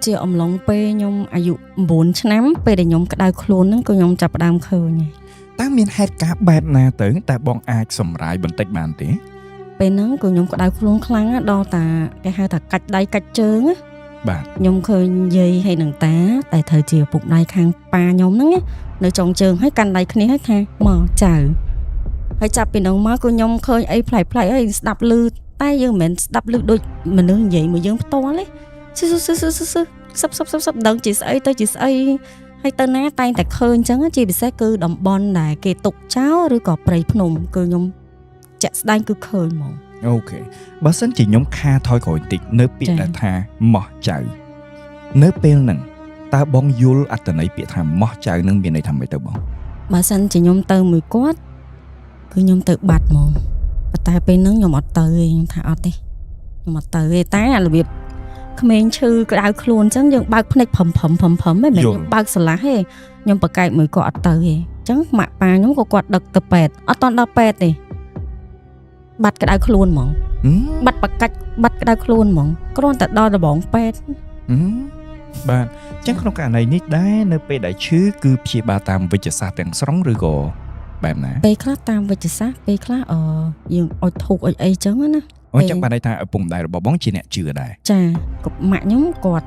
ជាអំឡុងពេលខ្ញុំអាយុ9ឆ្នាំពេលដែលខ្ញុំក្តៅខ្លួនហ្នឹងក៏ខ្ញុំចាប់ផ្ដើមឃើញហើយ តើមានហេតុការណ៍បែបណាទៅតើបងអាចសម្រាយបន្តិចបានទេ ពេលហ្នឹងក៏ខ្ញុំក្តៅខ្លួនខ្លាំងណាស់ដល់តាគេហៅថាកាច់ដៃកាច់ជើងណា បាទ ខ្ញុំឃើញយាយហើយនឹងតាតែត្រូវជាឪពុកម្ដាយខាងប៉ាខ្ញុំហ្នឹងណានៅចុងជើងហើយកាន់ដៃគ្នាហើយថាមកចៅហើយចាប់ពីហ្នឹងមកក៏ខ្ញុំឃើញអីប្លែកៗហើយស្ដាប់ឮតែយើងមិនមែនស្ដាប់ឮដូចមនុស្សនិយាយមួយយើងផ្ទាល់ទេស៊ឺស៊ឺស៊ឺស៊ឺស៊ឺសឹបសឹបសឹបសឹបដឹងជាស្អីទៅជាស្អីហើយទៅណាតែងតែឃើញអញ្ចឹងជាពិសេសគឺតំបន់ដែលគេទុកចោលឬក៏ព្រៃភ្នំគឺខ្ញុំជាក់ស្ដែងគឺឃើញហ្មង Okay បើសិនជាខ្ញុំខាថយក្រោយបន្តិចនៅពាក្យ ចា៎ ដែលថាម៉ោះចៅនៅពេលហ្នឹងតើបងយល់អត្ថន័យពាក្យថាម៉ោះចៅហ្នឹងមានន័យថាម៉េចទៅបង បើសិនជាខ្ញុំទៅមួយគាត់គឺខ្ញុំទៅបាត់ហ្មងប៉ុន្តែពេលហ្នឹងខ្ញុំអត់ទៅទេខ្ញុំថាអត់ទេខ្ញុំអត់ទៅទេតែអារបៀបក្មេងឈឺក្តៅខ្លួនអញ្ចឹងយើងបើកភ្នែកព្រមព្រមព្រមព្រមហ្នឹងមិនមែនខ្ញុំបើកស្រឡះទេខ្ញុំប្រកែកមួយគាត់អត់ទៅទេអញ្ចឹងម៉ាក់ប៉ាខ្ញុំក៏គាត់ដឹកទៅពេទ្យអត់តន់ដល់ពេទ្យទេបាត់ក្តៅខ្លួនហ្មង ហឹម បាត់បកាច់បាត់ក្តៅខ្លួនហ្មងគ្រាន់តែដល់ដបងពេទ្យ ហឹមបាទអញ្ចឹងក្នុងករណីនេះដែរនៅពេលដែលឈឺគឺព្យាបាលតាមវិជ្ជសាស្ត្រទាំងស្រុងឬក៏បែបណា ពេលខ្លះតាមវិជ្ជសាស្ត្រពេលខ្លះអឺយើងអុជធូបអុជអីចឹងណា អូចឹងបានន័យថាឪពុកម្ដាយរបស់បងជាអ្នកជឿដែរ ចាក៏ម៉ាក់ខ្ញុំគាត់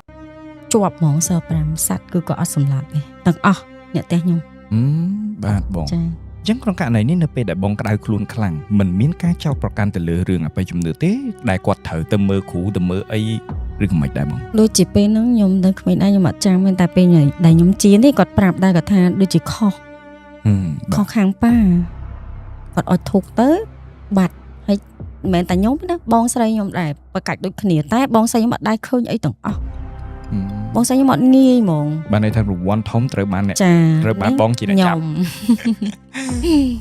ជាប់ហ្មងសើ5សัตว์គឺក៏អត់សម្លាប់ទេទាំងអស់អ្នកផ្ទះខ្ញុំ ហឹមបាទបង ចា អញ្ចឹងក្នុងករណីនេះនៅពេលដែលបងក្តៅខ្លួនខ្លាំងមិនមានការចោទប្រកាន់ទៅលើរឿងអបិយជំនឿទេដែលគាត់ត្រូវទៅមើលគ្រូទៅមើលអីឬក៏មិនដែរបង ដូចជាពេលហ្នឹងខ្ញុំនៅក្មេងដែរខ្ញុំអត់ចាំទេតែពេលដែលខ្ញុំជានេះគាត់ប្រាប់ដែរគាត់ថាដូចជាខុស ហឹម ខុសខាងប៉ាគាត់អុជធូបទៅបាត់ហើយមិនមែនតែខ្ញុំទេណាបងស្រីខ្ញុំដែរបកាច់ដូចគ្នាតែបងស្រីខ្ញុំអត់ដែរឃើញអីទាំងអស់ ហឹម បងស្រីខ្ញុំអត់ងាយហ្មង បានន័យថារង្វាន់ធំត្រូវបានអ្នក ចា ត្រូវបានបងជាអ្នក ខ្ញុំ ចាប់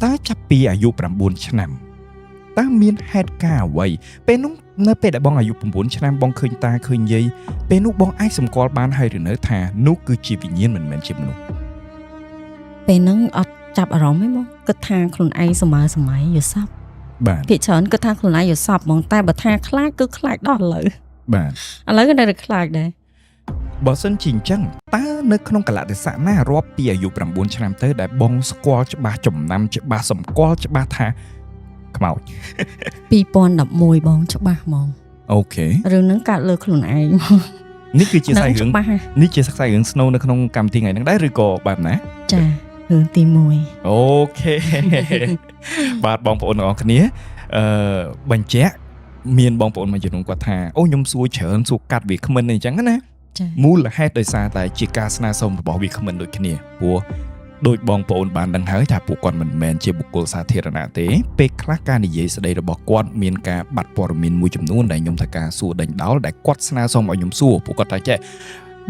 តើចាប់ពីអាយុ9ឆ្នាំតើមានហេតុការណ៍អ្វីពេលនោះនៅពេលដែលបងអាយុ9ឆ្នាំបងឃើញតាឃើញយាយពេលនោះបងអាចសម្គាល់បានហើយឬនៅថានោះគឺជាវិញ្ញាណមិនមែនជាមនុស្ស ពេលហ្នឹងអត់ចាប់អារម្មណ៍ទេហ្មងគិតថាខ្លួនឯងសម័យសម័យយល់សប្តិ បាទ ភាគច្រើនគិតថាខ្លួនឯងយល់សពហ្មងតែបើថាខ្លាចគឺខ្លាចដល់ឥឡូវ បាទ ឥឡូវក៏នៅតែខ្លាចដែរ បើសិនជាអញ្ចឹងតើនៅក្នុងកលៈទេសៈណារាប់ពីអាយុ9ឆ្នាំទៅដែលបងស្គាល់ច្បាស់ចំណាំច្បាស់សម្គាល់ច្បាស់ថាខ្មោច 2011បងច្បាស់ហ្មង Okay រឿងហ្នឹងកើតលើខ្លួនឯង នេះគឺជាខ្សែរឿង ហ្នឹងច្បាស់ នេះជាខ្សែរឿង Snow នៅក្នុងកម្មវិធីថ្ងៃហ្នឹងដែរឬក៏បែបណា ចារឿងទី1 Okay បាទបងប្អូនទាំងអស់គ្នាអឺបញ្ជាក់មានបងប្អូនមួយចំនួនគាត់ថាអូខ្ញុំសួរច្រើនសួរកាត់វាគ្មិនអីចឹងណា ចា មូលហេតុដោយសារតែជាការស្នើសុំរបស់វាគ្មិនដូចគ្នាព្រោះដោយបងប្អូនបានដឹងហើយថាពួកគាត់មិនមែនជាបុគ្គលសាធារណៈទេពេលខ្លះការនិយាយស្ដីរបស់គាត់មានការបាត់ព័ត៌មានមួយចំនួនដែលខ្ញុំត្រូវការសួរដេញដោលដែលគាត់ស្នើសុំឲ្យខ្ញុំសួរពួកគាត់ថាចេះ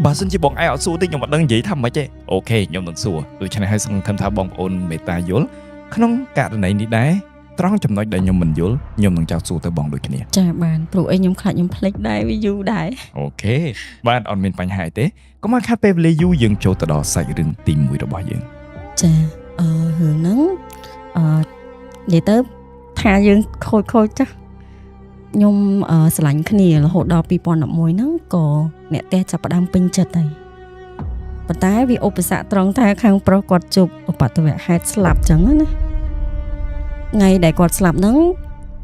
បើសិនជាបងឯងអត់សួរទេខ្ញុំអត់ដឹងនិយាយថាម៉េចទេOkay ខ្ញុំនឹងសួរដូច្នេះហើយសង្ឃឹមថាបងប្អូនមេត្តាយល់ក្នុងករណីនេះដែរត្រង់ចំណុចដែលខ្ញុំមិនយល់ខ្ញុំនឹងចោទសួរទៅបងដូចគ្នា ចាបានព្រោះអីខ្ញុំខ្លាចខ្ញុំភ្លេចដែរវាយូរដែរ Okay បាទអត់មានបញ្ហាអីទេកុំឲ្យខាត់ពេលវេលាយូរយើងចូលទៅដល់សាច់រឿងទី1របស់យើង ចាអឺរឿងហ្នឹងអឺនិយាយទៅថាយើងខូចខូចចាស់ខ្ញុំអឺស្រឡាញ់គ្នារហូតដល់2011ហ្នឹងក៏អ្នកផ្ទះចាប់ផ្ដើមពេញចិត្តហើយប៉ុន្តែវាឧបសគ្គត្រង់ថាខាងប្រុសគាត់ជួបឧបទ្ទវហេតុស្លាប់ចឹងណាថ្ងៃដែលគាត់ស្លាប់ហ្នឹង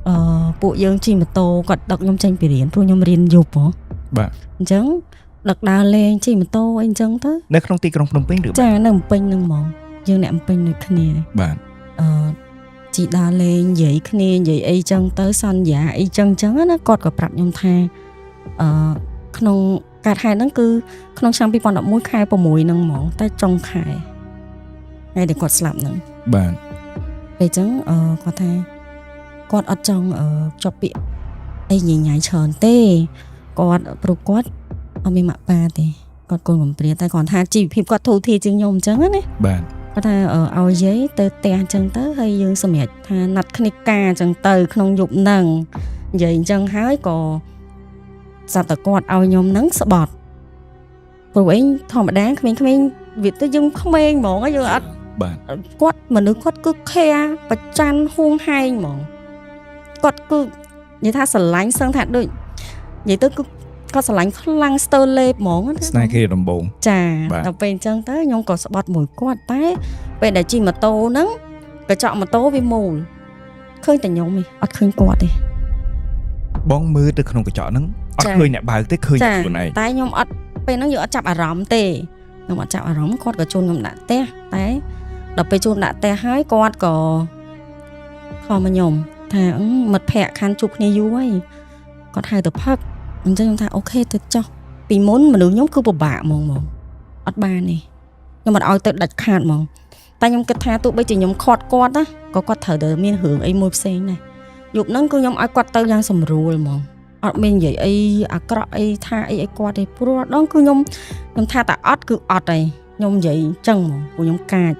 អឺពួកយើងជិះម៉ូតូគាត់ដឹកខ្ញុំចេញពីរៀនព្រោះខ្ញុំរៀនយប់ហ៎ បាទ អញ្ចឹងដឹកដើរលេងជិះម៉ូតូអីអញ្ចឹងទៅ នៅក្នុងទីក្រុងភ្នំពេញឬ ចានៅភ្នំពេញហ្នឹងហ្មងយើងអ្នកភ្នំពេញដូចគ្នា បាទ អឺជីដើរលេងនិយាយគ្នានិយាយអីចឹងទៅសន្យាអីចឹងចឹងណាគាត់ក៏ប្រាប់ខ្ញុំថាអឺក្នុងកាត់ហេតុហ្នឹងគឺក្នុងឆ្នាំ2011ខែ6ហ្នឹងហ្មងតែចុងខែថ្ងៃដែលគាត់ស្លាប់ហ្នឹង បាទ ពេលចឹងអឺគាត់ថាគាត់អត់ចង់អឺជាប់ពាក្យអីញញ៉ៃច្រើនទេគាត់ព្រោះគាត់អត់មានម៉ាក់ប៉ាទេគាត់កូនកំព្រាតែគាត់ថាជីវភាពគាត់ធូរធារជាងខ្ញុំអញ្ចឹងណា បាទ គាត់ថាអឺឲ្យយាយទៅផ្ទះអញ្ចឹងទៅហើយយើងសម្រេចថាណាត់គ្នាការអញ្ចឹងទៅក្នុងយប់ហ្នឹងនិយាយអញ្ចឹងហើយក៏សត្វតគាត់ឲ្យខ្ញុំហ្នឹងស្បត់ព្រោះអីធម្មតាក្មេងៗវាទៅយើងក្មេងហ្មងយើងអត់ បាទ គាត់មនុស្សគាត់គឺ care ប្រច័នហួងហែងហ្មងគាត់គឺនិយាយថាស្រឡាញ់សឹងថាដូចនិយាយទៅគឺ គាត់ស្រឡាញ់ខ្លាំងស្ទើរលេបហ្មងណា ស្នេហ៍គេដំបង ចា បាទ ដល់ពេលអញ្ចឹងទៅខ្ញុំក៏ស្បត់មួយគាត់តែពេលដែលជិះម៉ូតូហ្នឹងកញ្ចក់ម៉ូតូវាមូលឃើញតែខ្ញុំទេអត់ឃើញគាត់ទេ បងមើលទៅក្នុងកញ្ចក់ហ្នឹងអត់ ចា ឃើញអ្នកបើកទេឃើញ ចា តែខ្លួនឯង តែខ្ញុំអត់ពេលហ្នឹងយើងអត់ចាប់អារម្មណ៍ទេខ្ញុំអត់ចាប់អារម្មណ៍គាត់ក៏ជូនខ្ញុំដាក់ផ្ទះតែដល់ពេលជូនដាក់ផ្ទះហើយគាត់ក៏ខំមកខ្ញុំថាអឺមិត្តភក្តិខានជួបគ្នាយូរហើយគាត់ហៅទៅផឹកអញ្ចឹងខ្ញុំថា OK ទៅចុះពីមុនមនុស្សខ្ញុំគឺពិបាកហ្មងហ្មងអត់បានទេខ្ញុំអត់ឲ្យទៅដាច់ខាតហ្មងតែខ្ញុំគិតថាទោះបីជាខ្ញុំខាត់គាត់ណាក៏គាត់ត្រូវតែមានរឿងអីមួយផ្សេងដែរយប់ហ្នឹងគឺខ្ញុំឲ្យគាត់ទៅយ៉ាងសម្រួលហ្មង អត់មាននិយាយអីអាក្រក់អីថាអីឲ្យគាត់ទេព្រោះដងគឺខ្ញុំខ្ញុំថាតែអត់គឺអត់ហើយខ្ញុំនិយាយអញ្ចឹងហ្មងព្រោះខ្ញុំកាច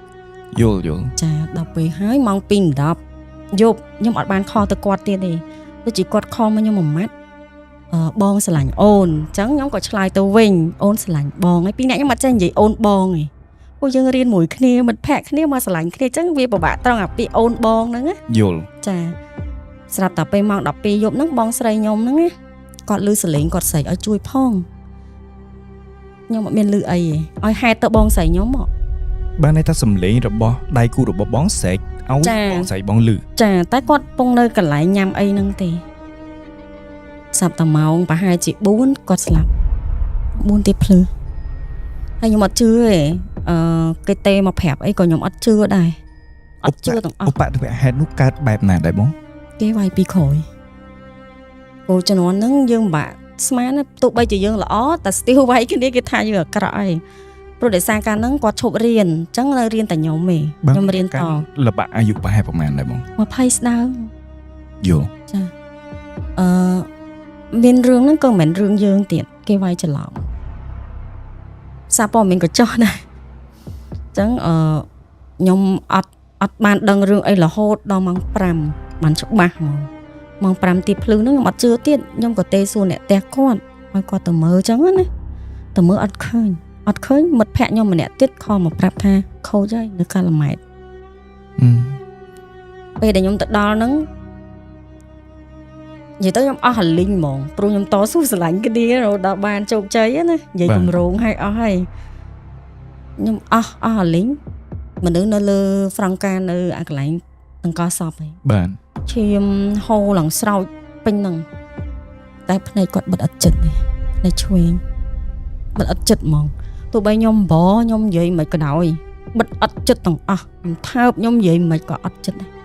យល់យល់ ចាដល់ពេលហើយម៉ោង2:10យប់ខ្ញុំអត់បាន call ទៅគាត់ទៀតទេដូចជាគាត់ call មកខ្ញុំមួយម៉ាត់អឺបងស្រឡាញ់អូនអញ្ចឹងខ្ញុំក៏ឆ្លើយទៅវិញអូនស្រឡាញ់បងហើយពីរអ្នកខ្ញុំអត់ចេះនិយាយអូនបងទេពួកយើងរៀនមួយគ្នាមិត្តភក្តិគ្នាមកស្រឡាញ់គ្នាអញ្ចឹងវាពិបាកត្រង់អាពាក្យអូនបងហ្នឹងណា យល់ ចាស្រាប់តែពេលម៉ោង12យប់ហ្នឹងបងស្រីខ្ញុំហ្នឹងណាគាត់លឺសលេងគាត់ស្រែកឲ្យជួយផងខ្ញុំអត់មានលឺអីទេឲ្យហេតុទៅបងស្រីខ្ញុំមក បានន័យថាសំឡេងរបស់ដៃគូរបស់បងស្រែកឲ្យ ចា បងស្រីបងលឺ ចាតែគាត់ពងនៅកន្លែងញ៉ាំអីហ្នឹងទេស្រាប់តែម៉ោងប្រហែលជា4គាត់ស្លាប់4ទៀតភ្លឺហើយខ្ញុំអត់ជឿទេអឺគេទេមកប្រាប់អីក៏ខ្ញុំអត់ជឿដែរអត់ជឿទាំងអស់ ឧបទ្ទវហេតុនោះកើតបែបណាដែរបង គេវាយពីក្រោយព្រោះជំនាន់ហ្នឹងយើងពិបាកស្មានណាទោះបីជាយើងល្អតែស្ទីវវាយគ្នាគេថាយើងអាក្រក់ហើយព្រោះដោយសារកាលហ្នឹងគាត់ឈប់រៀនអញ្ចឹងនៅរៀនតែខ្ញុំទេខ្ញុំរៀនត លបាក់អាយុប្រហែលប្រហែលដែរបង 20ស្ដើង យល់ ចាអឺមានរឿងហ្នឹងក៏មិនមែនរឿងយើងទៀតគេវាយច្រឡំសារព័ត៌មានក៏ចោះដែរអញ្ចឹងអឺខ្ញុំអត់អត់បានដឹងរឿងអីរហូតដល់ម៉ោង5បានច្បាស់ហ្មងម៉ោង5ទីភ្លឺហ្នឹងខ្ញុំអត់ជឿទៀតខ្ញុំក៏ទេសួរអ្នកផ្ទះគាត់ឲ្យគាត់ទៅមើលអញ្ចឹងណាទៅមើលអត់ឃើញអត់ឃើញមិត្តភក្តិខ្ញុំម្នាក់ទៀត call មកប្រាប់ថាខូចហើយនៅកាឡាម៉ែត អឺ ពេលដែលខ្ញុំទៅដល់ហ្នឹងនិយាយទៅខ្ញុំអស់អាលីងហ្មងព្រោះខ្ញុំតស៊ូស្រឡាញ់គ្នារហូតដល់បានជោគជ័យណានិយាយកម្រងឲ្យអស់ហើយខ្ញុំអស់អស់អាលីងមនុស្សនៅលើហ្វ្រង់កានៅអាកន្លែងតង្កសពហើយ បាទ ឈាមហូរឡើងស្រោចពេញហ្នឹងតែភ្នែកគាត់បិទអត់ចិត្តទេភ្នែកឆ្វេងបិទអត់ចិត្តហ្មងទោះបីខ្ញុំបខ្ញុំនិយាយមិនក៏ដោយបិទអត់ចិត្តទាំងអស់ខ្ញុំថើបខ្ញុំនិយាយមិនក៏អត់ចិត្តដែរ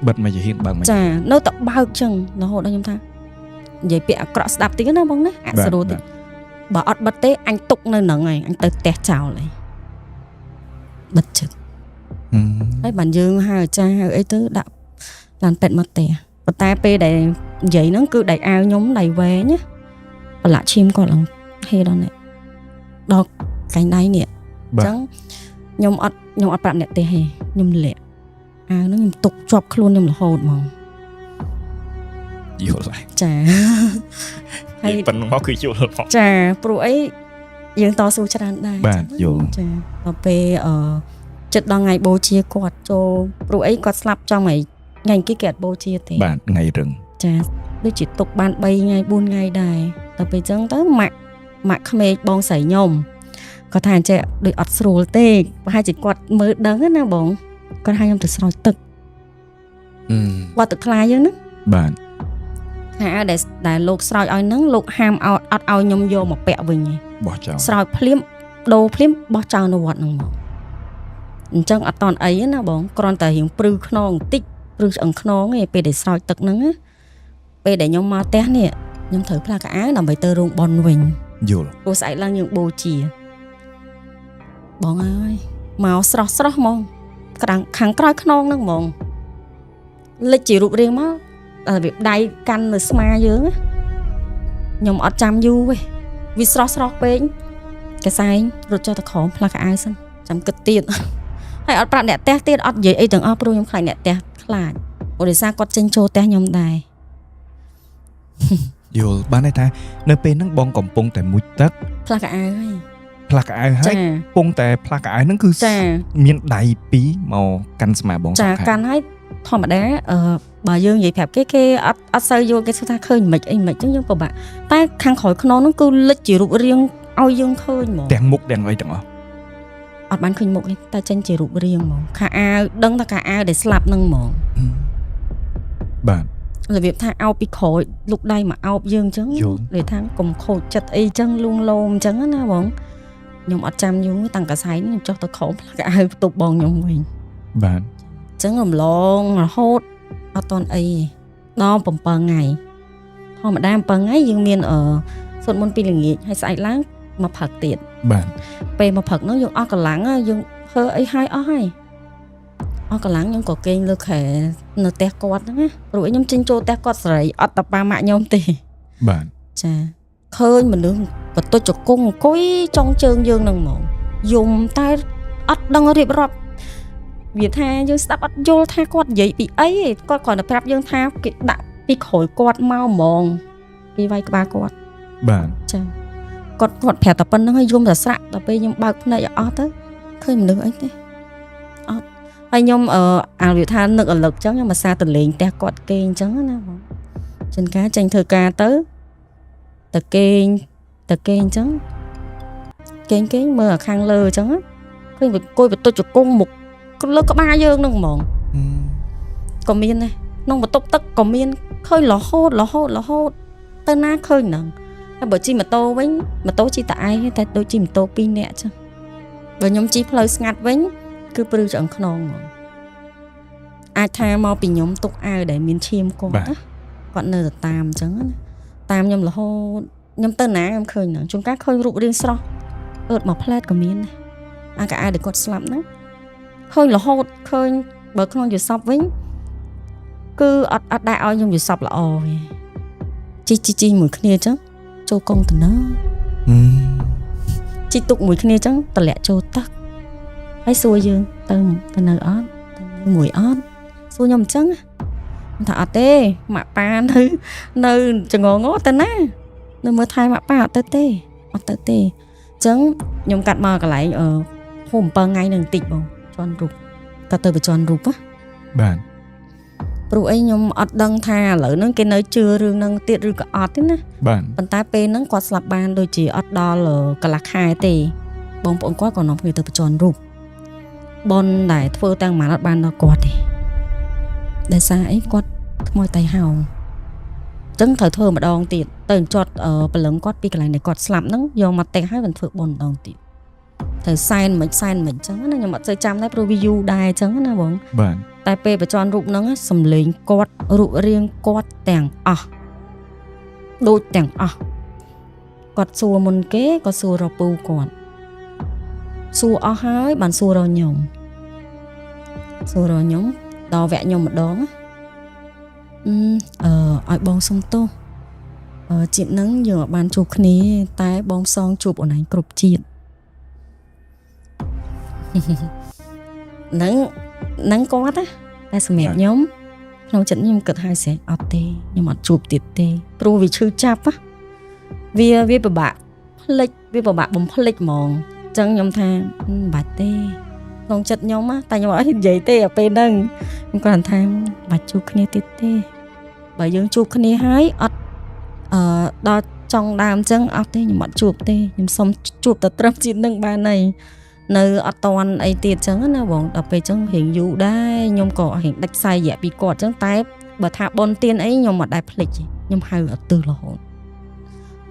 បិទមកជាហ៊ានបើកមក ចានៅតែបើកចឹងរហូតដល់ខ្ញុំថានិយាយពាក្យអាក្រក់ស្ដាប់តិចណាបងណាអសរោតិចបើអត់បិទទេអញទុកនៅហ្នឹងហើយអញទៅផ្ទះចោលហើយបិទចិត្ត ហឹម ហើយបានយើងហៅអាចារ្យហៅអីទៅដាក់ឡានពេទ្យមកផ្ទះប៉ុន្តែពេលដែលនិយាយហ្នឹងគឺដៃអាវខ្ញុំដៃវែងណាប្រឡាក់ឈាមគាត់ឡើងហេដល់នេះដល់កែងដៃនេះអ បាទ ញ្ចឹងខ្ញុំអត់ខ្ញុំអត់ប្រាប់អ្នកផ្ទះទេខ្ញុំលាក់អាវហ្នឹងខ្ញុំទុកជាប់ខ្លួនខ្ញុំរហូតហ្មង យល់ហើយ ចា ហើយ ប៉ុណ្ណឹងមកគឺយល់ហ្មង ចាព្រោះអីយើងតស៊ូច្រើនដែរ បាទយល់ ចាដល់ពេលអឺចិត្តដល់ថ្ងៃបូជាគាត់ចូលព្រោះអីគាត់ស្លាប់ចំថ្ងៃថ្ងៃគេគេអត់បូជាទេ បាទថ្ងៃរឹង ចាដូចជាទុកបាន3ថ្ងៃ4ថ្ងៃដែរដល់ពេលអញ្ចឹងទៅម៉ាក់ម៉ាក់ក្មេកបងស្រីខ្ញុំគាត់ថាអញ្ចេះដូចអត់ស្រួលទេប្រហែលជាគាត់មើលដឹងណាបងគាត់ហៅខ្ញុំទៅស្រោចទឹក អឺ វត្តទឹកថ្លាយើងហ្នឹង បាទ ថាដែលដែលលោកស្រោចឲ្យហ្នឹងលោកហាមអត់អត់ឲ្យខ្ញុំយកមកពាក់វិញទេ បោះចោល ស្រោចភ្លាមដូរភ្លាមបោះចោលនៅវត្តហ្នឹងមកអញ្ចឹងអត់តន់អីទេណាបងគ្រាន់តែរៀងព្រឺខ្នងបន្តិចព្រឺឆ្អឹងខ្នងឯងពេលដែលស្រោចទឹកហ្នឹងណាពេលដែលខ្ញុំមកផ្ទះនេះខ្ញុំត្រូវផ្លាស់កៅអៅដើម្បីទៅរោងបនវិញ យល់ ព្រោះស្អែកឡើងយើងបូជាបងអើយមកស្រស់ស្រស់ហ្មងក្រាំងខាងក្រោយខ្នងហ្នឹងហ្មងលិចជារូបរាងមកដល់វាដៃកាន់នៅស្មាយើងណាខ្ញុំអត់ចាំយូរទេវាស្រស់ស្រស់ពេកកសែងរត់ចុះទៅក្រោមផ្លាស់កៅអៅសិនចាំគិតទៀត ហើយអត់ប្រាប់អ្នកផ្ទះទៀតអត់និយាយអីទាំងអស់ព្រោះខ្ញុំខ្លាចអ្នកផ្ទះខ្លាចព្រោះដោយសារគាត់ចេញចូលផ្ទះខ្ញុំដែរ យល់បានន័យថានៅពេលហ្នឹងបងកំពុងតែមុជទឹក ផ្លាស់កៅអៅហើយ ផ្លាស់កៅអៅហើយ ចា កំពុងតែផ្លាស់កៅអៅហ្នឹងគឺ ចា មានដៃពីរមកកាន់ស្មាបង ចា សងខាង កាន់ហើយ ធម្មតាបើយើងនិយាយប្រាប់គេគេអត់សូវយល់គេសួរថាឃើញមិនអីមិនអញ្ចឹងយើងពិបាកតែខាងក្រោយខ្នងហ្នឹងគឺលិចជារូបរាងឲ្យយើងឃើញហ្មង ទាំងមុខទាំងអីទាំងអស់ អត់បានឃើញមុខទេតែចេញជារូបរាងហ្មងខោអាវដឹងថាខោអាវដែលស្លាប់ហ្នឹងហ្មង បាទ របៀបថាអោបពីក្រោយលុកដៃមកអោបយើងអញ្ចឹង យល់ និយាយថាកុំខូចចិត្តអីចឹងលួងលោមអញ្ចឹងណាបងខ្ញុំអត់ចាំយូរតាំងកសែងខ្ញុំចុះទៅក្រោមផ្លាកអាវបន្ទប់បងខ្ញុំវិញ បាទ អញ្ចឹងរំលងរហូតអត់តន់អីដល់7ថ្ងៃធម្មតា7ថ្ងៃយើងមានសូត្រមន្តពីល្ងាចហើយស្អែកឡើងមកផឹកទៀត បាទ ពេលមកផឹកហ្នឹងយើងអស់កម្លាំងហើយយើងធ្វើអីហើយអស់ហើយអស់កម្លាំងខ្ញុំក៏គេងលើគ្រែនៅផ្ទះគាត់ហ្នឹងណាព្រោះអីខ្ញុំចេញចូលផ្ទះគាត់សេរីអត់តប៉ាម៉ាក់ខ្ញុំទេ បាទ ចាឃើញមនុស្សបន្ទុចជង្គង់អង្គុយចុងជើងយើងនឹងហ្មងយំតែអត់ដឹងរៀបរាប់វាថាយើងស្ដាប់អត់យល់ថាគាត់និយាយពីអីទេគាត់គ្រាន់តែប្រាប់យើងថាគេដាក់ពីក្រោយគាត់មកហ្មងគេវាយក្បាលគាត់ បាទ ចាគាត់គាត់ប្រាប់តែប៉ុណ្្នឹងហើយយំតែស្រាក់ដល់ពេលខ្ញុំបើកភ្នែកឲ្យអស់ទៅឃើញមនុស្សអីទេអត់ហើយខ្ញុំអាវាថានឹករលឹកចឹងខ្ញុំមកសាទៅលេងផ្ទះគាត់គេអញ្ចឹងណាបងជួនកាលចេញធ្វើការទៅទៅគេងទៅគេងអញ្ចឹងគេងគេងមើលអាខាងលើអញ្ចឹងណាឃើញវាអង្គុយបន្ទុចជង្គង់មុខលើក្បាលយើងហ្នឹងហ្មង ក៏មានដែរក្នុងបន្ទប់ទឹកក៏មានឃើញរហូតរហូតរហូតទៅណាឃើញហ្នឹងហើយបើជិះម៉ូតូវិញម៉ូតូជិះតែឯងទេតែដូចជិះម៉ូតូពីរនាក់ចឹងបើខ្ញុំជិះផ្លូវស្ងាត់វិញគឺព្រឺឆ្អឹងខ្នងហ្មងអាចថាមកពីខ្ញុំទុកអាវដែលមានឈាមគាត់ណាគាត់នៅតែតាមអញ្ចឹងណាតាមខ្ញុំរហូតខ្ញុំទៅណាខ្ញុំឃើញហ្នឹងជួនកាលឃើញរូបរាងស្រស់អឺតមកផ្លែតក៏មានដែរអាកៅអៅដែលគាត់ស្លាប់ហ្នឹងឃើញរហូតឃើញបើក្នុងយល់សពវិញ គឺអត់ដែរឲ្យខ្ញុំយល់សពល្អទេជីជីជីមួយគ្នាអញ្ចឹងចូលកុងតឺន័រ ហឹម ជីទុកមួយគ្នាអញ្ចឹងតម្លាក់ចូលទឹកហើយសួរយើងទៅទៅនៅអត់ទៅនៅមួយអត់សួរខ្ញុំអញ្ចឹងណាខ្ញុំថាអត់ទេម៉ាក់ប៉ានៅនៅចងងទៅណានៅមើលថែម៉ាក់ប៉ាអត់ទៅទេអត់ទៅទេអញ្ចឹងខ្ញុំកាត់មកកន្លែងហូម7ថ្ងៃនឹងបន្តិចបងជន់រូបក៏ទៅបញ្ជន់រូបណា បាទ ព្រោះអីខ្ញុំអត់ដឹងថាឥឡូវហ្នឹងគេនៅជឿរឿងហ្នឹងទៀតឬក៏អត់ទេណា បាទ ប៉ុន្តែពេលហ្នឹងគាត់ស្លាប់បានដូចជាអត់ដល់កន្លះខែទេបងប្អូនគាត់ក៏នាំគ្នាទៅបញ្ជន់រូបបនដែលធ្វើតាំងម៉ានអត់បានដល់គាត់ទេដោយសារអីគាត់ខ្មោចតៃហោងអញ្ចឹងត្រូវធ្វើម្ដងទៀតទៅអញ្ចត់ព្រលឹងគាត់ពីកន្លែងដែលគាត់ស្លាប់ហ្នឹងយកមកតេះហើយមិនធ្វើបនម្ដងទៀតត្រូវសែនមិនសែនមិនអញ្ចឹងណាខ្ញុំអត់សូវចាំដែរព្រោះវាយូរដែរអញ្ចឹងណាបង បាទ តែពេលបញ្ចន់រូបហ្នឹងសំលេងគាត់រូបរាងគាត់ទាំងអស់ដូចទាំងអស់គាត់សួរមុនគេក៏សួររកពូគាត់សួរអស់ហើយបានសួររកខ្ញុំសួររកខ្ញុំដល់វគ្គខ្ញុំម្ដងណាអឺឲ្យបងសុំទោសជាតិហ្នឹងយើងអត់បានជួបគ្នាតែបងសងជួបអូនឯងគ្រប់ជាតិ ហ្នឹងហ្នឹងគាត់ណាតែសម្រាប់ខ្ញុំក្នុងចិត្តខ្ញុំគិតហើយស្រេចអត់ទេខ្ញុំអត់ជួបទៀតទេព្រោះវាឈឺចាប់ណាវាពិបាកភ្លេចវាពិបាកបំភ្លេចហ្មងអញ្ចឹងខ្ញុំថាមិនបាច់ទេក្នុងចិត្តខ្ញុំណាតែខ្ញុំអត់និយាយទេអាពេលហ្នឹងខ្ញុំគ្រាន់តែថាមិនបាច់ជួបគ្នាទៀតទេបើយើងជួបគ្នាហើយអត់ដល់ចង់ដើមអញ្ចឹងអត់ទេខ្ញុំអត់ជួបទេខ្ញុំសុំជួបតែត្រឹមជាតិនឹងបានហើយនៅអត់តន់អីទៀតអញ្ចឹងណាបងដល់ពេលអញ្ចឹងរៀងយូរដែរខ្ញុំក៏រៀងដាច់ខ្សែរយៈពីគាត់អញ្ចឹងតែបើថាបនទៀនអីខ្ញុំអត់ដែរភ្លេចទេខ្ញុំហៅអត់ទិសរហូត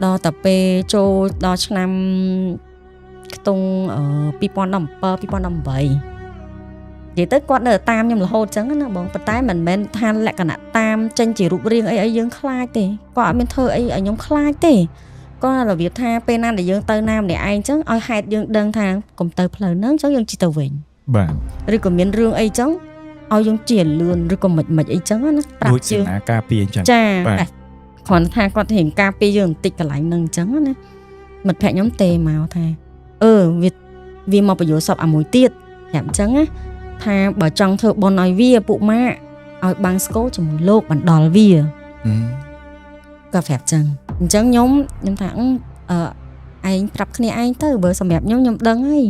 ដល់តែពេលចូលដល់ឆ្នាំខ្ទង់2017 2018និយាយទៅគាត់នៅតាមខ្ញុំរហូតអញ្ចឹងណាបងប៉ុន្តែមិនមែនថាលក្ខណៈតាមចេញជារូបរាងអីអីយើងខ្លាចទេគាត់អត់មានធ្វើអីឲ្យខ្ញុំខ្លាចទេគាត់របៀបថាពេលណាដែលយើងទៅណាម្នាក់ឯងអញ្ចឹងឲ្យហេតុយើងដឹងថាកុំទៅផ្លូវហ្នឹងអញ្ចឹងយើងជិះទៅវិញ បាទ ឬក៏មានរឿងអីចឹងឲ្យយើងជាលឿនឬក៏មិនមិនអីចឹងណាប្រាប់ ដូចសេ យើង នាការពារអញ្ចឹង ចា បាទ តែគ្រាន់តែថាគាត់រៀងការពារយើងបន្តិចកន្លែងហ្នឹងអញ្ចឹងណាមិត្តភក្តិខ្ញុំទេមកថាអឺវាវាមកបញ្យល់សពអាមួយទៀតប្រាប់អញ្ចឹងណាថាបើចង់ធ្វើបុណ្យឲ្យវាពួកម៉ាក់ឲ្យបាំងស្គរជាមួយលោកបណ្ដល់វា ហឹម ក៏ប្រាប់ចឹងអញ្ចឹងខ្ញុំថាអឺឯងប្រាប់គ្នាឯងទៅបើសម្រាប់ខ្ញុំខ្ញុំដឹងហើយ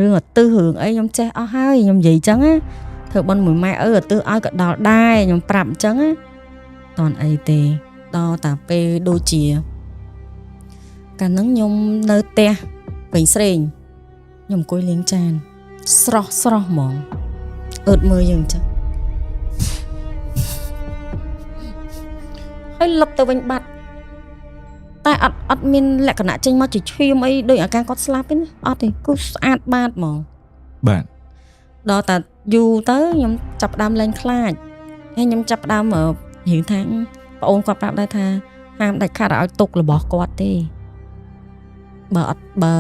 រឿងអត់ទិសរឿងអីខ្ញុំចេះអស់ហើយខ្ញុំនិយាយចឹងណាធ្វើ ធ្វើបុណ្យមួយម៉ែឪឧទ្ទិសឲ្យក៏ដល់ដែរខ្ញុំប្រាប់អញ្ចឹងណាតន់អីទេដល់តាពេលដូចជាកាលហ្នឹងខ្ញុំនៅផ្ទះវិញស្រេងខ្ញុំអង្គុយលាងចានស្រស់ស្រស់ហ្មងអើតមើលយើងអញ្ចឹងហើយលឹបទៅវិញបាត់តែអត់មានលក្ខណៈចេញមកជាឈាមអីដូចអាការគាត់ស្លាប់ទេណាអត់ទេគឺស្អាតបាតហ្មង បាទ ដល់តែយូរទៅខ្ញុំចាប់ផ្ដើមលែងខ្លាចហើយខ្ញុំចាប់ផ្ដើមរៀងថាប្អូនគាត់ប្រាប់ដែរថាហាមដាច់ខាតឲ្យទុករបស់គាត់ទេបើអត់បើ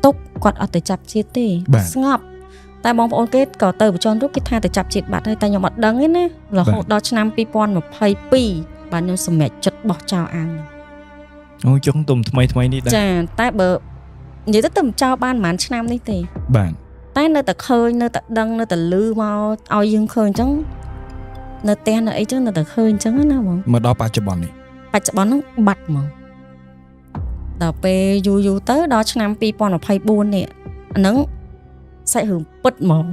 ទុកគាត់អត់ទៅចាប់ជាតិទេស្ងប់តែបងប្អូនគេក៏ទៅបញ្ចន់រូបគេថាទៅចាប់ជាតិបាត់ហើយតែខ្ញុំអត់ដឹងទេណារហូតដល់ឆ្នាំ2022បាទខ្ញុំសម្រេចចិត្តបោះចោលអាវហ្នឹង អូចុងទុំថ្មីថ្មីនេះដែរ ចាតែបើនិយាយទៅទៅចោលបានប្រហែលឆ្នាំនេះទេ បាទ តែនៅតែឃើញនៅតែដឹងនៅតែលឺមកឲ្យយើងឃើញអញ្ចឹងនៅផ្ទះនៅអីចឹងនៅតែឃើញអញ្ចឹងណាបង មកដល់បច្ចុប្បន្ននេះ បច្ចុប្បន្នហ្នឹងបាត់ហ្មងដល់ពេលយូរយូរទៅដល់ឆ្នាំ2024នេះអាហ្នឹងសាច់រឿងពិតហ្មង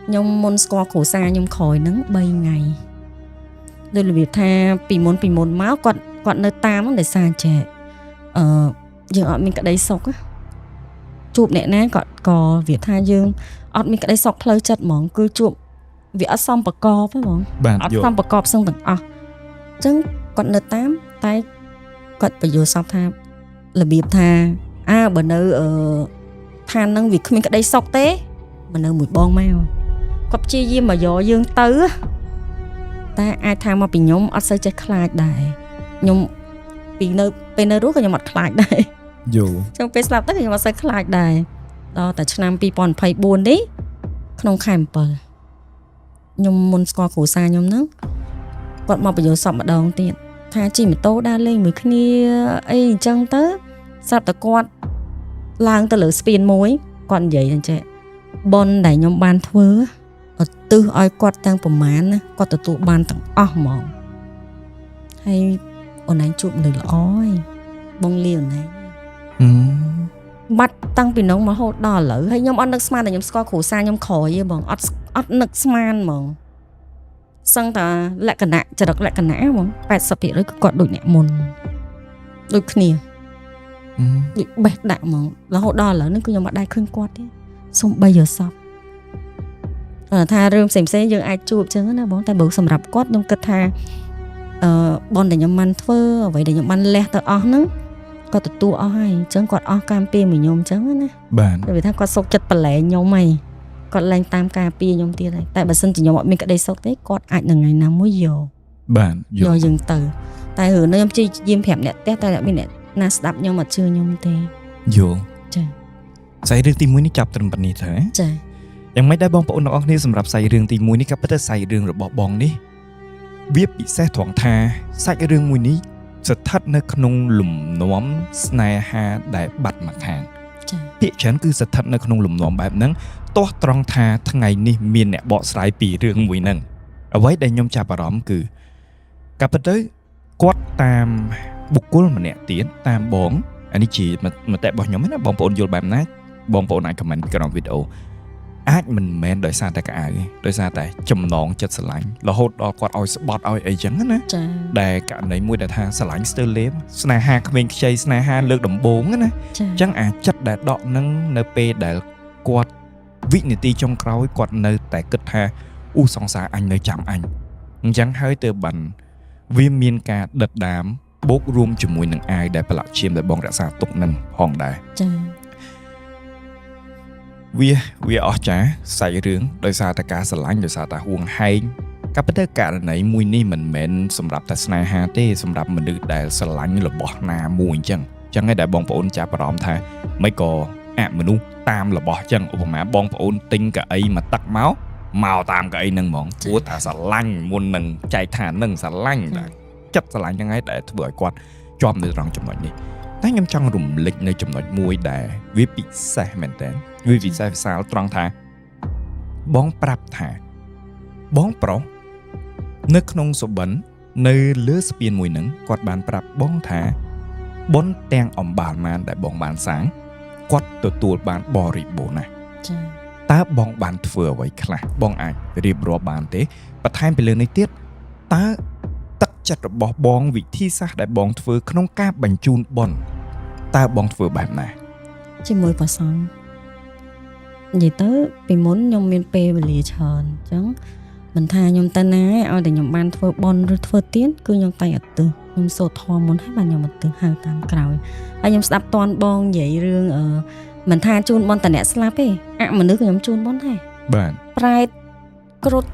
ខ្ញុំមុនស្គាល់គ្រួសារខ្ញុំក្រោយហ្នឹង3ថ្ងៃដោយរបៀបថាពីមុនពីមុនមកគាត់គាត់នៅតាមហ្នឹងដោយសារចេះអឺយើងអត់មានក្តីសុខណាជួបអ្នកណាគាត់ក៏វាថាយើងអត់មានក្តីសុខផ្លូវចិត្តហ្មងគឺជួបវាអត់សមប្រកបទេហ្មង បាទ អត់ យល់ សមប្រកបសឹងទាំងអស់អញ្ចឹងគាត់នៅតាមតែគាត់បញ្យល់សពថារបៀបថាអើបើនៅអឺឋានហ្នឹងវាគ្មានក្តីសុខទេមកនៅមួយបងមកគាត់ព្យាយាមមកយកយើងទៅតែអាចថាមកពីខ្ញុំអត់សូវចេះខ្លាចដែរខ្ញុំពីនៅពេលនៅរស់ក៏ខ្ញុំអត់ខ្លាចដែរ យល់ ចឹងពេលស្លាប់ទៅខ្ញុំអត់សូវខ្លាចដែរដល់តែឆ្នាំ2024នេះក្នុងខែ7ខ្ញុំមុនស្គាល់គ្រួសារខ្ញុំហ្នឹងគាត់មកបញ្យល់សពម្ដងទៀតថាជិះម៉ូតូដើរលេងមួយគ្នាអីអញ្ចឹងទៅស្រាប់តែគាត់ឡើងទៅលើស្ពានមួយគាត់និយាយអញ្ចឹងបុណ្យដែលខ្ញុំបានធ្វើឧទ្ទិសឲ្យគាត់ទាំងប្រមាណណាគាត់ទទួលបានទាំងអស់ហ្មងហើយអូនឯងជួបមនុស្សល្អហើយបងលាអូនឯង ហឹម បាត់តាំងពីនោះមករហូតដល់ឥឡូវហើយខ្ញុំអត់នឹកស្មានតែខ្ញុំស្គាល់គ្រួសារខ្ញុំក្រោយទេបងអត់អត់នឹកស្មានហ្មងសឹងតែលក្ខណៈចរិតលក្ខណៈហ្មង80%គឺគាត់ដូចអ្នកមុនដូចគ្នា ហឹម ដូចបេះដាក់ហ្មងរហូតដល់ឥឡូវនេះគឺខ្ញុំអត់ដែរឃើញគាត់ទេសំបីយល់សពគាត់ថារឿងផ្សេងៗយើងអាចជួបចឹងណាបងតែបើសម្រាប់គាត់ខ្ញុំគិតថាអឺបុណ្យដែលខ្ញុំបានធ្វើអ្វីដែលខ្ញុំបានលះទៅអស់ហ្នឹងគាត់ទទួលអស់ហើយអញ្ចឹងគាត់អស់កម្មពីមួយខ្ញុំអញ្ចឹងណា បាទ វាថាគាត់សុកចិត្តប្រឡែងខ្ញុំហីគាត់លែងតាមការពារខ្ញុំទៀតហើយតែបើសិនជាខ្ញុំអត់មានក្តីសុខទេគាត់អាចនឹងថ្ងៃណាមួយយក បាទយ យក ល់ យើងទៅតែរឿងនេះខ្ញុំព្យាយាមប្រាប់អ្នកផ្ទះតែអត់មានអ្នកណាស្ដាប់ខ្ញុំអត់ជឿខ្ញុំទេ យល់ ចា សាច់រឿងទី1នេះចាប់ត្រឹមប៉ុណ្នេះទេ ចា យ៉ាងម៉េចដែរបងប្អូនទាំងអស់គ្នាសម្រាប់សាច់រឿងទី1នេះក៏ពិតតែសាច់រឿងរបស់បងនេះវាពិសេសត្រង់ថាសាច់រឿងមួយនេះស្ថិតនៅក្នុងលំនាំស្នេហាដែលបាត់មកខាង ចា ភាគច្រើនគឺស្ថិតនៅក្នុងលំនាំបែបហ្នឹងទាស់ត្រង់ថាថ្ងៃនេះមានអ្នកបកស្រាយពីរឿងមួយហ្នឹងអ្វីដែលខ្ញុំចាប់អារម្មណ៍គឺកាលពិតទៅគាត់តាមបុគ្គលម្នាក់ទៀតតាមបងអានេះជាមតិរបស់ខ្ញុំណាបងប្អូនយល់បែបណាបងប្អូនអាច comment ក្រោមវីដេអូអាចមិនមែនដោយសារតែកៅអៅទេដោយសារតែចំណងចិត្តស្រឡាញ់រហូតដល់គាត់ឲ្យស្បត់ឲ្យអីចឹងណា ចា ដែលករណីមួយដែលថាស្រឡាញ់ស្ទើរលេបស្នេហាក្មេងខ្ចីស្នេហាលើកដំបូងណា ចា អញ្ចឹងអាចិត្តដែលដកនឹងនៅពេលដែលគាត់វិនាទីចុងក្រោយគាត់នៅតែគិតថាអូសង្សារអញនៅចាំអញអញ្ចឹងហើយទៅបានវាមានការដិតដាមបូករួមជាមួយនឹងអាវដែលប្រឡាក់ឈាមដែលបងរក្សាទុកនឹងផងដែរ ចា វាវាអស្ចារ្យសាច់រឿងដោយសារតែការស្រឡាញ់ដោយសារតែហួងហែងក៏ប៉ុន្តែករណីមួយនេះមិនមែនសម្រាប់តែស្នេហាទេសម្រាប់មនុស្សដែលស្រឡាញ់របស់ណាមួយអញ្ចឹងអញ្ចឹងឯងដែលបងប្អូនចាប់អារម្មណ៍ថាមិនក៏អមនុស្សតាមរបស់អញ្ចឹងឧបមាបងប្អូនទិញកៅអីមកទឹកមកមកតាមកៅអីហ្នឹងហ្មងព្រោះតែស្រឡាញ់មុននឹងចែកឋានហ្នឹងស្រឡាញ់តែចិត្តស្រឡាញ់ហ្នឹងឯងដែលធ្វើឲ្យគាត់ជាប់នៅត្រង់ចំណុចនេះតែខ្ញុំចង់រំលេចនៅចំណុចមួយដែលវាពិសេសមែនតើវាពិសេសវិសាលត្រង់ថាបងប្រាប់ថាបងប្រុសនៅក្នុងសុបិននៅលើស្ពានមួយហ្នឹងគាត់បានប្រាប់បងថាបុណ្យទាំងអំបាលម៉ានដែលបងបានសាងគាត់ទទួលបានបរិបូរណ៍ណាស់ ចា តើបងបានធ្វើអ្វីខ្លះបងអាចរៀបរាប់បានទេបន្ថែមពីលើនេះទៀតតើទឹកចិត្តរបស់បងវិធីសាស្ត្រដែលបងធ្វើក្នុងការបញ្ជូនបុណ្យតើបងធ្វើបែបណា ជាមួយព្រះសង្ឃនិយាយទៅពីមុនខ្ញុំមានពេលវេលាច្រើនអញ្ចឹងមិនថាខ្ញុំទៅណាឯងឲ្យតែខ្ញុំបានធ្វើបុណ្យឬធ្វើទានគឺខ្ញុំតែងឧទ្ទិសខ្ញុំសូត្រធម៌មុនហើយបានខ្ញុំឧទ្ទិសហៅតាមក្រោយហើយខ្ញុំស្ដាប់តន់បងនិយាយរឿងមិនថាជូនបុណ្យតែអ្នកស្លាប់ទេអមនុស្សក៏ខ្ញុំជូនបុណ្យដែរ បាទ ប្រែតគ្រុឌ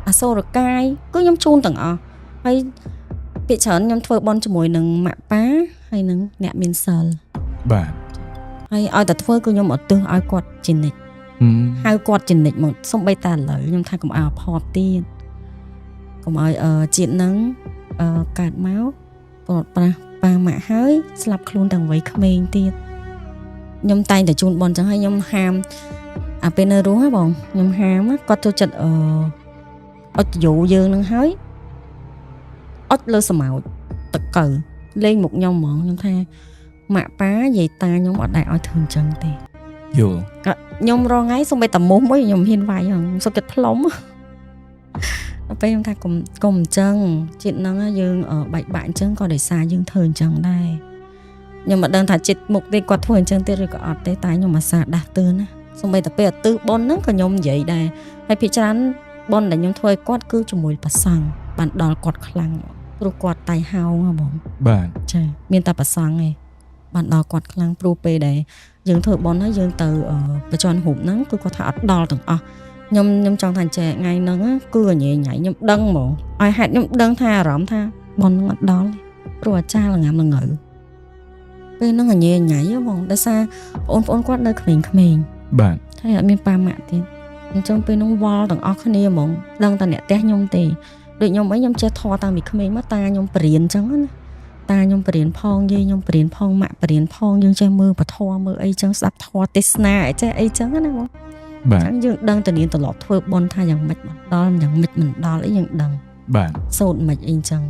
អសូរកាយគឺខ្ញុំជូនទាំងអស់ហើយភាគច្រើនខ្ញុំធ្វើបុណ្យជាមួយនឹងម៉ាក់ប៉ាហើយនឹងអ្នកមានសិល បាទ ហើយឲ្យតែធ្វើគឺខ្ញុំឧទ្ទិសឲ្យគាត់ជានិច្ច ហឹម ហៅគាត់ជានិច្ចមកសំបីតាឥឡូវខ្ញុំថាកុំឲ្យអភ័ព្វទៀតកុំឲ្យជាតិហ្នឹងកើតមកប្រត់ប្រាស់ប៉ាម៉ាក់ហើយស្លាប់ខ្លួនទាំងវ័យក្មេងទៀតខ្ញុំតែងតែជូនបុណ្យចឹងហើយខ្ញុំហាមអាពេលនៅរស់ហ៎បងខ្ញុំហាមណាគាត់ចូលចិត្តអុចយោយើងនឹងហើយអុចលើសម្ោចតកៅលេងមុខខ្ញុំហ្មងខ្ញុំថាម៉ាក់ប៉ាយាយតាខ្ញុំអត់ដែលឲ្យធ្វើអញ្ចឹងទេ យល់ ខ្ញុំរងថ្ងៃសូម្បីតែមុះមួយខ្ញុំហ៊ានវាយហ្នឹងខ្ញុំសុខចិត្តផ្លុំដល់ពេលខ្ញុំថាកុំកុំអញ្ចឹងជាតិហ្នឹងណាយើងបែកបាក់អញ្ចឹងក៏ដោយសារយើងធ្វើអញ្ចឹងដែរខ្ញុំមិនដឹងថាជាតិមុខទេគាត់ធ្វើអញ្ចឹងទេឬក៏អត់ទេតែខ្ញុំអាសាដាស់តឿនណាសូម្បីតែពេលឧទ្ទិសបុណ្យហ្នឹងក៏ខ្ញុំនិយាយដែរហើយភាគច្រើនបុណ្យដែលខ្ញុំធ្វើឲ្យគាត់គឺជាមួយព្រះសង្ឃបានដល់គាត់ខ្លាំងព្រោះគាត់តៃហោងហ៎បង បាទ ចាមានតែប្រសង់ឯងបានដល់គាត់ខ្លាំងព្រោះពេលដែលយើងធ្វើបុណ្យហើយយើងទៅបញ្ជាន់រូបហ្នឹងគឺគាត់ថាអត់ដល់ទាំងអស់ខ្ញុំចង់ថាចេះថ្ងៃហ្នឹងណាគឺញ៉ៃញ៉ៃខ្ញុំដឹងហ្មងឲ្យហេតុខ្ញុំដឹងថាអារម្មណ៍ថាបុណ្យហ្នឹងអត់ដល់ទេព្រោះអាចារ្យល្ងាំល្ងើពេលហ្នឹងញ៉ៃញ៉ៃហ៎បងដោយសារបងប្អូនគាត់នៅក្មេងៗ បាទ ហើយអត់មានប៉ាម៉ាក់ទៀតអញ្ចឹងពេលហ្នឹងវល់ទាំងអស់គ្នាហ្មងដឹងតែអ្នកផ្ទះខ្ញុំទេដូចខ្ញុំអីខ្ញុំចេះធေါ်តាំងពីក្មេងមកតាខ្ញុំបរៀនអញ្ចឹងណាតាខ្ញុំបរៀនផងយាយខ្ញុំបរៀនផងម៉ាក់បរៀនផងយើងចេះមើលពធមើលអីចឹងស្ដាប់ធម៌ទេសនាអីចេះអីចឹងណាបង បាទ ចឹងយើងដឹងតនានត្រឡប់ធ្វើបុណ្យថាយ៉ាងម៉េចមិនដល់យ៉ាងម៉េចមិនដល់អីយើងដឹង បាទ សូត្រមិនអីចឹង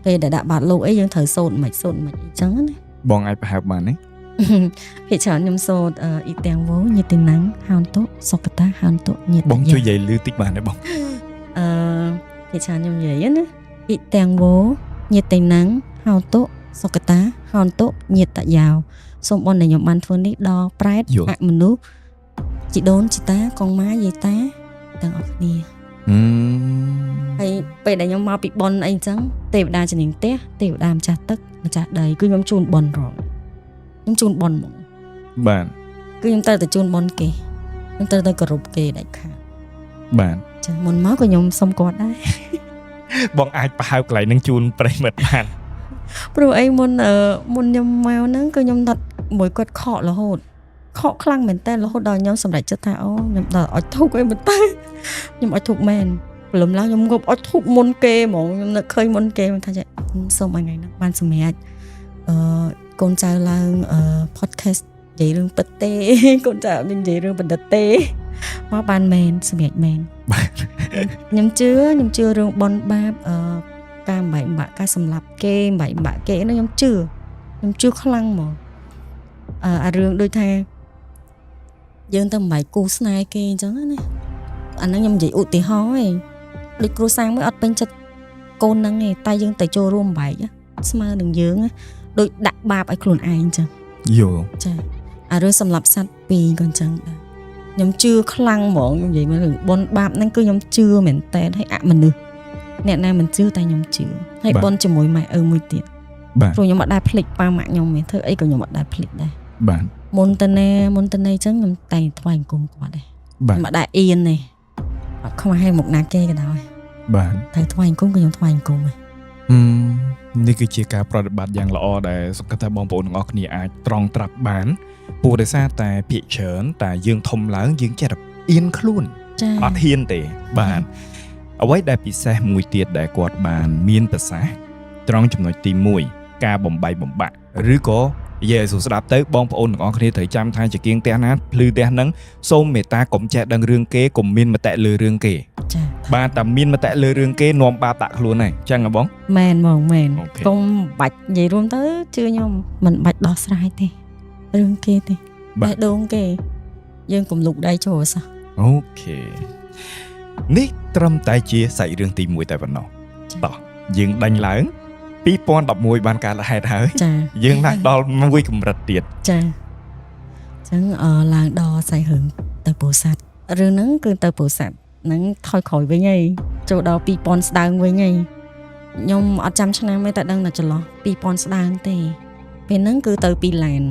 ពេលដែលដាក់បាតលោកអីយើងត្រូវសូត្រមិនសូត្រមិនអីចឹងណា បងអាចប្រហែលបានទេ ភាគច្រើនខ្ញុំសូត្រអ៊ីទាំងវោញាតិណាំងហោនតុសុកតាហោនតុញាតិ បងជួយនិយាយលឺតិចបានទេបង អឺភាគច្រើនខ្ញុំនិយាយណាអ៊ីទាំងវោញាតិណាំងហោនតុសុកតាហោនតុញាតយ៉ាវសូមបុណ្យដែលខ្ញុំបានធ្វើនេះដល់ប្រែត យល់ អមនុស្សជីដូនជីតាកងម៉ាយាយតាទាំងអស់គ្នា ហឹម ហើយពេលដែលខ្ញុំមកពីបុណ្យអីចឹងទេវតាជំនាញផ្ទះទេវតាម្ចាស់ទឹកម្ចាស់ដីគឺខ្ញុំជូនបុណ្យរងខ្ញុំជូនបុណ្យហ្មង បាទ គឺខ្ញុំត្រូវតែជូនបុណ្យគេខ្ញុំត្រូវតែគោរពគេដាច់ខាត បាទ ចាមុនមកក៏ខ្ញុំសុំគាត់ដែរ បងអាចប្រហែលកន្លែងហ្នឹងជូនប្រិយមិត្តបាន ព្រោះអីមុនមុនខ្ញុំមកហ្នឹងគឺខ្ញុំដុតមួយគាត់ខករហូតខកខ្លាំងមែនតើរហូតដល់ខ្ញុំសម្រេចចិត្តថាអូខ្ញុំដល់អុចធូបអីមិនទៅខ្ញុំអុចធូបមែនព្រលឹមឡើងខ្ញុំងប់អុចធូបមុនគេហ្មងខ្ញុំនឹកឃើញមុនគេខ្ញុំថាចេះសូមឲ្យថ្ងៃហ្នឹងបានសម្រេចអឺកូនចៅឡើងpodcast និយាយរឿងពិតទេ កូនចៅអត់មាននិយាយរឿងបណ្ឌិតទេមកបានមែនសម្រេចមែន បាទ ខ្ញុំជឿខ្ញុំជឿរឿងបុណ្យបាបការបំបែកបំបាក់ការសម្លាប់គេបំបែកបំបាក់គេហ្នឹងខ្ញុំជឿខ្ញុំជឿខ្លាំងហ្មងអារឿងដូចថាយើងទៅបំបែកគូស្នេហ៍គេអញ្ចឹងណាអាហ្នឹងខ្ញុំនិយាយឧទាហរណ៍ឯងដូចគ្រួសារមួយអត់ពេញចិត្តកូនហ្នឹងឯងតែយើងទៅចូលរួមបំបែកស្មើនឹងយើងណាដូចដាក់បាបឲ្យខ្លួនឯងអញ្ចឹង យល់ ចាអារឿងសម្លាប់សត្វពីរក៏អញ្ចឹងដែរខ្ញុំជឿខ្លាំងហ្មងខ្ញុំនិយាយមករឿងបុណ្យបាបហ្នឹងគឺខ្ញុំជឿមែនតើហើយអមនុស្សអ្នកណាមិនជឿតែខ្ញុំជឿហើយបុណ្យជាមួយម៉ែឪមួយទៀត បាទ ព្រោះខ្ញុំអត់ដែលភ្លេចប៉ាម៉ាក់ខ្ញុំទេធ្វើអីក៏ខ្ញុំអត់ដែលភ្លេចដែរ បាទ មុនទៅណាមុនទៅណីអញ្ចឹងខ្ញុំតែងថ្វាយអង្គមគាត់ដែរ បាទ ខ្ញុំអត់ដែលអៀនទេអត់ខ្វះឲ្យមុខណាគេក៏ដោយ បាទ តែថ្វាយអង្គមក៏ខ្ញុំថ្វាយអង្គមដែរ ហឹមនេះគឺជាការប្រតិបត្តិយ៉ាងល្អដែលសង្ឃឹមថាបងប្អូនទាំងអស់គ្នាអាចត្រង់ត្រាប់បានព្រោះដោយសារតែភាគច្រើនតែយើងធំឡើងយើងចេះតែអៀនខ្លួន ចា អត់ហ៊ានទេបាទអ្វីដែលពិសេសមួយទៀតដែលគាត់បានមានប្រសាសន៍ត្រង់ចំណុចទី1ការបំបីបំបាក់ឬក៏និយាយឲ្យស្រួលស្ដាប់ទៅបងប្អូនទាំងអស់គ្នាត្រូវចាំថាជាគៀងផ្ទះណាភ្លឺផ្ទះហ្នឹងសូមមេត្តាកុំចេះដឹងរឿងគេកុំមានមតិលើរឿងគេ ចា បាទតែមានមតិលើរឿងគេនាំបាបដាក់ខ្លួនហើយចឹងហ៎បង មែនហ្មងមែន OK កុំបាច់និយាយរួមទៅជឿខ្ញុំមិនបាច់ដោះស្រាយទេរឿងគេទេ បាទ បេះដូងគេយើងកុំលុកដៃចូលសោះ OK នេះត្រឹមតែជាសាច់រឿងទី1តែប៉ុណ្ណោះតោះយើងដេញឡើង2011បានកើតហេតុហើយ ចា យើងឡើងដល់មួយកម្រិតទៀត ចាអញ្ចឹងអឺឡើងដល់សាច់រឿងទៅពោធិ៍សាត់រឿងហ្នឹងគឺទៅពោធិ៍សាត់ហ្នឹងថយក្រោយវិញហើយចូលដល់2000ស្ដើងវិញហើយខ្ញុំអត់ចាំឆ្នាំទេតែដឹងតែចន្លោះ2000ស្ដើងទេពេលហ្នឹងគឺទៅពីឡាន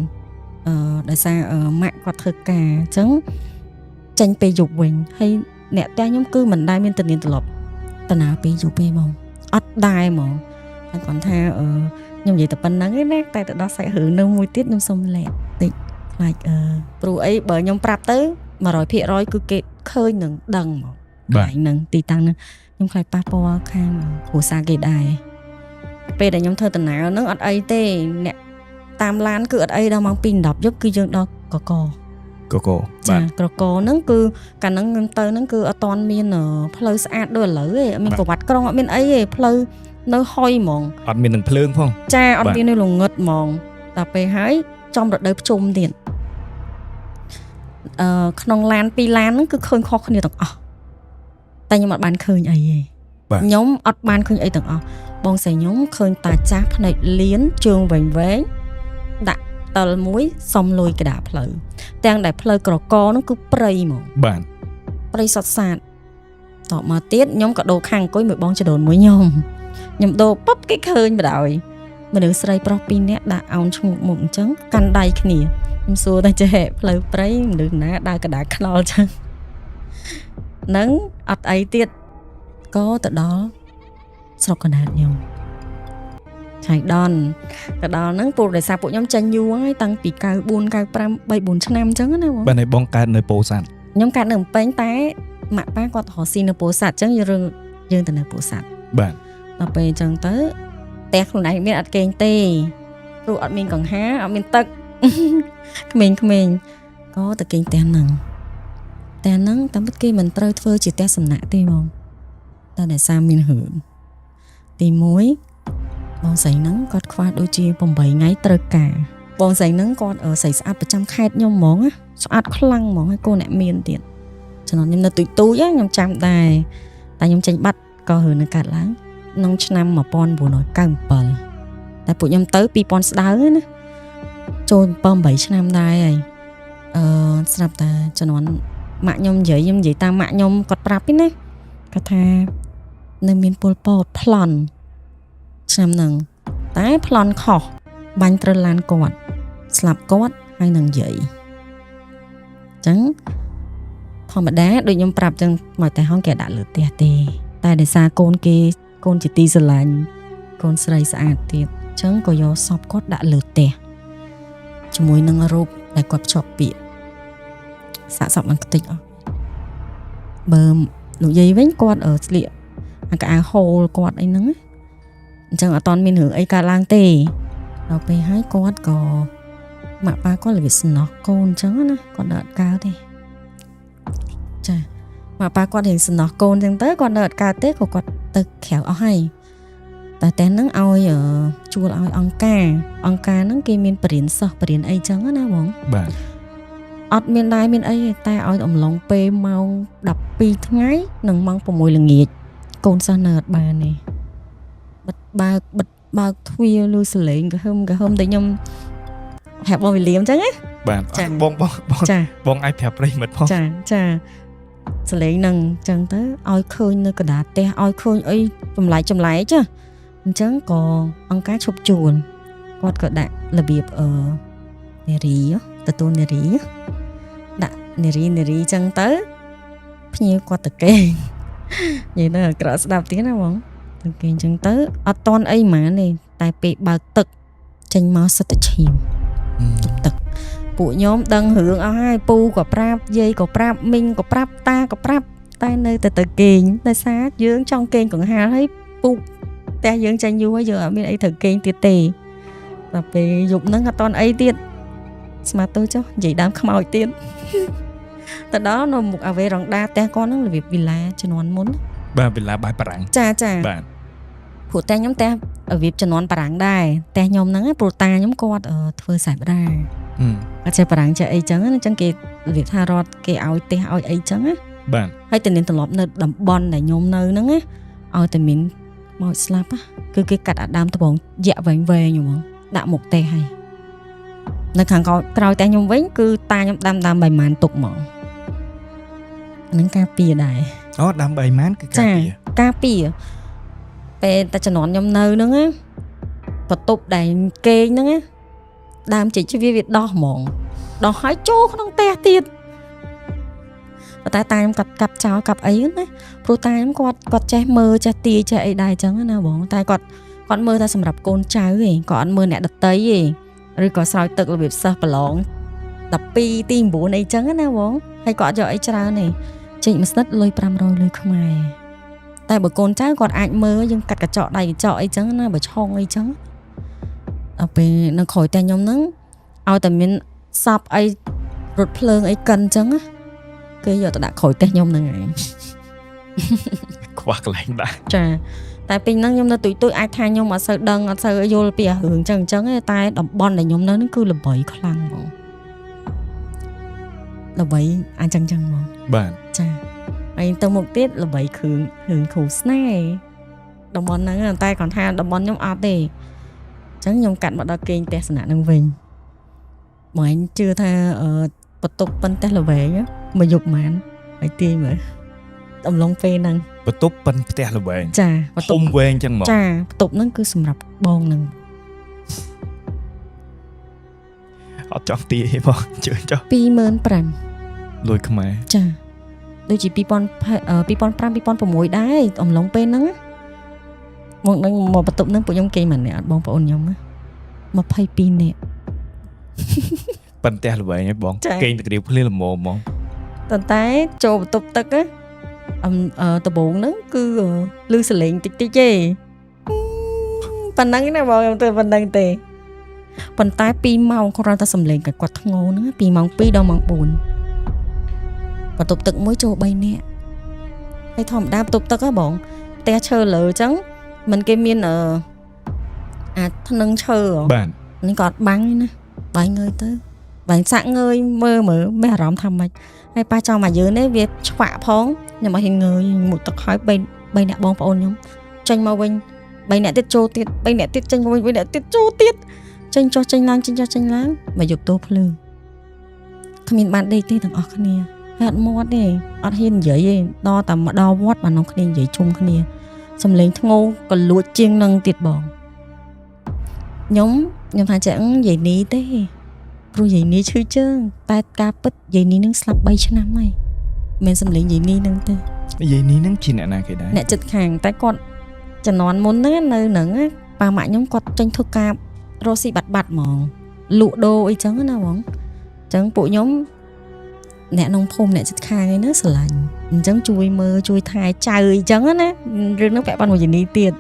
ដោយសារម៉ាក់គាត់ធ្វើការអញ្ចឹងចេញពេលយប់វិញហើយអ្នកផ្ទះខ្ញុំគឺមិនដែលមានទំនៀមទម្លាប់តាណាពេលយប់ទេហ្មងអត់ដែរហ្មងតែគាត់ថាខ្ញុំនិយាយតែប៉ុណ្្នឹងឯណាតែទៅដល់សាច់រឿងនៅមួយទៀតខ្ញុំសុំលាក់តិចខ្លាចព្រោះអីបើខ្ញុំប្រាប់ទៅ100%គឺគេឃើញនឹងដឹងហ្មង បាទ កន្លែងហ្នឹងទីតាំងហ្នឹងខ្ញុំខ្លាចប៉ះពាល់ខាងគ្រួសារគេដែរពេលដែលខ្ញុំធ្វើដំណើរហ្នឹងអត់អីទេអ្នកតាមឡានគឺអត់អីដល់ម៉ោង2:10យប់គឺយើងដល់កក កក ចា បាទ ក្រកហ្នឹងគឺកាលហ្នឹងខ្ញុំទៅហ្នឹងគឺអត់ទាន់មានផ្លូវស្អាតដូចឥឡូវទេអត់មាន បាទ ប្រវត្តិក្រុងអត់មានអីទេផ្លូវនៅហុយហ្មង អត់មាននឹងភ្លើងផង ចាអត់ បាទ មាននៅល្ងឹតហ្មងដល់ពេលហើយចំរដូវភ្ជុំទៀតក្នុងឡានពីរឡានហ្នឹងគឺឃើញខុសគ្នាទាំងអស់តែខ្ញុំអត់បានឃើញអីទេ បាទ ខ្ញុំអត់បានឃើញអីទាំងអស់បងស្រីខ្ញុំឃើញតាចាស់ភ្នែកលៀនជើងវែងវែងដាក់តិលមួយសុំលុយកដាផ្លូវទាំងដែលផ្លូវក្រកហ្នឹងគឺព្រៃហ្មង បាទ ព្រៃសុតសាតតបមកទៀតខ្ញុំក៏ដូរខាងអង្គុយមួយបងចដូនមួយខ្ញុំខ្ញុំដូរពុបគេឃើញបណ្ដោយមនុស្សស្រីប្រុសពីរនាក់ដាក់អោនឈ្មោះមុខអញ្ចឹងកាន់ដៃគ្នាខ្ញុំសួរតែចេះផ្លូវព្រៃមនុស្សណាដើរកដាខ្នល់អញ្ចឹងនឹងអត់អីទៀតក៏ទៅដល់ស្រុកកណ្ដាលខ្ញុំឆៃដនទៅដល់ហ្នឹងពួកដោយសារពួកខ្ញុំចេញយូរហើយតាំងពី94 95 3 4ឆ្នាំអញ្ចឹងណាបង បាទហើយបងកើតនៅពោធិ៍សាត់ ខ្ញុំកើតនៅភ្នំពេញតែម៉ាក់ប៉ាគាត់ទៅរកស៊ីនៅពោធិ៍សាត់អញ្ចឹងយើងយើងទៅនៅពោធិ៍សាត់ បាទ ដល់ពេលអញ្ចឹងទៅផ្ទះខ្លួនឯងមានអត់គេងទេព្រោះអត់មានកង្ហាអត់មានទឹក ក្មេងៗក៏ទៅគេងផ្ទះហ្នឹងផ្ទះហ្នឹងតាមពិតគេមិនត្រូវធ្វើជាផ្ទះសំណាក់ទេហ្មងតែដោយសារមានរឿងទី1បងស្រីហ្នឹងគាត់ខ្វះដូចជា8ថ្ងៃត្រូវការបងស្រីហ្នឹងគាត់ស្រីស្អាតប្រចាំខេត្តខ្ញុំហ្មងណាស្អាតខ្លាំងហ្មងហើយកូនអ្នកមានទៀតចំណងខ្ញុំនៅទូចទូចៗខ្ញុំចាំដែរតែខ្ញុំចេញបាត់ក៏រឿងនឹងកើតឡើងក្នុងឆ្នាំ1997តែពួកខ្ញុំទៅ2000ស្ដើងណាចូល7 8ឆ្នាំដែរហើយស្រាប់តែជំនាន់ម៉ាក់ខ្ញុំនិយាយខ្ញុំនិយាយតាមម៉ាក់ខ្ញុំគាត់ប្រាប់ពីណាគាត់ថានៅមានពលពតប្លន់ឆ្នាំហ្នឹងតែប្លន់ខុសបាញ់ត្រូវឡានគាត់ស្លាប់គាត់ហើយនឹងនិយាយអញ្ចឹងធម្មតាដូចខ្ញុំប្រាប់ចឹងមកតែហងគេដាក់លើផ្ទះទេតែដោយសារកូនគេកូនជាទីស្រឡាញ់កូនស្រីស្អាតទៀតអញ្ចឹងក៏យកសពគាត់ដាក់លើផ្ទះជាមួយនឹងរូបដែលគាត់ភ្ជាប់ពាក្យសាកសពมันខ្ទេចអស់បើលោកយាយវិញគាត់ស្លៀកអាកៅអៅហូលគាត់អីហ្នឹងណាអញ្ចឹងអត់ទាន់មានរឿងអីកើតឡើងទេដល់ពេលហើយគាត់ក៏ម៉ាក់ប៉ាគាត់របៀបសំណោះកូនអញ្ចឹងណាគាត់នៅអត់កើតទេចាម៉ាក់ប៉ាគាត់រៀងសំណោះកូនអញ្ចឹងទៅគាត់នៅអត់កើតទេក៏គាត់ទៅក្រៅអស់ហើយតែតែហ្នឹងឲ្យជួលឲ្យអង្គការអង្គការហ្នឹងគេមានបរិញ្ញាសិស្សបរិញ្ញាអីចឹងណាបង បាទ អត់មានដែរមានអីទេតែឲ្យអំឡុងពេលម៉ោង12ថ្ងៃនិងម៉ោង6ល្ងាចកូនសិស្សនៅអត់បានទេបិទបើកបិទបើកទ្វារលឺសលេងកហឹមកហឹមតែខ្ញុំប្រាប់បងវិលៀមចឹងណា បាទ ចា បងបងបង ចា បងអាចប្រាប់ប្រិយមិត្តផង ចាចាសលេងហ្នឹងចឹងទៅឲ្យឃើញនៅកណ្ដាលផ្ទះឲ្យឃើញអីចម្លែកចម្លែកចាអញ្ចឹងក៏អង្គការឈប់ជួលគាត់ក៏ដាក់របៀបនារីទទួលនារីដាក់នារីនារីចឹងទៅភ្ញៀវគាត់ទៅគេងនិយាយទៅអាក្រក់ស្ដាប់ទៀតណាបងទៅគេងចឹងទៅអត់តន់អីហ្មងទេតែពេលបើកទឹកចេញមកសិតតែឈាម ទឹកពួកខ្ញុំដឹងរឿងអស់ហើយពូក៏ប្រាប់យាយក៏ប្រាប់មីងក៏ប្រាប់តាក៏ប្រាប់តែនៅតែទៅគេងដោយសារយើងចង់គេងកង្ហាលហើយពូផ្ទះយើងចាញ់យូរហើយយើងអត់មានអីត្រូវគេងទៀតទេដល់ពេលយប់ហ្នឹងអត់តន់អីទៀតស្មាតទៅចុះនិយាយដើមខ្មោចទៀត ទៅដល់នៅមុខអាវេរ៉ង់ដាផ្ទះគាត់ហ្នឹងរបៀបវីឡាជំនាន់មុន បាទវេលាបាយបារាំង ចាចា បាទ ព្រោះផ្ទះខ្ញុំផ្ទះរបៀបជំនាន់បារាំងដែរផ្ទះខ្ញុំហ្នឹងព្រោះតាខ្ញុំគាត់ធ្វើខ្សែបារាំង ហឹម អត់ចេះបារាំងចេះអីចឹងណាអញ្ចឹងគេ របៀបថារដ្ឋគេឲ្យផ្ទះឲ្យអីចឹងណា បាទ ហើយតែនាងត្រឡប់នៅតំបន់ដែលខ្ញុំនៅហ្នឹងណាឲ្យតែមានមកស្លាប់ណាគឺគេកាត់អាដើមត្បូងយៈវែងវែងហ្មងដាក់មុខផ្ទះហើយនៅខាងក្រោយផ្ទះខ្ញុំវិញគឺតាខ្ញុំដាំដើមបៃម៉ានទុកហ្មងហ្នឹងការពារដែរ អូដើមបៃម៉ានគឺការពារ ការពារពេលតែជំនាន់ខ្ញុំនៅហ្នឹងណាបន្ទប់ដែលគេងហ្នឹងណាដើមចេកជ្វាវាដោះហ្មងដោះហើយចូលក្នុងផ្ទះទៀតប៉ុន្តែតាខ្ញុំកាត់កាប់ចោលកាប់អីហ្នឹងណាព្រោះតាខ្ញុំគាត់ចេះមើលចេះទាយចេះអីដែរអញ្ចឹងណាបងតែគាត់គាត់មើលតែសម្រាប់កូនចៅឯងគាត់អត់មើលអ្នកដតីឯងឬក៏ស្រោចទឹករបៀបសិស្សប្រឡង12ទី9អីចឹងណាបងហើយគាត់អត់យកអីច្រើនទេចេញមួយស្និតលុយ500លុយខ្មែរតែបើកូនចៅគាត់អាចមើលយើងកាត់កញ្ចក់ដៃកញ្ចក់អីចឹងណាបើឆុងអីចឹងដល់ពេលនៅក្រោយតែខ្ញុំហ្នឹងឲ្យតែមានសពអីរថភ្លើងអីកិនចឹងណាគេយកទៅដាក់ក្រោយផ្ទះខ្ញុំហ្នឹងឯង ខ្វះកន្លែងដាក់ ចាតែពេលហ្នឹងខ្ញុំនៅទុយទុយអាចថាខ្ញុំអត់សូវដឹងអត់សូវយល់ពីអារឿងចឹងចឹងទេតែតំបន់ដែលខ្ញុំនៅហ្នឹងគឺល្បីខ្លាំងហ្មងល្បីអញ្ចឹងចឹងហ្មង បាទ ចាហើយទៅមុខទៀតល្បីគ្រឿងរឿងគ្រូស្នេហ៍តំបន់ហ្នឹងតែគាត់ថាតំបន់ខ្ញុំអត់ទេអញ្ចឹងខ្ញុំកាត់មកដល់គេងទស្សនៈហ្នឹងវិញបងឯងជឿថាអឺបន្ទប់ប៉ុនផ្ទះល្វែងមកយប់ហ្មងហើយទាយមើលអំឡុងពេលហ្នឹង បន្ទប់ប៉ិនផ្ទះល្វែង ចាបន្ទប់ ធំវែងចឹងហ្មង ចាបន្ទប់ហ្នឹងគឺសម្រាប់បងហ្នឹង អត់ចង់ទាយទេបងជឿចុះ 25,000 លុយខ្មែរ ចាដូចជា2000 2005 2006ដែរអំឡុងពេលហ្នឹងណាមកនឹងមកបន្ទប់ហ្នឹងពួកខ្ញុំគេងម្នាក់អត់បងប្អូនខ្ញុំណា22នាក់ ប៉ិនផ្ទះល្វែងហ៎បង ចា គេងតែក្រៀវភ្លាមល្មមហ្មង ប៉ុន្តែចូលបន្ទប់ទឹកណាអំដំបូងហ្នឹងគឺលឺសលេងតិចតិចទេប៉ុណ្ណឹងណាបងខ្ញុំទៅប៉ុណ្ណឹងទេប៉ុន្តែ2ម៉ោងគ្រាន់តែសំលេងតែគាត់ធ្ងោហ្នឹងពីម៉ោង2ដល់ម៉ោង4បន្ទប់ទឹកមួយចូល3នាក់ហើយធម្មតាបន្ទប់ទឹកហ៎បងផ្ទះឈើលើអញ្ចឹងមិនគេមានអឺអាធ្នឹងឈើហ៎ បាទ នេះក៏អត់បាំងទេណាបាយងើយទៅបាយសាក់ងើយមើលមើលមានអារម្មណ៍ថាម៉េចហើយប៉ះចង់មកយើងនេះវាឆ្វាក់ផងខ្ញុំអត់ហ៊ានងើយមុជទឹកហើយ3 3នាក់បងប្អូនខ្ញុំចេញមកវិញ3នាក់ទៀតចូលទៀត3នាក់ទៀតចេញមកវិញ3នាក់ទៀតចូលទៀតចេញចុះចេញឡើងចេញចុះចេញឡើងមកយប់ទោភ្លឺគ្មានបានដេកទេទាំងអស់គ្នាហើយអត់មាត់ទេអត់ហ៊ាននិយាយទេដល់តែមកដល់វត្តបាននាំគ្នានិយាយជុំគ្នាសំលេងធ្ងោក៏លួចជាងនឹងទៀតបងខ្ញុំខ្ញុំថាចេះនិយាយនេះទេព្រោះយាយនេះឈឺជើងតែការពិតយាយនេះនឹងស្លាប់3ឆ្នាំហើយមិនសំលេងយាយនេះនឹងទេ យាយនេះហ្នឹងជាអ្នកណាគេដែរ អ្នកចិត្តខាងតែគាត់ជំនាន់មុនហ្នឹងនៅហ្នឹងណាប៉ាម៉ាក់ខ្ញុំគាត់ចេញធ្វើការរកស៊ីបាត់បាត់ហ្មងលក់ដូរអីចឹងណាបងអញ្ចឹងពួកខ្ញុំអ្នកក្នុងភូមិអ្នកចិត្តខាងឯហ្នឹងស្រឡាញ់អញ្ចឹងជួយមើលជួយថែចៅអីចឹងណារឿងហ្នឹងពាក់ព័ន្ធមួយយាយនេះទៀត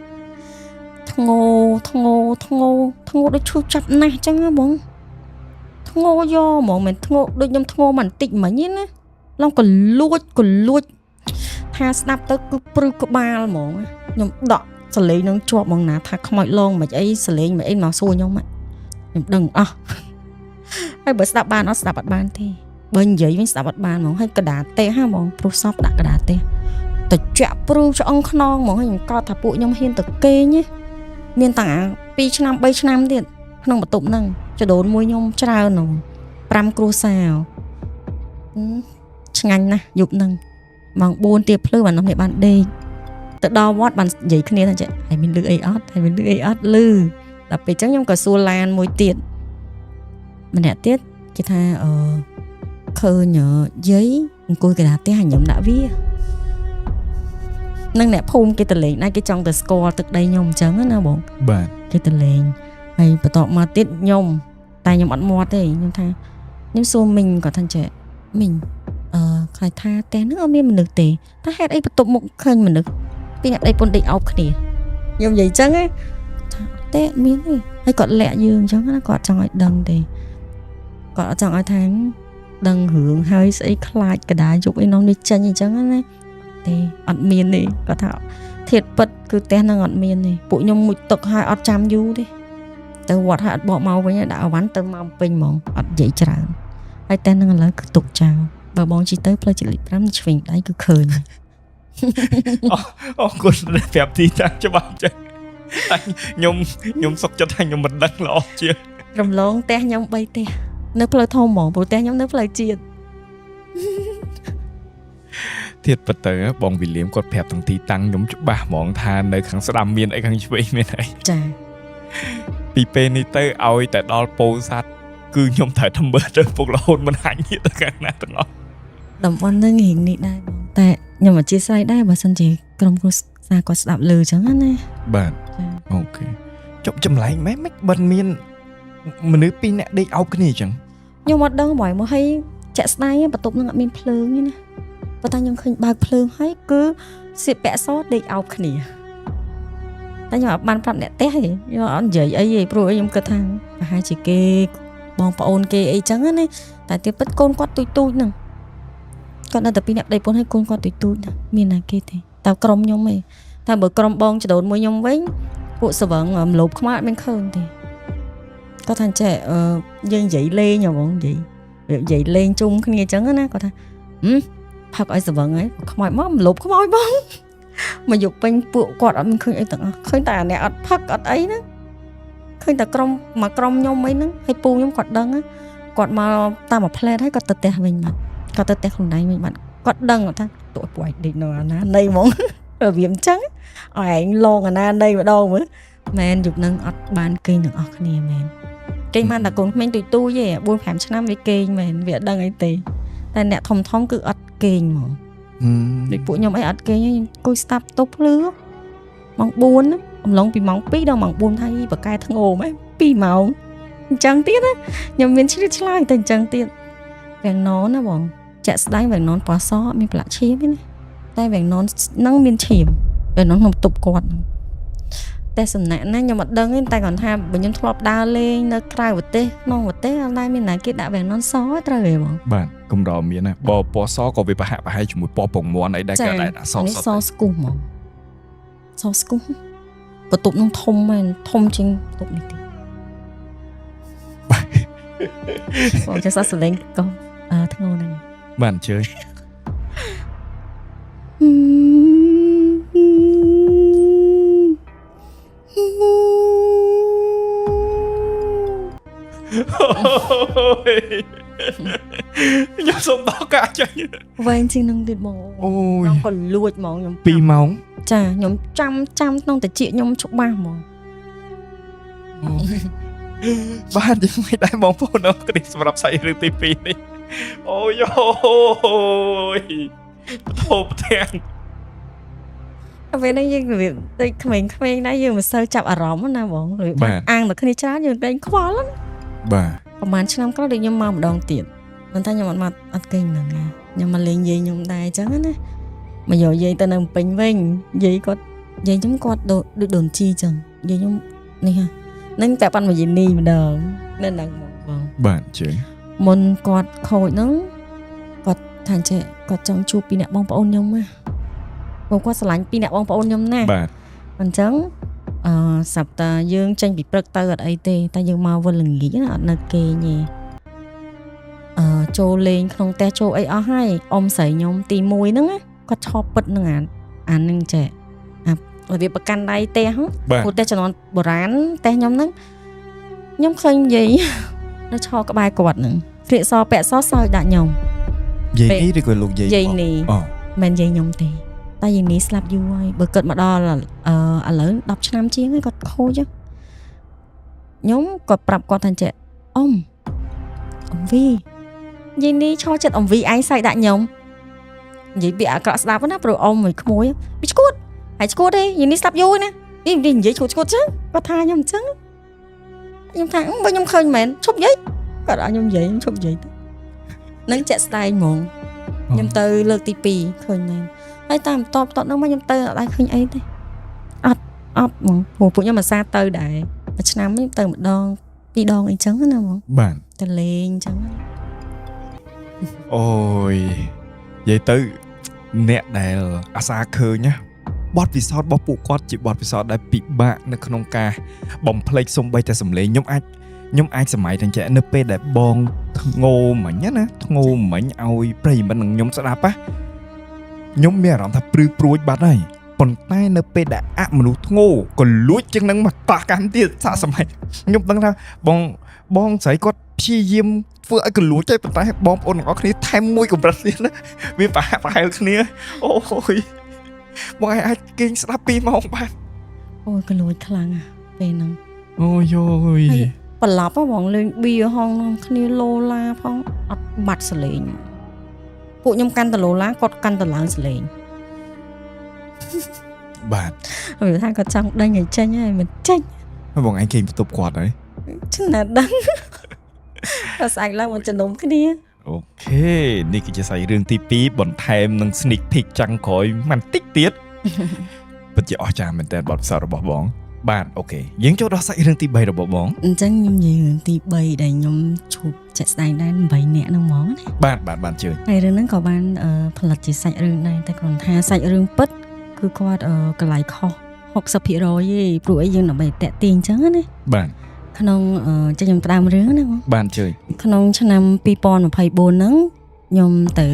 ធ្ងោធ្ងោធ្ងោធ្ងោដូចឈឺចាប់ណាស់ចឹងណាបងធ្ងោយកហ្មងមិនធ្ងោដូចខ្ញុំធ្ងោមកបន្តិចមិញទេណាឡងក៏លួចក៏លួចថាស្ដាប់ទៅគឺព្រឺក្បាលហ្មងខ្ញុំដកសលេងនឹងជាប់ហ្មងណាថាខ្មោចលងមិនអីសលេងមិនអីមកសួរខ្ញុំហ៎ខ្ញុំដឹងអស់ហើយបើស្ដាប់បានអត់ស្ដាប់អត់បានទេបើនិយាយវិញស្ដាប់អត់បានហ្មងហើយកដាទេហ่าហ្មងព្រោះសពដាក់កដាទេតិចព្រឺឆ្អឹងខ្នងហ្មងហើយខ្ញុំកោតថាពួកខ្ញុំហ៊ានទៅគេងណាមានតាំងអា2ឆ្នាំ3ឆ្នាំទៀតក្នុងបន្ទប់ហ្នឹងចដូនមួយខ្ញុំច្រើនហ្មង5គ្រួសារហឹមឆ្ងាញ់ណាស់យប់ហ្នឹងម៉ោង4ទៀបភ្លឺបាននោះនេះបានដេកទៅដល់វត្តបាននិយាយគ្នាថាចេះហើយមានលឺអីអត់ហើយមានលឺអីអត់លឺដល់ពេលអញ្ចឹងខ្ញុំក៏សួរឡានមួយទៀតម្នាក់ទៀតគេថាអឺឃើញយាយអង្គុយកណ្ដាលផ្ទះខ្ញុំដាក់វានឹងអ្នកភូមិគេទៅលេងដែរគេចង់ទៅស្គាល់ទឹកដីខ្ញុំអញ្ចឹងណាបង បាទ គេទៅលេងហើយបន្ទាប់មកទៀតខ្ញុំតែខ្ញុំអត់មាត់ទេខ្ញុំថាខ្ញុំសួរមីងគាត់ថាចេះមីងអឺខ្លាចថាផ្ទះហ្នឹងអត់មានមនុស្សទេតែហេតុអីបន្ទប់មុខឃើញមនុស្សពីរអ្នកដីពុនដេកអោបគ្នាខ្ញុំនិយាយអញ្ចឹងណាថាអត់ទេអត់មានទេហើយគាត់លាក់យើងអញ្ចឹងណាគាត់ចង់ឲ្យដឹងទេគាត់អត់ចង់ឲ្យថាដឹងរឿងហើយស្អីខ្លាចកដាយប់អីនំនេះចេញអញ្ចឹងណាទេអត់មានទេគាត់ថាធាតពិតគឺផ្ទះហ្នឹងអត់មានទេពួកខ្ញុំមុជទឹកហើយអត់ចាំយូរទេទៅវត្តហើយអត់បកមកវិញទេដាក់អវ៉ាន់ទៅមកពេញហ្មងអត់និយាយច្រើន ហើយតែនឹងឥឡូវគឺទុកចោលបើបងជិះទៅផ្លូវជាតិលេខ5ឆ្វេងដៃគឺឃើញហើយ អរគុណដែលប្រាប់ទីតាំងច្បាស់ចឹងតែខ្ញុំខ្ញុំសុខចិត្តថាខ្ញុំមិនដឹងល្អជាង រំលងផ្ទះខ្ញុំ3ផ្ទះនៅផ្លូវធំហ្មងព្រោះផ្ទះខ្ញុំនៅផ្លូវជាតិ ទៀតពិតទៅបងវិលៀមគាត់ប្រាប់ទាំងទីតាំងខ្ញុំច្បាស់ហ្មងថានៅខាងស្ដាំមានអីខាងឆ្វេងមានអី ចា ពីពេលនេះទៅឲ្យតែដល់ពោធិ៍សាត់គឺខ្ញុំត្រូវតែមើលទៅពុករហូតមិនហាញងាកទៅខាងណាទាំងអស់ តំបន់ហ្នឹងរៀងនេះដែរបងតែខ្ញុំអធិស្ឋានដែរបើសិនជាក្រុមគ្រួសារគាត់ស្ដាប់ឮចឹងណា បាទ ចា okay ចុះចម្លែកម៉េចមិនបិនមានមនុស្សពីរនាក់ដេកអោបគ្នាអញ្ចឹង ខ្ញុំអត់ដឹងហ្មងមកឲ្យចាក់ស្ដែងបន្ទប់ហ្នឹងអត់មានភ្លើងទេណាប៉ុន្តែខ្ញុំឃើញបើកភ្លើងហើយគឺសៀកពាក់សដេកអោបគ្នាតែខ្ញុំអត់បានប្រាប់អ្នកផ្ទះទេខ្ញុំអត់និយាយអីទេព្រោះខ្ញុំគិតថាប្រហែលជាគេបងប្អូនគេអីចឹងណាតែទៀតពិតកូនគាត់ទូចទូចហ្នឹងគាត់នៅតែពីរអ្នកប្តីប្រពន្ធហើយកូនគាត់ទូចទូចណាមានណាគេទេតែក្រុមខ្ញុំឯងតែបើក្រុមបងចដូនមួយខ្ញុំវិញពួកស្វឹងមលោបខ្មៅអត់មានឃើញទេគាត់ថាចេះអឺយើងនិយាយលេងហ៎បងនិយាយ និយាយលេងជុំគ្នាអញ្ចឹងណាគាត់ថាហឹមផឹកឲ្យស្វឹងហើយខ្មោចមកមលប់ខ្មោចបងមកយកពេញពួកគាត់អត់មានឃើញអីទាំងអស់ឃើញតែអាអ្នកអត់ផឹកអត់អីហ្នឹងឃើញតែក្រុមមកក្រុមខ្ញុំអីហ្នឹងហើយពូខ្ញុំគាត់ដឹងណាគាត់មកតាមមួយផ្លែតហើយគាត់ទៅផ្ទះវិញបាត់គាត់ទៅផ្ទះខ្លួនឯងវិញបាត់គាត់ដឹងគាត់ថាទោះពួកឯងដេកនៅអាណានៃហ្មង របៀបអញ្ចឹងឲ្យឯងលងអាណានៃម្ដងមើលមែនយប់ហ្នឹងអត់បានគេងទាំងអស់គ្នាមែន គេងបានតែកូនក្មេងទូចទូចទេ4 5ឆ្នាំវាគេងមែនវាអត់ដឹងអីទេតែអ្នកធំធំគឺអត់គេងហ្មងដូចពួកខ្ញុំអីអត់គេងទេអង្គុយស្ដាប់ទប់ភ្លឺម៉ោង4ណាអំឡុងពីម៉ោង2ដល់ម៉ោង4ថាយីបកែធ្ងោម៉េះ2ម៉ោងអញ្ចឹងទៀតណាខ្ញុំមានឆ្លៀតឆ្លើយតែអញ្ចឹងទៀតវាំងណនណាបងចាក់ស្ដែងវាំងណនពណ៌សអត់មានប្រឡាក់ឈាមទេណាតែវាំងណនហ្នឹងមានឈាមវាំងណនក្នុងបន្ទប់គាត់ហ្នឹង តែសំណាក់ណាខ្ញុំអត់ដឹងទេតែគាត់ថាបើខ្ញុំធ្លាប់ដើរលេងនៅក្រៅប្រទេសក្នុងប្រទេសអត់ដែលមានណាគេដាក់វាំងននសទេត្រូវទេបង បាទកម្រមានណាបើពណ៌សក៏វាប្រហាក់ប្រហែលជាមួយពណ៌ពងមាន់អីដែរ ចា គេដែរដាក់ស នេះ ស សស្គូសហ្មងសស្គូសបន្ទប់នឹងធំមែនធំជាងបន្ទប់នេះទៀតបងចេះសោះសលេងកោអឺធ្ងន់ហ្នឹង បាទអញ្ជើញ ខ្ញុំសូមដល់កាចាញ់ វែងជាងនឹងទៀតបង អូយ ខ្ញុំក៏លួចហ្មងខ្ញុំ 2ម៉ោង ចាខ្ញុំចាំចាំក្នុងតិចខ្ញុំច្បាស់ហ្មង បាទយ៉ាងម៉េចដែរបងប្អូនអរគ្នាសម្រាប់សាច់រឿងទី2នេះអូយអូយបធោបទាំង ពេលហ្នឹងយើងរបៀបដូចក្មេងៗដែរយើងមិនសូវចាប់អារម្មណ៍ណាបងរបៀបអាងតែគ្នាច្រើនយើងតែងខ្វល់ណា បាទ ប្រហែលឆ្នាំក្រោយដូចខ្ញុំមកម្ដងទៀតប៉ុន្តែខ្ញុំអត់មកអត់គេងហ្នឹងណាខ្ញុំមកលេងយាយខ្ញុំដែរអញ្ចឹងណាមកយកយាយទៅនៅភ្នំពេញវិញយាយគាត់យាយខ្ញុំគាត់ដូចដូចដូនជីអញ្ចឹងយាយខ្ញុំនេះហ่ะនឹងតែប៉ាន់មកយាយនីម្ដងនៅហ្នឹងហ្មងបង បាទអញ្ជើញ មុនគាត់ខូចហ្នឹងគាត់ថាអញ្ចេះគាត់ចង់ជួបពីអ្នកបងប្អូនខ្ញុំណាព្រោះគាត់ស្រឡាញ់ពីអ្នកបងប្អូនខ្ញុំណា បាទ អញ្ចឹងអឺស្រាប់តាយើងចេញពីព្រឹកទៅអត់អីទេតែយើងមកវិលល្ងាចណាអត់នៅគេងទេអឺចូលលេងក្នុងផ្ទះចូលអីអស់ហើយអ៊ំស្រីខ្ញុំទី1ហ្នឹងណាគាត់ឈប់ពិតហ្នឹងអាអាហ្នឹងចេះអារបៀបប្រកាន់ដៃផ្ទះហ្នឹង បាទ ព្រោះផ្ទះជំនាន់បុរាណផ្ទះខ្ញុំហ្នឹងខ្ញុំឃើញយាយ នៅឈរក្បែរគាត់ហ្នឹងស្លៀកសពាក់សសើចដាក់ខ្ញុំ យាយនេះឬក៏លោកយាយ យាយនេះ អូ មិនយាយខ្ញុំទេតែយាយនេះស្លាប់យូរហើយបើគិតមកដល់អឺឥឡូវ10ឆ្នាំជាងហើយគាត់ខូចហ៎ខ្ញុំក៏ប្រាប់គាត់ថាចេះអ៊ំអ៊ំវីយាយនេះឈរចិត្តអ៊ំវីឯងសើចដាក់ខ្ញុំនិយាយពាក្យអាក្រក់ស្ដាប់ណាព្រោះអ៊ំមួយក្មួយវាឈួតហើយឈួតទេយាយនេះស្លាប់យូរហើយណានេះនិយាយឈួតឈួតចឹងគាត់ថាខ្ញុំអញ្ចឹងខ្ញុំថាអឺបើខ្ញុំឃើញមែនឈប់និយាយគាត់ឲ្យខ្ញុំនិយាយខ្ញុំឈប់និយាយទៅនឹងជាក់ស្ដែងហ្មង ខ្ញុំទៅលើកទី2ឃើញមែនហើយតាមបន្ទាប់បន្ទាប់ហ្នឹងមកខ្ញុំទៅអត់ដែរឃើញអីទេអត់អត់ហ្មងព្រោះពួកខ្ញុំអាសាទៅដែរមួយឆ្នាំខ្ញុំទៅម្ដងពីរដងអីចឹងណាហ្មង បាទ ទៅលេងអញ្ចឹងណា អូយនិយាយទៅអ្នកដែលអាសាឃើញណាបទពិសោធន៍របស់ពួកគាត់ជាបទពិសោធន៍ដែលពិបាកនៅក្នុងការបំភ្លេចសំបីតែសំឡេងខ្ញុំអាច ខ្ញុំអាចសម័យទាំងចេះនៅពេលដែលបងធ្ងោមិញណាធ្ងោមិញឲ្យប្រិយមិត្តនឹងខ្ញុំស្ដាប់ណាខ្ញុំមានអារម្មណ៍ថាព្រឺព្រួចបាត់ហើយប៉ុន្តែនៅពេលដែលអមនុស្សធ្ងោក៏លួចជាងនឹងមកតោះកាន់ទៀតសាកសម័យខ្ញុំដឹងថាបងបងស្រីគាត់ព្យាយាមធ្វើឲ្យកលួចទេប៉ុន្តែបងប្អូនទាំងអស់គ្នាថែមមួយកម្រិតទៀតណាវាប្រហាក់ប្រហែលគ្នាអូយបងឯងអាចគេងស្ដាប់2ម៉ោងបាន អូយកលួចខ្លាំងអាពេលហ្នឹង អូយយ ហើយប្រឡប់ហ៎បងលេងបៀហងនាំគ្នាឡូឡាផងអត់បាត់សលេងពួកខ្ញុំកាន់តឡូឡាគាត់កាន់តឡើងសលេង បាទ ហើយថាគាត់ចង់ដេញឲ្យចេញហើយមិនចេញ ហើយបងឯងគេងបន្ទប់គាត់ហើយ ឆ្ណាដឹង ដល់ស្អែកឡើងមកជំនុំគ្នា OK នេះគឺជាសាច់រឿងទី2បន្ថែមនឹង sneak peek ចាំងក្រោយមិនតិចទៀត ពិតជាអស្ចារ្យមែនតើបទពិសោធន៍របស់បង បាទ OK យើងចូលដល់សាច់រឿងទី3របស់បង អញ្ចឹងខ្ញុំនិយាយរឿងទី3ដែលខ្ញុំជួបជាក់ស្ដែងដែរ8នាក់ហ្នឹងហ្មងណា បាទបាទបានជឿ ហើយរឿងហ្នឹងក៏បានផលិតជាសាច់រឿងដែរតែគ្រាន់ថាសាច់រឿងពិតគឺគាត់កន្លែងខុស60%ទេព្រោះអីយើងដើម្បីតាក់ទាញអញ្ចឹងណា បាទ ក្នុងចឹងខ្ញុំផ្ដើមរឿងណាបង បានជឿ ក្នុងឆ្នាំ2024ហ្នឹងខ្ញុំទៅ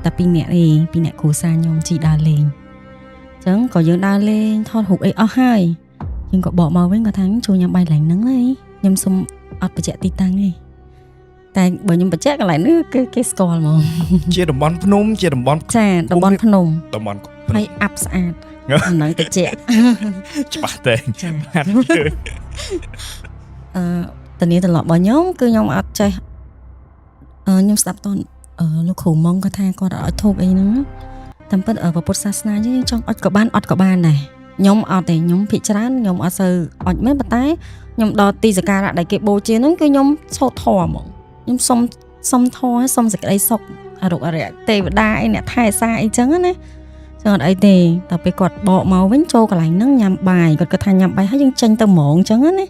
តែពីរនាក់ទេពីរនាក់គ្រួសារខ្ញុំជីដើរលេងអញ្ចឹងក៏យើងដើរលេងថតរូបអីអស់ហើយយើងក៏បកមកវិញគាត់ថាចូលញ៉ាំបាយកន្លែងហ្នឹងហើយខ្ញុំសុំអត់បញ្ជាក់ទីតាំងទេតែបើខ្ញុំបញ្ជាក់កន្លែងនេះគឺគេស្គាល់ហ្មង ជាតំបន់ភ្នំជាតំបន់ ចាតំបន់ភ្នំ តំបន់ភ្នំ ហើយអាប់ស្អាតអាហ្នឹងតិច ច្បាស់តែ ចា បាទជឿ អឺតានីត្រឡប់របស់ខ្ញុំគឺខ្ញុំអត់ចេះខ្ញុំស្ដាប់តនលោកគ្រូម៉ងគាត់ថាគាត់អត់ឲ្យធូបអីហ្នឹងណាតាមពិតពុទ្ធសាសនាយើងចង់អុចក៏បានអត់ក៏បានដែរខ្ញុំអត់ទេខ្ញុំភាគច្រើនខ្ញុំអត់សូវអុចមែនប៉ុន្តែខ្ញុំដល់ទីសក្ការៈដែលគេបូជាហ្នឹងគឺខ្ញុំសូត្រធម៌ហ្មងខ្ញុំសុំសុំធម៌សុំសេចក្តីសុខអរុក្ខអរិយទេវតាអីអ្នកថែសារអីចឹងណាចឹងអត់អីទេតែពេលគាត់បកមកវិញចូលកន្លែងហ្នឹងញ៉ាំបាយគាត់គិតថាញ៉ាំបាយហើយយើងចេញទៅហ្មងចឹងណា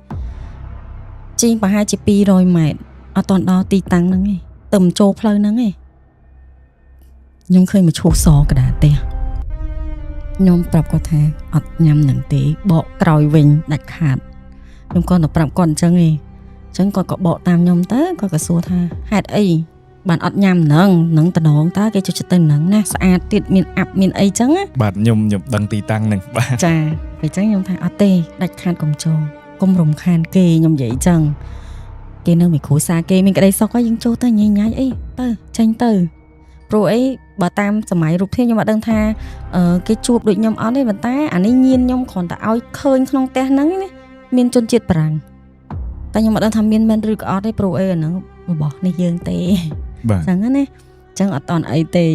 ជិះប្រហែលជា200ម៉ែត្រអត់ទាន់ដល់ទីតាំងហ្នឹងឯងទៅមិនចូលផ្លូវហ្នឹងឯងខ្ញុំឃើញមួយឈូសសកដាផ្ទះខ្ញុំប្រាប់គាត់ថាអត់ញ៉ាំនឹងទេបកក្រោយវិញដាច់ខាតខ្ញុំគាត់ទៅប្រាប់គាត់អញ្ចឹងឯងអញ្ចឹងគាត់ក៏បកតាមខ្ញុំទៅគាត់ក៏សួរថាហេតុអីបានអត់ញ៉ាំហ្នឹងនឹងតំណងតើគេចូលចិត្តទៅហ្នឹងណាស្អាតទៀតមានអាប់មានអីចឹងណា បាទខ្ញុំខ្ញុំដឹងទីតាំងហ្នឹងបាទ ចាពេលចឹងខ្ញុំថាអត់ទេដាច់ខាតកុំចូលកុំរំខានគេខ្ញុំនិយាយចឹងគេនៅមួយគ្រួសារគេមានក្តីសុខហើយយើងចូលទៅញ៉ៃញ៉ៃអីទៅចេញទៅព្រោះអីបើតាមសម័យរូបភាពខ្ញុំអត់ដឹងថាគេជួបដូចខ្ញុំអត់ទេប៉ុន្តែអានេះញៀនខ្ញុំគ្រាន់តែឲ្យឃើញក្នុងផ្ទះហ្នឹងណាមានជនជាតិបារាំងតែខ្ញុំអត់ដឹងថាមានមែនឬក៏អត់ទេព្រោះអីអាហ្នឹងរបស់នេះយើងទេ បាទ ចឹងណាចឹងអត់តន់អីទេ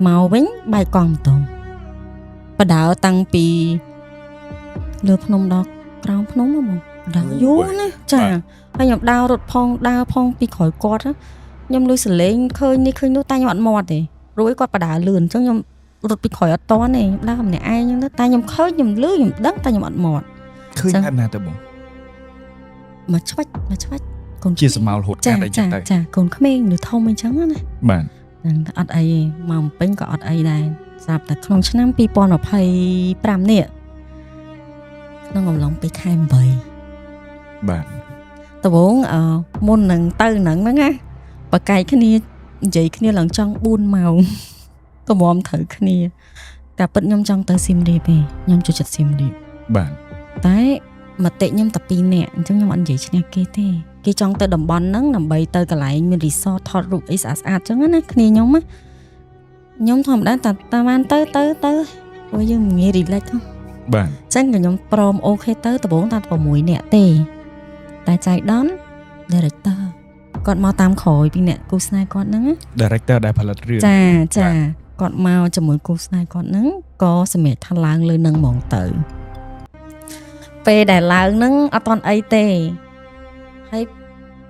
មកវិញបែកកង់ម៉ូតូបដើតាំងពីលើភ្នំដល់ក្រោមភ្នំហ្មងបដើយូរណាចាហើយខ្ញុំដើររត់ផងដើរផងពីក្រោយគាត់ណាខ្ញុំលឺសលេងឃើញនេះឃើញនោះតែខ្ញុំអត់មាត់ទេរួចគាត់បដើលឿនអញ្ចឹងខ្ញុំរត់ពីក្រោយអត់តន់ទេខ្ញុំដើរម្នាក់ឯងហ្នឹងទៅតែខ្ញុំឃើញខ្ញុំលឺខ្ញុំដឹងតែខ្ញុំអត់មាត់ ឃើញបែបណាទៅបង មកឆ្វាច់មកឆ្វាច់កូន ជាសមោលហូត ចា កាត់អីចឹ ចា ងទៅ ចាកូនក្មេងឬធំអញ្ចឹងណា បាទ ហ្នឹងតែអត់អីទេមកបំពេញក៏អត់អីដែរស្រាប់តែក្នុងឆ្នាំ2025នេះក្នុងអំឡុងពេលខែ8 បាទ ដំបូងមុននឹងទៅហ្នឹងហ្នឹងណាបកែកគ្នានិយាយគ្នាឡើងចង់4ម៉ោង កម្រំត្រូវគ្នាតែពិតខ្ញុំចង់ទៅសៀមរាបទេខ្ញុំចូលចិត្តសៀមរាប បាទ តែមតិខ្ញុំតែ2នាក់អញ្ចឹងខ្ញុំអត់និយាយឈ្នះគេទេគេចង់ទៅតំបន់ហ្នឹងដើម្បីទៅកន្លែងមានរីសតថតរូបអីស្អាតស្អាតអញ្ចឹងណាគ្នាខ្ញុំណាខ្ញុំធម្មតាតែតាមបានទៅទៅទៅព្រោះយើងមិនងាយ relax ទេ បាទ អញ្ចឹងក៏ខ្ញុំព្រម OK ទៅដំបូងតែ6នាក់ទេតែចៃដន្យ director គាត់មកតាមក្រោយពីអ្នកគូស្នេហ៍គាត់ហ្នឹងណា director ដែលផលិតរឿង ចាចាគាត់មកជាមួយគូស្នេហ៍គាត់ហ្នឹងក៏សម្រាប់ថាឡើងលើនឹងហ្មងទៅពេលដែលឡើងហ្នឹងអត់តន់អីទេហើយ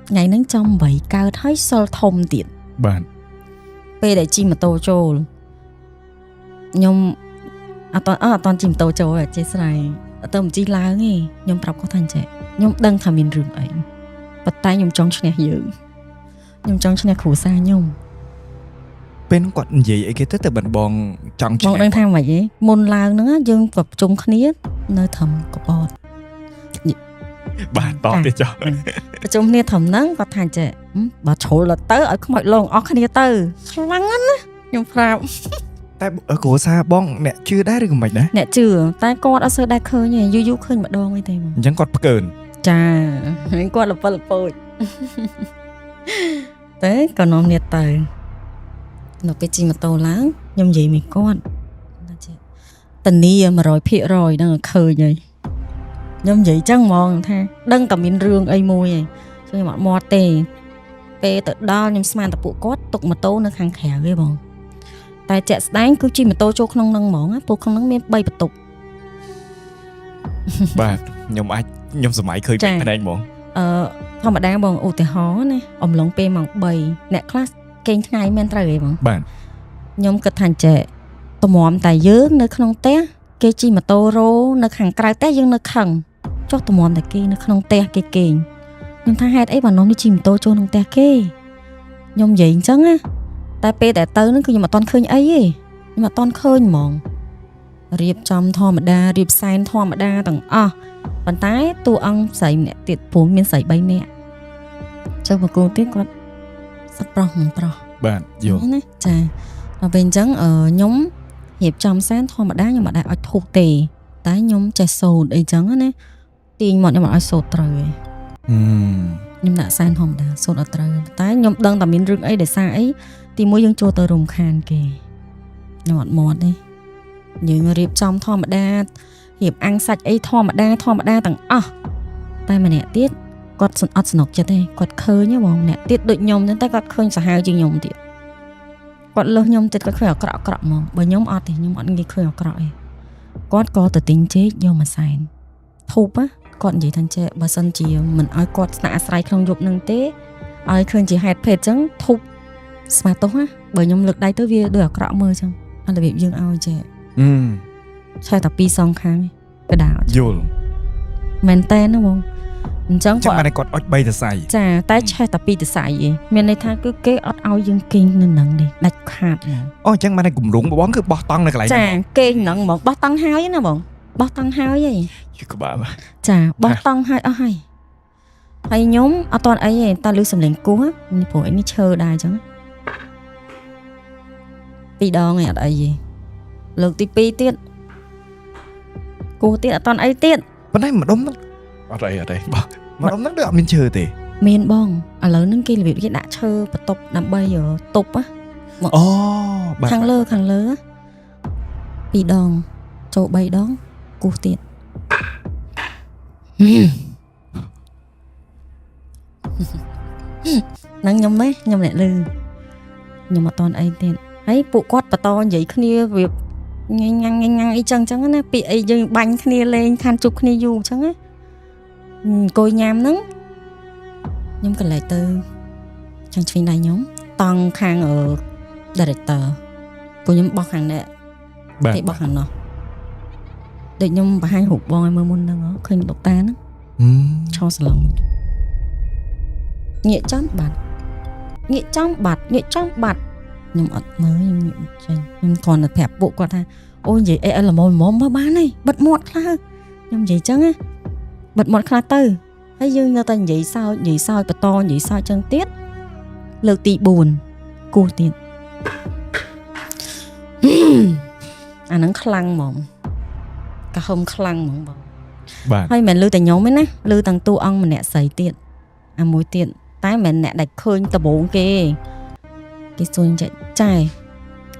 ថ្ងៃហ្នឹងចំ8កើតហើយសិលធំទៀត បាទ ពេលដែលជិះម៉ូតូចូលខ្ញុំអត់តន់អត់តន់ជិះម៉ូតូចូលទេអធិស្ឋានអត់ទៅមិនជិះឡើងទេខ្ញុំប្រាប់គាត់ថាអញ្ចេះខ្ញុំដឹងថាមានរឿងអីប៉ុន្តែខ្ញុំចង់ឈ្នះយើងខ្ញុំចង់ឈ្នះគ្រួសារខ្ញុំ ពេលហ្នឹងគាត់និយាយអីគេទៅទៅបានបងចង់ឈ្នះ បងដឹងថាម៉េចទេមុនឡើងហ្នឹងណាយើងក៏ប្រជុំគ្នានៅត្រឹមកពត បាទតទៀតចុះ ប្រជុំគ្នាត្រឹមហ្នឹងគាត់ថាចេះបើជ្រុលទៅឲ្យខ្មោចលងអស់គ្នាទៅខ្លាំងណាស់ណាខ្ញុំប្រាប់ តែគ្រួសារបងអ្នកជឿដែរឬក៏មិនដែរ អ្នកជឿតែគាត់អត់សូវដែរឃើញទេយូរយូរឃើញម្ដងអីទេបង អញ្ចឹងគាត់ផ្កើន ចាហើយគាត់លពិលលពូចតែក៏នាំគ្នាទៅនៅពេលជិះម៉ូតូឡើងខ្ញុំនិយាយមួយគាត់ថាចេះតានី100%ដឹងតែឃើញហើយខ្ញុំនិយាយចឹងហ្មងថាដឹងតែមានរឿងអីមួយហើយខ្ញុំអត់មាត់ទេពេលទៅដល់ខ្ញុំស្មានតែពួកគាត់ទុកម៉ូតូនៅខាងក្រៅទេបងតែជាក់ស្ដែងគឺជិះម៉ូតូចូលក្នុងហ្នឹងហ្មងណាពួកក្នុងហ្នឹងមាន3បន្ទប់ បាទខ្ញុំអាចខ្ញុំសម័យឃើញ ចា ភ្នែកហ្មង អឺធម្មតាបងឧទាហរណ៍ណាអំឡុងពេលម៉ោង3អ្នកខ្លះគេងថ្ងៃមែនត្រូវទេបង បាទ ខ្ញុំគិតថាអញ្ចេះតម្រាំតែយើងនៅក្នុងផ្ទះគេជិះម៉ូតូរោនៅខាងក្រៅផ្ទះយើងនៅខឹងចុះតម្រាំតែគេនៅក្នុងផ្ទះគេគេងខ្ញុំថាហេតុអីបាននំនេះជិះម៉ូតូចូលក្នុងផ្ទះគេខ្ញុំនិយាយអញ្ចឹងណាតែពេលដែលទៅហ្នឹងគឺខ្ញុំអត់ទាន់ឃើញអីទេខ្ញុំអត់ទាន់ឃើញហ្មងរៀបចំធម្មតារៀបសែនធម្មតាទាំងអស់ប៉ុន្តែតួអង្គស្រីម្នាក់ទៀតព្រោះមានស្រី3នាក់ចុះមកគូទៀតគាត់សឹកប្រុសមិនប្រុស បាទយល់ ណាចាដល់ពេលអញ្ចឹងអឺខ្ញុំរៀបចំសែនធម្មតាខ្ញុំអត់ដែលឲ្យធូបទេតែខ្ញុំចេះសូត្រអីចឹងណាទាញមកខ្ញុំអត់ឲ្យសូត្រត្រូវទេ ហឹម ខ្ញុំដាក់សែនធម្មតាសូត្រអត់ត្រូវតែខ្ញុំដឹងតែមានរឿងអីដោយសារអីទីមួយយើងចូលទៅរំខានគេខ្ញុំអត់មាត់ទេយើងរៀបចំធម្មតារៀបអាំងសាច់អីធម្មតាធម្មតាទាំងអស់តែម្នាក់ទៀតគាត់សអត់ស្នុកចិត្តទេគាត់ឃើញហ៎បងម្នាក់ទៀតដូចខ្ញុំហ្នឹងតែគាត់ឃើញសាហាវជាងខ្ញុំទៀតគាត់លើសខ្ញុំទៀតគាត់ឃើញអាក្រក់អាក្រក់ហ្មងបើខ្ញុំអត់ទេខ្ញុំអត់ងាយឃើញអាក្រក់ទេគាត់ក៏ទៅទិញចេកយកមកសែនធូបណាគាត់និយាយថាចេះបើសិនជាមិនឲ្យគាត់ស្នាក់អាស្រ័យក្នុងយប់ហ្នឹងទេឲ្យឃើញជាហេតុភេទអញ្ចឹងធូបស្មាទោសណាបើខ្ញុំលើកដៃទៅវាដូចអាក្រក់មើលអញ្ចឹងអារបៀបយើងឲ្យចេះ ហឹម ឆេះតែពីរសងខាងឯងកដាលអត់ យល់ មែនតើណាបងអញ្ចឹង ចឹង គាត់ បានគាត់អុច3សរសៃ ចាតែឆេះតែពីរសរសៃឯងមានន័យថាគឺគេអត់ឲ្យយើងគេងនៅនឹងនេះដាច់ខាតហ្មង អូអញ្ចឹងបានតែគម្រោងបងគឺបោះតង់នៅកន្លែង ចា ហ្នឹង គេងហ្នឹងហ្មងបោះតង់ហើយណាបងបោះតង់ហើយឯង យឺក្បាល ចាបោះតង់ហើយអស់ហើយហើយខ្ញុំអត់ទាន់អីទេតែលឺសំឡេងគោះនេះព្រោះអីនេះឈើដែរអញ្ចឹងពីរដងឯងអត់អីទេលើកទី2ទៀតគោះទៀតអត់ទាន់អីទៀត ប៉ុន្តែម្ដុំហ្នឹងអត់អីអត់អីបងម្ដុំហ្នឹងដូចអត់មានឈើទេ មានបងឥឡូវហ្នឹងគេរបៀបគេដាក់ឈើបន្ទប់ដើម្បីទប់ណា អូបាទ ខាងលើខាងលើពីរដងចូល3ដងគោះទៀតហ្នឹងខ្ញុំទេខ្ញុំអ្នកលឺខ្ញុំអត់តន់អីទៀតហើយពួកគាត់បន្តនិយាយគ្នាវាញ៉ាំញ៉ាំញ៉ាំអីចឹងចឹងណាពីអីយើងបាញ់គ្នាលេងខានជប់គ្នាយូរចឹងណាអង្គុយញ៉ាំហ្នឹងខ្ញុំក៏លែកទៅខាងឆ្វេងដៃខ្ញុំតង់ខាងអឺ director ពួកខ្ញុំបោះខាងនេះ បាទ គេបោះខាងនោះដូចខ្ញុំបង្ហាញរូបបងឲ្យមើលមុនហ្នឹងហ៎ឃើញលោកតាហ្នឹង ហឹម ឆោសឡងងាកចំបាត់ងាកចំបាត់ងាកចំបាត់ខ្ញុំអត់មើលខ្ញុំងាកចេញខ្ញុំគ្រាន់តែប្រាប់ពួកគាត់ថាអូនិយាយអីឲ្យល្មមល្មមមើលបានហើយបិទមាត់ខ្លះខ្ញុំនិយាយចឹងណាបិទមាត់ខ្លះទៅហើយយើងនៅតែនិយាយសើចនិយាយសើចបន្តនិយាយសើចចឹងទៀតលើកទី4គោះទៀត អាហ្នឹងខ្លាំងហ្មងកាហុំខ្លាំងហ្មងបង បាទ ហើយមិនមែនលឺតែខ្ញុំទេណាលឺទាំងតួអង្គម្នាក់ស្រីទៀតអាមួយទៀតតែមិនមែនអ្នកដែលឃើញដំបូងគេទេគេសួរខ្ញុំចេះចែ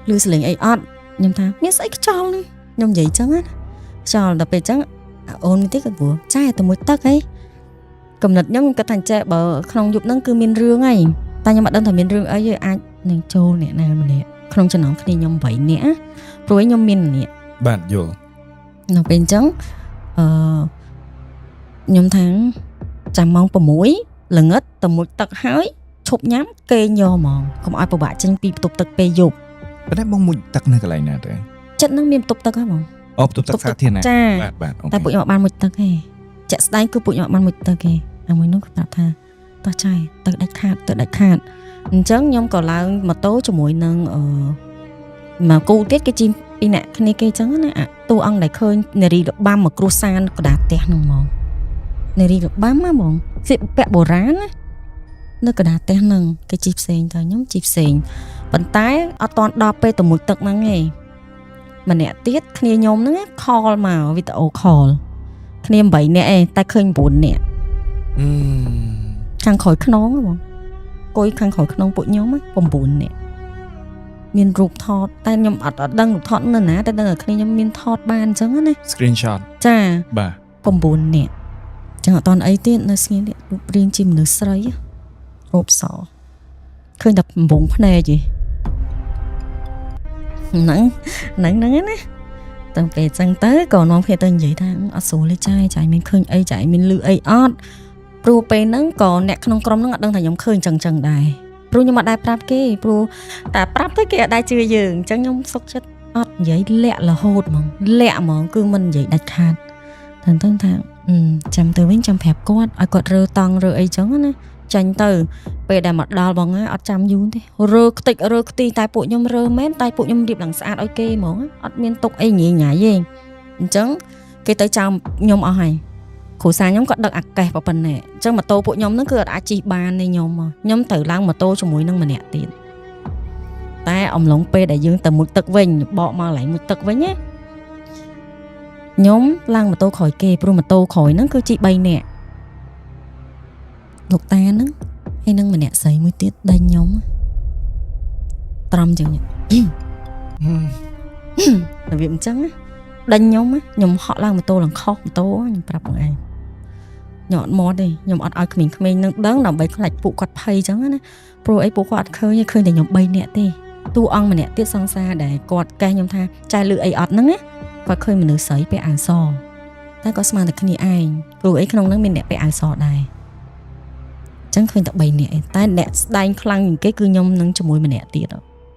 លឺសលេងអីអត់ខ្ញុំថាមានស្អីខ្យល់ហ្នឹងខ្ញុំនិយាយចឹងណាខ្យល់ដល់ពេលចឹងអាអូនមួយទៀតក៏ព្រោះចែតែមួយទឹកអីកំណត់ខ្ញុំខ្ញុំគិតថាចេះបើក្នុងយប់ហ្នឹងគឺមានរឿងអីតែខ្ញុំអត់ដឹងថាមានរឿងអីទេអាចនឹងចូលអ្នកណាម្នាក់ក្នុងចំណោមគ្នាខ្ញុំ8នាក់ណាព្រោះខ្ញុំមានម្នាក់ បាទយល់ ដល់ពេលអញ្ចឹងអឺខ្ញុំថាចាំម៉ោង6ល្ងិតទៅមុជទឹកហើយឈប់ញ៉ាំគេងយកហ្មងកុំឲ្យពិបាកចេញពីបន្ទប់ទឹកពេលយប់ ប៉ុន្តែបងមុជទឹកនៅកន្លែងណាទៅ ចិត្តហ្នឹងមានបន្ទប់ទឹកហ៎បង អូបន្ទប់ទឹកសាធារណៈ ចា បាទបាទអូ តែ ខេ ពួកខ្ញុំអត់បានមុជទឹកទេជាក់ស្ដែងគឺពួកខ្ញុំអត់បានមុជទឹកទេអាមួយនោះគាត់ប្រាប់ថាតោះចៃទៅដាច់ខាតទៅដាច់ខាតអញ្ចឹងខ្ញុំក៏ឡើងម៉ូតូជាមួយនឹងអឺមកគូទៀតគេជិះពីរអ្នកគ្នាគេអញ្ចឹងណាអាតួអង្គដែលឃើញនារីរបាំមកគ្រួសារកណ្ដាលផ្ទះហ្នឹងហ្មង នារីរបាំណាបងស្លៀកពាក់បុរាណណានៅកណ្ដាលផ្ទះហ្នឹងគេជិះផ្សេងទៅខ្ញុំជិះផ្សេងប៉ុន្តែអត់តាន់ដល់ពេលទៅមុជទឹកហ្នឹងឯងម្នាក់ទៀតគ្នាខ្ញុំហ្នឹង call មកវីដេអូ call គ្នា8នាក់ឯងតែឃើញ9នាក់ អឺ ខាងក្រោយខ្នងហ៎បងអង្គុយខាងក្រោយខ្នងពួកខ្ញុំហ៎9នាក់មានរូបថតតែខ្ញុំអត់ដឹងរូបថតនៅណាតែដឹងតែគ្នាខ្ញុំមានថតបានអញ្ចឹងណា Screenshot ចា បាទ 9នាក់ចឹងអត់តន់អីទៀតនៅស្ងៀមទៀតរូបរាងជាមនុស្សស្រីហ៎រូបសឃើញតែកំពងភ្នែកឯងហ្នឹងហ្នឹងហ្នឹងណាតាំងពេលចឹងទៅក៏នាំគ្នាទៅនិយាយថាអត់ស្រួលទេចាយចាយមានឃើញអីចាយមានលឺអីអត់ព្រោះពេលហ្នឹងក៏អ្នកក្នុងក្រុមហ្នឹងអត់ដឹងថាខ្ញុំឃើញចឹងចឹងដែរព្រោះខ្ញុំអត់ដែរប្រាប់គេព្រោះតែប្រាប់ទៅគេអត់ដែរជឿយើងអញ្ចឹងខ្ញុំសុកចិត្តអត់និយាយលាក់រហូតហ្មងលាក់ហ្មងគឺមិននិយាយដាច់ខាតតែទៅថាអឺចាំទៅវិញចាំប្រាប់គាត់ឲ្យគាត់រើតង់រើអីចឹងណាចាញ់ទៅពេលដែលមកដល់បងណាអត់ចាំយូរទេរើខ្ទេចរើខ្ទីតែពួកខ្ញុំរើមែនតែពួកខ្ញុំរៀបឡើងស្អាតឲ្យគេហ្មងអត់មានទុកអីញ៉ៃញ៉ៃទេអញ្ចឹងគេទៅចោលខ្ញុំអស់ហើយគ្រូសាខ្ញុំក៏ដឹកអាកេះប៉ុណ្ណេះអញ្ចឹងម៉ូតូពួកខ្ញុំហ្នឹងគឺអត់អាចជិះបានទេខ្ញុំខ្ញុំត្រូវឡើងម៉ូតូជាមួយនឹងម្នាក់ទៀតតែអំឡុងពេលដែលយើងទៅមុជទឹកវិញបកមកកន្លែងមុជទឹកវិញណាខ្ញុំឡើងម៉ូតូក្រោយគេព្រោះម៉ូតូក្រោយហ្នឹងគឺជិះ3នាក់លោកតាហ្នឹងហើយនឹងម្នាក់ស្រីមួយទៀតដេញខ្ញុំត្រំចឹងរបៀបអញ្ចឹងណាដេញខ្ញុំខ្ញុំហក់ឡើងម៉ូតូឡើងខុសម៉ូតូខ្ញុំប្រាប់បងឯងខ្ញុំអត់មាត់ទេខ្ញុំអត់ឲ្យក្មេងៗនឹងដឹងដើម្បីខ្លាចពួកគាត់ភ័យចឹងណាព្រោះអីពួកគាត់អត់ឃើញទេឃើញតែខ្ញុំ3នាក់ទេតួអង្គម្នាក់ទៀតសង្សារដែលគាត់កេះខ្ញុំថាចែលឺអីអត់ហ្នឹងណាគាត់ឃើញមនុស្សស្រីពាក់អាវសតែគាត់ស្មានតែគ្នាឯងព្រោះអីក្នុងហ្នឹងមានអ្នកពាក់អាវសដែរចឹងឃើញតែ3នាក់ឯងតែអ្នកស្ដែងខ្លាំងជាងគេគឺខ្ញុំនឹងជាមួយម្នាក់ទៀត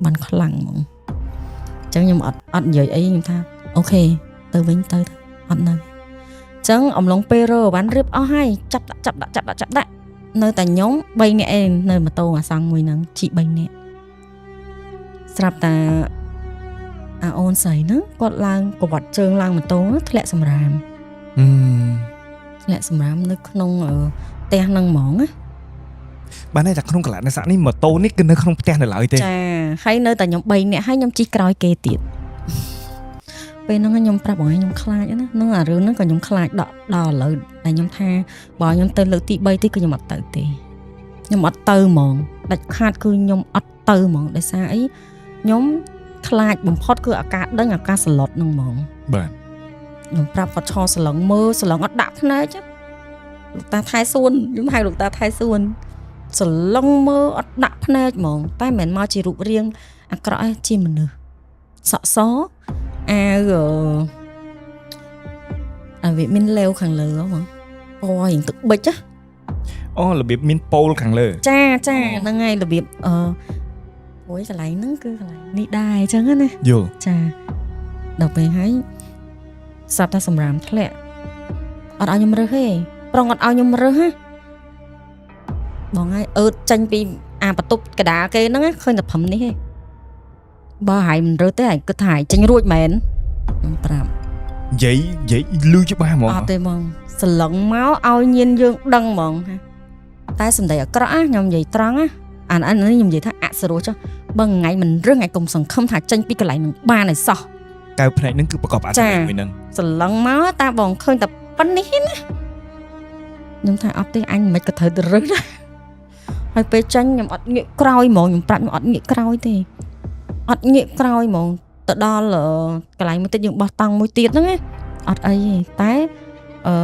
បានខ្លាំងហ្មងចឹងខ្ញុំអត់និយាយអីខ្ញុំថាOK ទៅវិញទៅអត់នៅចឹងអំឡុងពេលរើបានរៀបអស់ហើយចាប់ដាក់ចាប់ដាក់ចាប់ដាក់ចាប់ដាក់នៅតែខ្ញុំ3នាក់ឯងនៅម៉ូតូអាសង់មួយហ្នឹងជិះ3នាក់ស្រាប់តែអាអូនស្រីហ្នឹងគាត់ឡើងប្រវត្តិជើងឡើងម៉ូតូធ្លាក់សម្រាម អឺ ធ្លាក់សម្រាមនៅក្នុងផ្ទះហ្នឹងហ្មងណា បានតែក្នុងកលៈទេសៈនេះម៉ូតូនេះគឺនៅក្នុងផ្ទះនៅឡើយទេ ចាហើយនៅតែខ្ញុំ3នាក់ហើយខ្ញុំជិះក្រោយគេទៀតពេលហ្នឹងខ្ញុំប្រាប់បងឯងខ្ញុំខ្លាចណាហ្នឹងអារឿងហ្នឹងក៏ខ្ញុំខ្លាចដល់ដល់ឥឡូវតែខ្ញុំថាបើខ្ញុំទៅលើកទី3ទៀតគឺខ្ញុំអត់ទៅទេខ្ញុំអត់ទៅហ្មងដាច់ខាតគឺខ្ញុំអត់ទៅហ្មងដោយសារអីខ្ញុំខ្លាចបំផុតគឺអាការដេញអាការសឡុតហ្នឹងហ្មង បាទ ខ្ញុំប្រាប់គាត់ឈរសឡឹងមើលសឡឹងអត់ដាក់ភ្នែកលោកតាថែសួនខ្ញុំហៅលោកតាថែសួនសឡឹងមើលអត់ដាក់ភ្នែកហ្មងតែមិនមែនមកជារូបរាងអាក្រក់ឯងជាមនុស្សសក់សអាវអាវាមានលេវខាងលើហ្មងពណ៌រៀងទឹកប៊ិចណា អូរបៀបមានប៉ូលខាងលើ ចាចាហ្នឹងហើយរបៀបអឺអូយកន្លែងហ្នឹងគឺកន្លែងនេះដែរអញ្ចឹងណា យល់ ចាដល់ពេលហើយស្រាប់តែសម្រាមធ្លាក់អត់ឲ្យខ្ញុំរើសទេប្រុងអត់ឲ្យខ្ញុំរើសណាបងហើយអឺតចេញពីអាបន្ទប់កដាលគេហ្នឹងណាឃើញតែព្រមនេះទេបើហើយមិនរើសទេហើយគិតថាហើយចេញរួចមែនខ្ញុំប្រាប់ និយាយនិយាយលឺច្បាស់ហ្មង អត់ទេបងសឡឹងមកឲ្យញៀនយើងដឹងហ្មងហាតែសម្ដីអាក្រក់ណាខ្ញុំនិយាយត្រង់ណាអានអានេះខ្ញុំនិយាយថាអសរោះចុះបើថ្ងៃមិនរើសថ្ងៃកុំសង្ឃឹមថាចេញពីកន្លែងនឹងបានឲ្យសោះ កៅភ្នែកហ្នឹងគឺប្រកបអត្ថន័យមួយហ្នឹង សឡឹងមកតាបងឃើញតែប៉ុណ្នេះណាខ្ញុំថាអត់ទេអញមិនក៏ត្រូវទៅរើសដែរហើយពេលចាញ់ខ្ញុំអត់ងាកក្រោយហ្មងខ្ញុំប្រាប់ខ្ញុំអត់ងាកក្រោយទេអត់ងាកក្រោយហ្មងទៅដល់កន្លែងមួយទៀតយើងបោះតង់មួយទៀតហ្នឹងណាអត់អីទេតែអឺ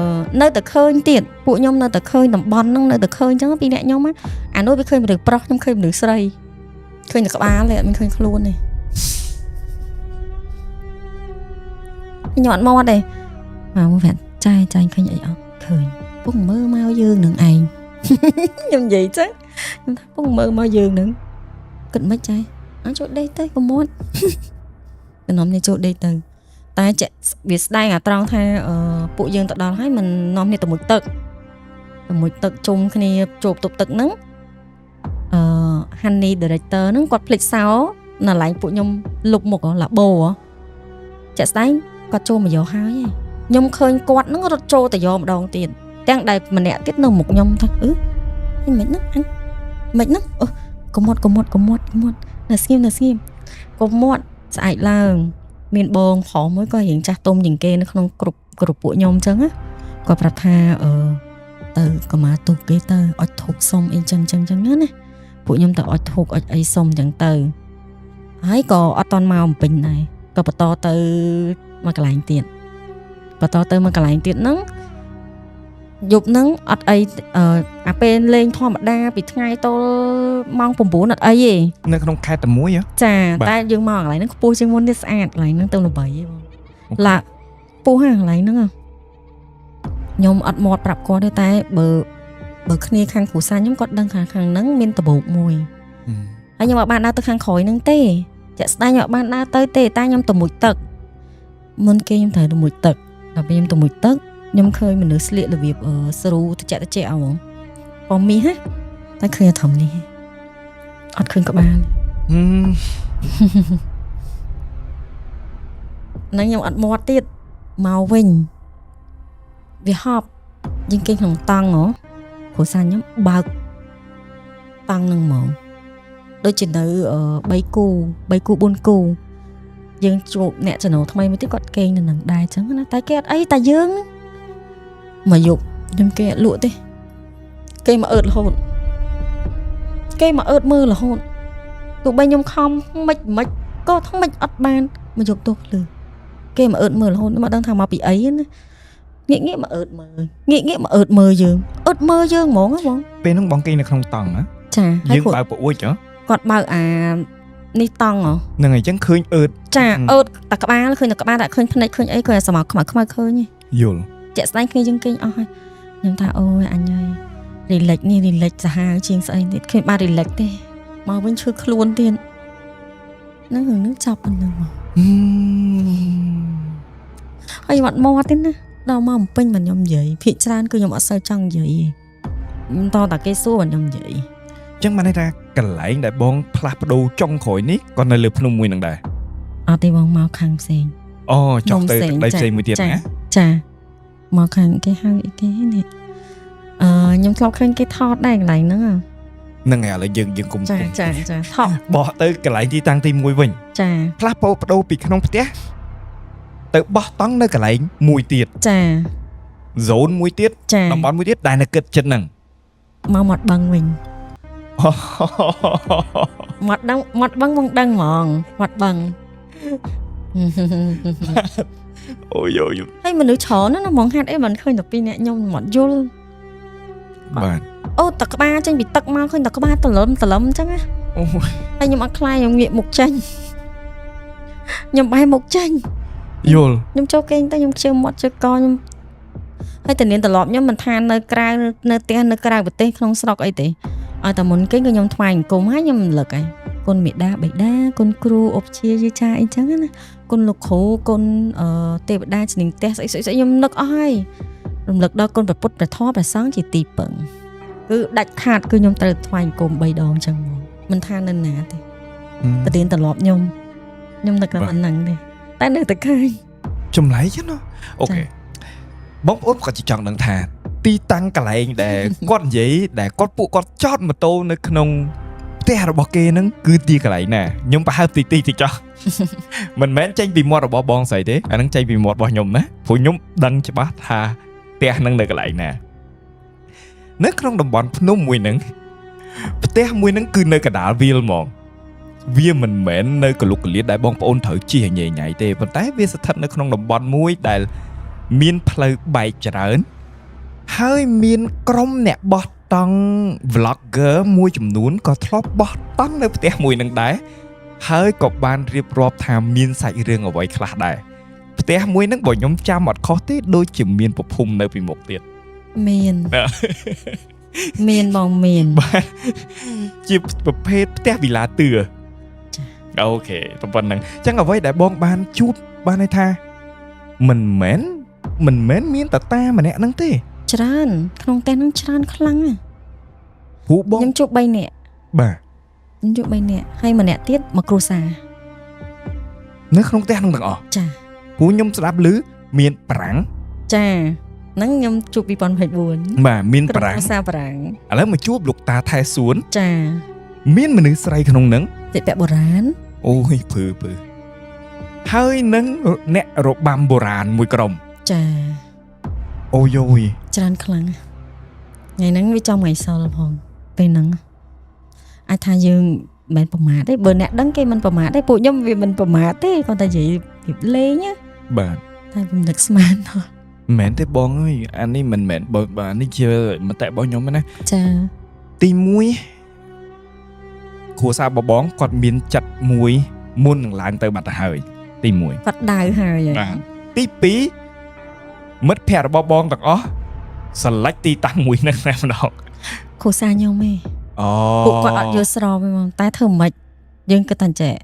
នៅតែឃើញទៀតពួកខ្ញុំនៅតែឃើញតំបន់ហ្នឹងនៅតែឃើញអញ្ចឹងពីអ្នកខ្ញុំអានោះវាឃើញមនុស្សប្រុសខ្ញុំឃើញមនុស្សស្រីឃើញតែក្បាលទេអត់មានឃើញខ្លួនទេខ្ញុំអត់មាត់ទេមកមកប្រាប់ចាយចាយឃើញអីអត់ឃើញពុកមើលមកយើងនឹងឯងខ្ញុំនិយាយចឹងខ្ញុំថាពុកមើលមកយើងនឹងគិតមិនចាយអញចូលដេកទៅកុំមាត់តំណំនេះចូលដេកទៅតែចាក់វាស្ដែងអាត្រង់ថាពួកយើងទៅដល់ហើយមិននាំគ្នាទៅមុជទឹកទៅមុជទឹកជុំគ្នាចូលបន្ទប់ទឹកហ្នឹងអឺ Honey director ហ្នឹងគាត់ភ្លេចសោនៅកន្លែងពួកខ្ញុំលុបមុខឡាបូចាក់ស្ដែងគាត់ចូលមកយកហើយខ្ញុំឃើញគាត់ហ្នឹងរត់ចូលទៅយកម្ដងទៀត ទាំងដែលម្នាក់ទៀតនៅមុខខ្ញុំថាអឺមិនហ្នឹងអញមិនហ្នឹងអូកុំមាត់កុំមាត់កុំមាត់កុំមាត់នៅស្ងៀមនៅស្ងៀមកុំមាត់ស្អែកឡើងមានបងប្រុសមួយក៏រៀងចាស់ទុំជាងគេនៅក្នុងគ្រប់គ្រប់ពួកខ្ញុំអញ្ចឹងណាគាត់ប្រាប់ថាអឺទៅកមាទូគេទៅអុចធូបសុំអីចឹងចឹងចឹងណាពួកខ្ញុំទៅអុចធូបអុចអីសុំចឹងទៅហើយក៏អត់តន់មកបំពេញដែរក៏បន្តទៅមកកន្លែងទៀតបន្តទៅមកកន្លែងទៀតហ្នឹងយប់ហ្នឹងអត់អីអាពេលលេងធម្មតាពីថ្ងៃទល់ម៉ោង9អត់អីទេ នៅក្នុងខេត្តតែមួយហ៎ ចា បាទ តែយើងមកកន្លែងហ្នឹងខ្ពស់ជាងមុនទៀតស្អាតកន្លែងហ្នឹងទៅល្បីឯងបងឡាខ្ពស់ហ្នឹងកន្លែងហ្នឹងហ៎ខ្ញុំអត់មាត់ប្រាប់គាត់ទេតែបើបើគ្នាខាងគ្រួសារខ្ញុំគាត់ដឹងថាខាងហ្នឹងមានដបោកមួយហើយខ្ញុំអត់បានដើរទៅខាងក្រោយហ្នឹងទេជាក់ស្ដែងខ្ញុំអត់បានដើរទៅទេតែខ្ញុំទៅមុជទឹកមុនគេខ្ញុំត្រូវទៅមុជទឹកដល់ពេលខ្ញុំទៅមុជទឹកខ្ញុំឃើញមនុស្សស្លៀករបៀបស្រូត្រជាក់ត្រជាក់ហ្មងពណ៌មាសហ៎តែឃើញអាធំនេះអត់ឃើញក្បាល ហឹម ហ្នឹងខ្ញុំអត់មាត់ទៀតមកវិញវាហប់យើងគេងក្នុងតង់ហ៎គ្រួសារខ្ញុំបើកតង់ហ្នឹងហ្មងដូចជានៅ3គូ3គូ4គូយើងជួបអ្នកចំណូលថ្មីមួយទៀតគាត់គេងនៅនឹងដែរអញ្ចឹងណាតែគេអត់អីតែយើងហ្នឹងមកយប់ខ្ញុំគេអត់លក់ទេគេមកអើតរហូតគេមកអើតមើលរហូតទោះបីខ្ញុំខំមិនមិនក៏ថ្មិចអត់បានមកយប់ទោះភ្លឺគេមកអើតមើលរហូតមកដឹងថាមកពីអីណាងាកងាកមកអើតមើលងាកងាកមកអើតមើលយើងអើតមើលយើងហ្មងហ៎បង ពេលហ្នឹងបងគេងនៅក្នុងតង់ហ៎ ចាហើយ យើង គាត់ បើកប្អួចហ៎ គាត់បើកអានេះតង់ហ៎ ហ្នឹងហើយអញ្ចឹងឃើញអឺត ចា ហឹម អើតតែក្បាលឃើញតែក្បាលតែឃើញភ្នែកឃើញអីឃើញអាសមោខ្មៅខ្មៅឃើញឯង យល់ ជាក់ស្ដែងគ្នាយើងគេងអស់ហើយខ្ញុំថាអូយអញហើយ relax នេះ relax សាហាវជាងស្អីទៀតឃើញបាន relax ទេមកវិញឈឺខ្លួនទៀតហ្នឹងរឿងហ្នឹងចាប់ប៉ុណ្្នឹងមក ហឹម ហើយខ្ញុំអត់មាត់ទេណាដល់មកបំពេញមិនខ្ញុំនិយាយភាគច្រើនគឺខ្ញុំអត់សូវចង់និយាយទេតតែគេសួរមិនខ្ញុំនិយាយ អញ្ចឹងបានន័យថាកន្លែងដែលបងផ្លាស់ប្ដូរចុងក្រោយនេះក៏នៅលើភ្នំមួយហ្នឹងដែរ អត់ទេបងមកខាងផ្សេង អូចុះទៅ ភ្នំផ្សេង ទឹកដីផ្សេងមួយទៀត ចា ណា ចាមកខាងគេហៅអីគេនេះអឺខ្ញុំធ្លាប់ឃើញគេថតដែរកន្លែងហ្នឹងហ៎ ហ្នឹងហើយឥឡូវយើងយើងគុំ ចា គុំ ចាចាថត បោះទៅកន្លែងទីតាំងទី1វិញ ចា ផ្លាស់ប្ដូរពីក្នុងផ្ទះទៅបោះតង់នៅកន្លែងមួយទៀត ចា zone មួយទៀត ចា តំបន់មួយទៀតដែលនៅគិតចិត្តហ្នឹង មកមាត់បឹងវិញមាត់ដឹងមាត់បឹងបងដឹងហ្មងមាត់បឹង អូយអូយ ហើយមនុស្សច្រើនណាស់ណាហ្មងហេតុអីមិនឃើញតែពីរអ្នកខ្ញុំមិនយល់ បាទ អូតក្បាលចេញពីទឹកមកឃើញតែក្បាលតលឹមតលឹមអញ្ចឹងណា អូយ ហើយខ្ញុំអត់ខ្លាចខ្ញុំងាកមុខចេញខ្ញុំបែរមុខចេញ យល់ ខ្ញុំចូលគេងទៅខ្ញុំខ្ជិលមាត់ជើកខ្ញុំហើយតែនាងត្រឡប់ខ្ញុំមិនថានៅក្រៅនៅផ្ទះនៅក្រៅប្រទេសក្នុងស្រុកអីទេឲ្យតែមុនគេងក៏ខ្ញុំថ្វាយអង្គមហើយខ្ញុំរំលឹកហើយគុណមេដាបិតាគុណគ្រូឧបជាយាចាអីចឹងណាគុណលោកគ្រូគុណអឺទេវតាជំនាញផ្ទះស្អីស្អីស្អីខ្ញុំនឹកអស់ហើយរំលឹកដល់គុណព្រះពុទ្ធព្រះធម៌ព្រះសង្ឃជាទីពឹងគឺដាច់ខាតគឺខ្ញុំត្រូវថ្វាយអង្គម3ដងចឹងហ្មងមិនថានៅណាទេប្រទៀនត្រឡប់ខ្ញុំខ្ញុំនឹកតែប៉ុណ្្នឹងទេតែនៅតែឃើញ ចម្លែកចឹងណាអូខេ ចា បងប្អូនក៏ចង់ដឹងថា ទីតាំងកន្លែងដែល គាត់និយាយដែលគាត់ពួកគាត់ចតម៉ូតូនៅក្នុងផ្ទះរបស់គេហ្នឹងគឺទីកន្លែងណាខ្ញុំប្រហែលទីទីតិចចោះ មិនមែនចេញពីមាត់របស់បងស្រីទេអាហ្នឹងចេញពីមាត់របស់ខ្ញុំណាព្រោះខ្ញុំដឹងច្បាស់ថាផ្ទះហ្នឹងនៅកន្លែងណានៅក្នុងតំបន់ភ្នំមួយហ្នឹងផ្ទះមួយហ្នឹងគឺនៅកណ្ដាលវាលហ្មងវាមិនមែននៅកលុកកលៀតដែលបងប្អូនត្រូវជិះញ៉ៃញ៉ៃទេប៉ុន្តែវាស្ថិតនៅក្នុងតំបន់មួយដែលមានផ្លូវបែកច្រើនហើយមានក្រុមអ្នកបោះតង់ vlogger មួយចំនួនក៏ធ្លាប់បោះតង់នៅផ្ទះមួយហ្នឹងដែរ ហើយក៏បានរៀបរាប់ថាមានសាច់រឿងអ្វីខ្លះដែរផ្ទះមួយហ្នឹងបើខ្ញុំចាំអត់ខុសទេដូចជាមានពភុំនៅពីមុខទៀត មាន បាទ មានបងមាន បាទជាប្រភេទផ្ទះវិឡាទឿ ចា អូខេប៉ុណ្្នឹងអញ្ចឹងអ្វីដែលបងបានជួបបានន័យថាមិនមែនមិនមែនមានតតាម្នាក់ហ្នឹងទេ ច្រើនក្នុងផ្ទះហ្នឹងច្រើនខ្លាំងណាស់ ព្រោះបង ខ្ញុំជួប3នាក់ បាទ ខ្ញុំជួប3នាក់ហើយម្នាក់ទៀតមកគ្រួសារ នៅក្នុងផ្ទះហ្នឹងទាំងអស់ ចា ព្រោះខ្ញុំស្ដាប់ឮមានប្រាំង ចា ហ្នឹងខ្ញុំជួប2024 បាទមាន ក្រុម ប្រាំង គ្រួសារប្រាំង ឥឡូវមកជួបលោកតាថែសួន ចា មានមនុស្សស្រីក្នុងហ្នឹង សិប្បៈបុរាណ អូយភឺភឺហើយនឹងអ្នករបាំបុរាណមួយក្រុម ចា អូយយ ច្រើនខ្លាំងណាស់ថ្ងៃហ្នឹងវាចំថ្ងៃសល់ផងពេលហ្នឹងអាចថាយើងមិនមែនប្រមាថទេបើអ្នកដឹងគេមិនប្រមាថទេពួកខ្ញុំវាមិនប្រមាថទេគាត់តែនិយាយរៀបលេងណា បាទ តែវាមិននឹកស្មានដល់ មិនមែនទេបងអើយអានេះមិនមែនបើបាទនេះជាមតិរបស់ខ្ញុំណា ចា ទី1គ្រួសារបបងគាត់មានចិត្តមួយមុននឹងឡើងទៅបាត់ទៅហើយទី1 គាត់ដៅហើយហី បាទទី2មិត្តភ័ក្តិរបស់បងទាំងអស់ស្រឡាច់ទីតាំងមួយហ្នឹងតែម្ដង គ្រួសារខ្ញុំឯង អូ ពួកគាត់អត់យល់ស្របទេហ្មងតែធ្វើមិនយើងគិតថាចេះ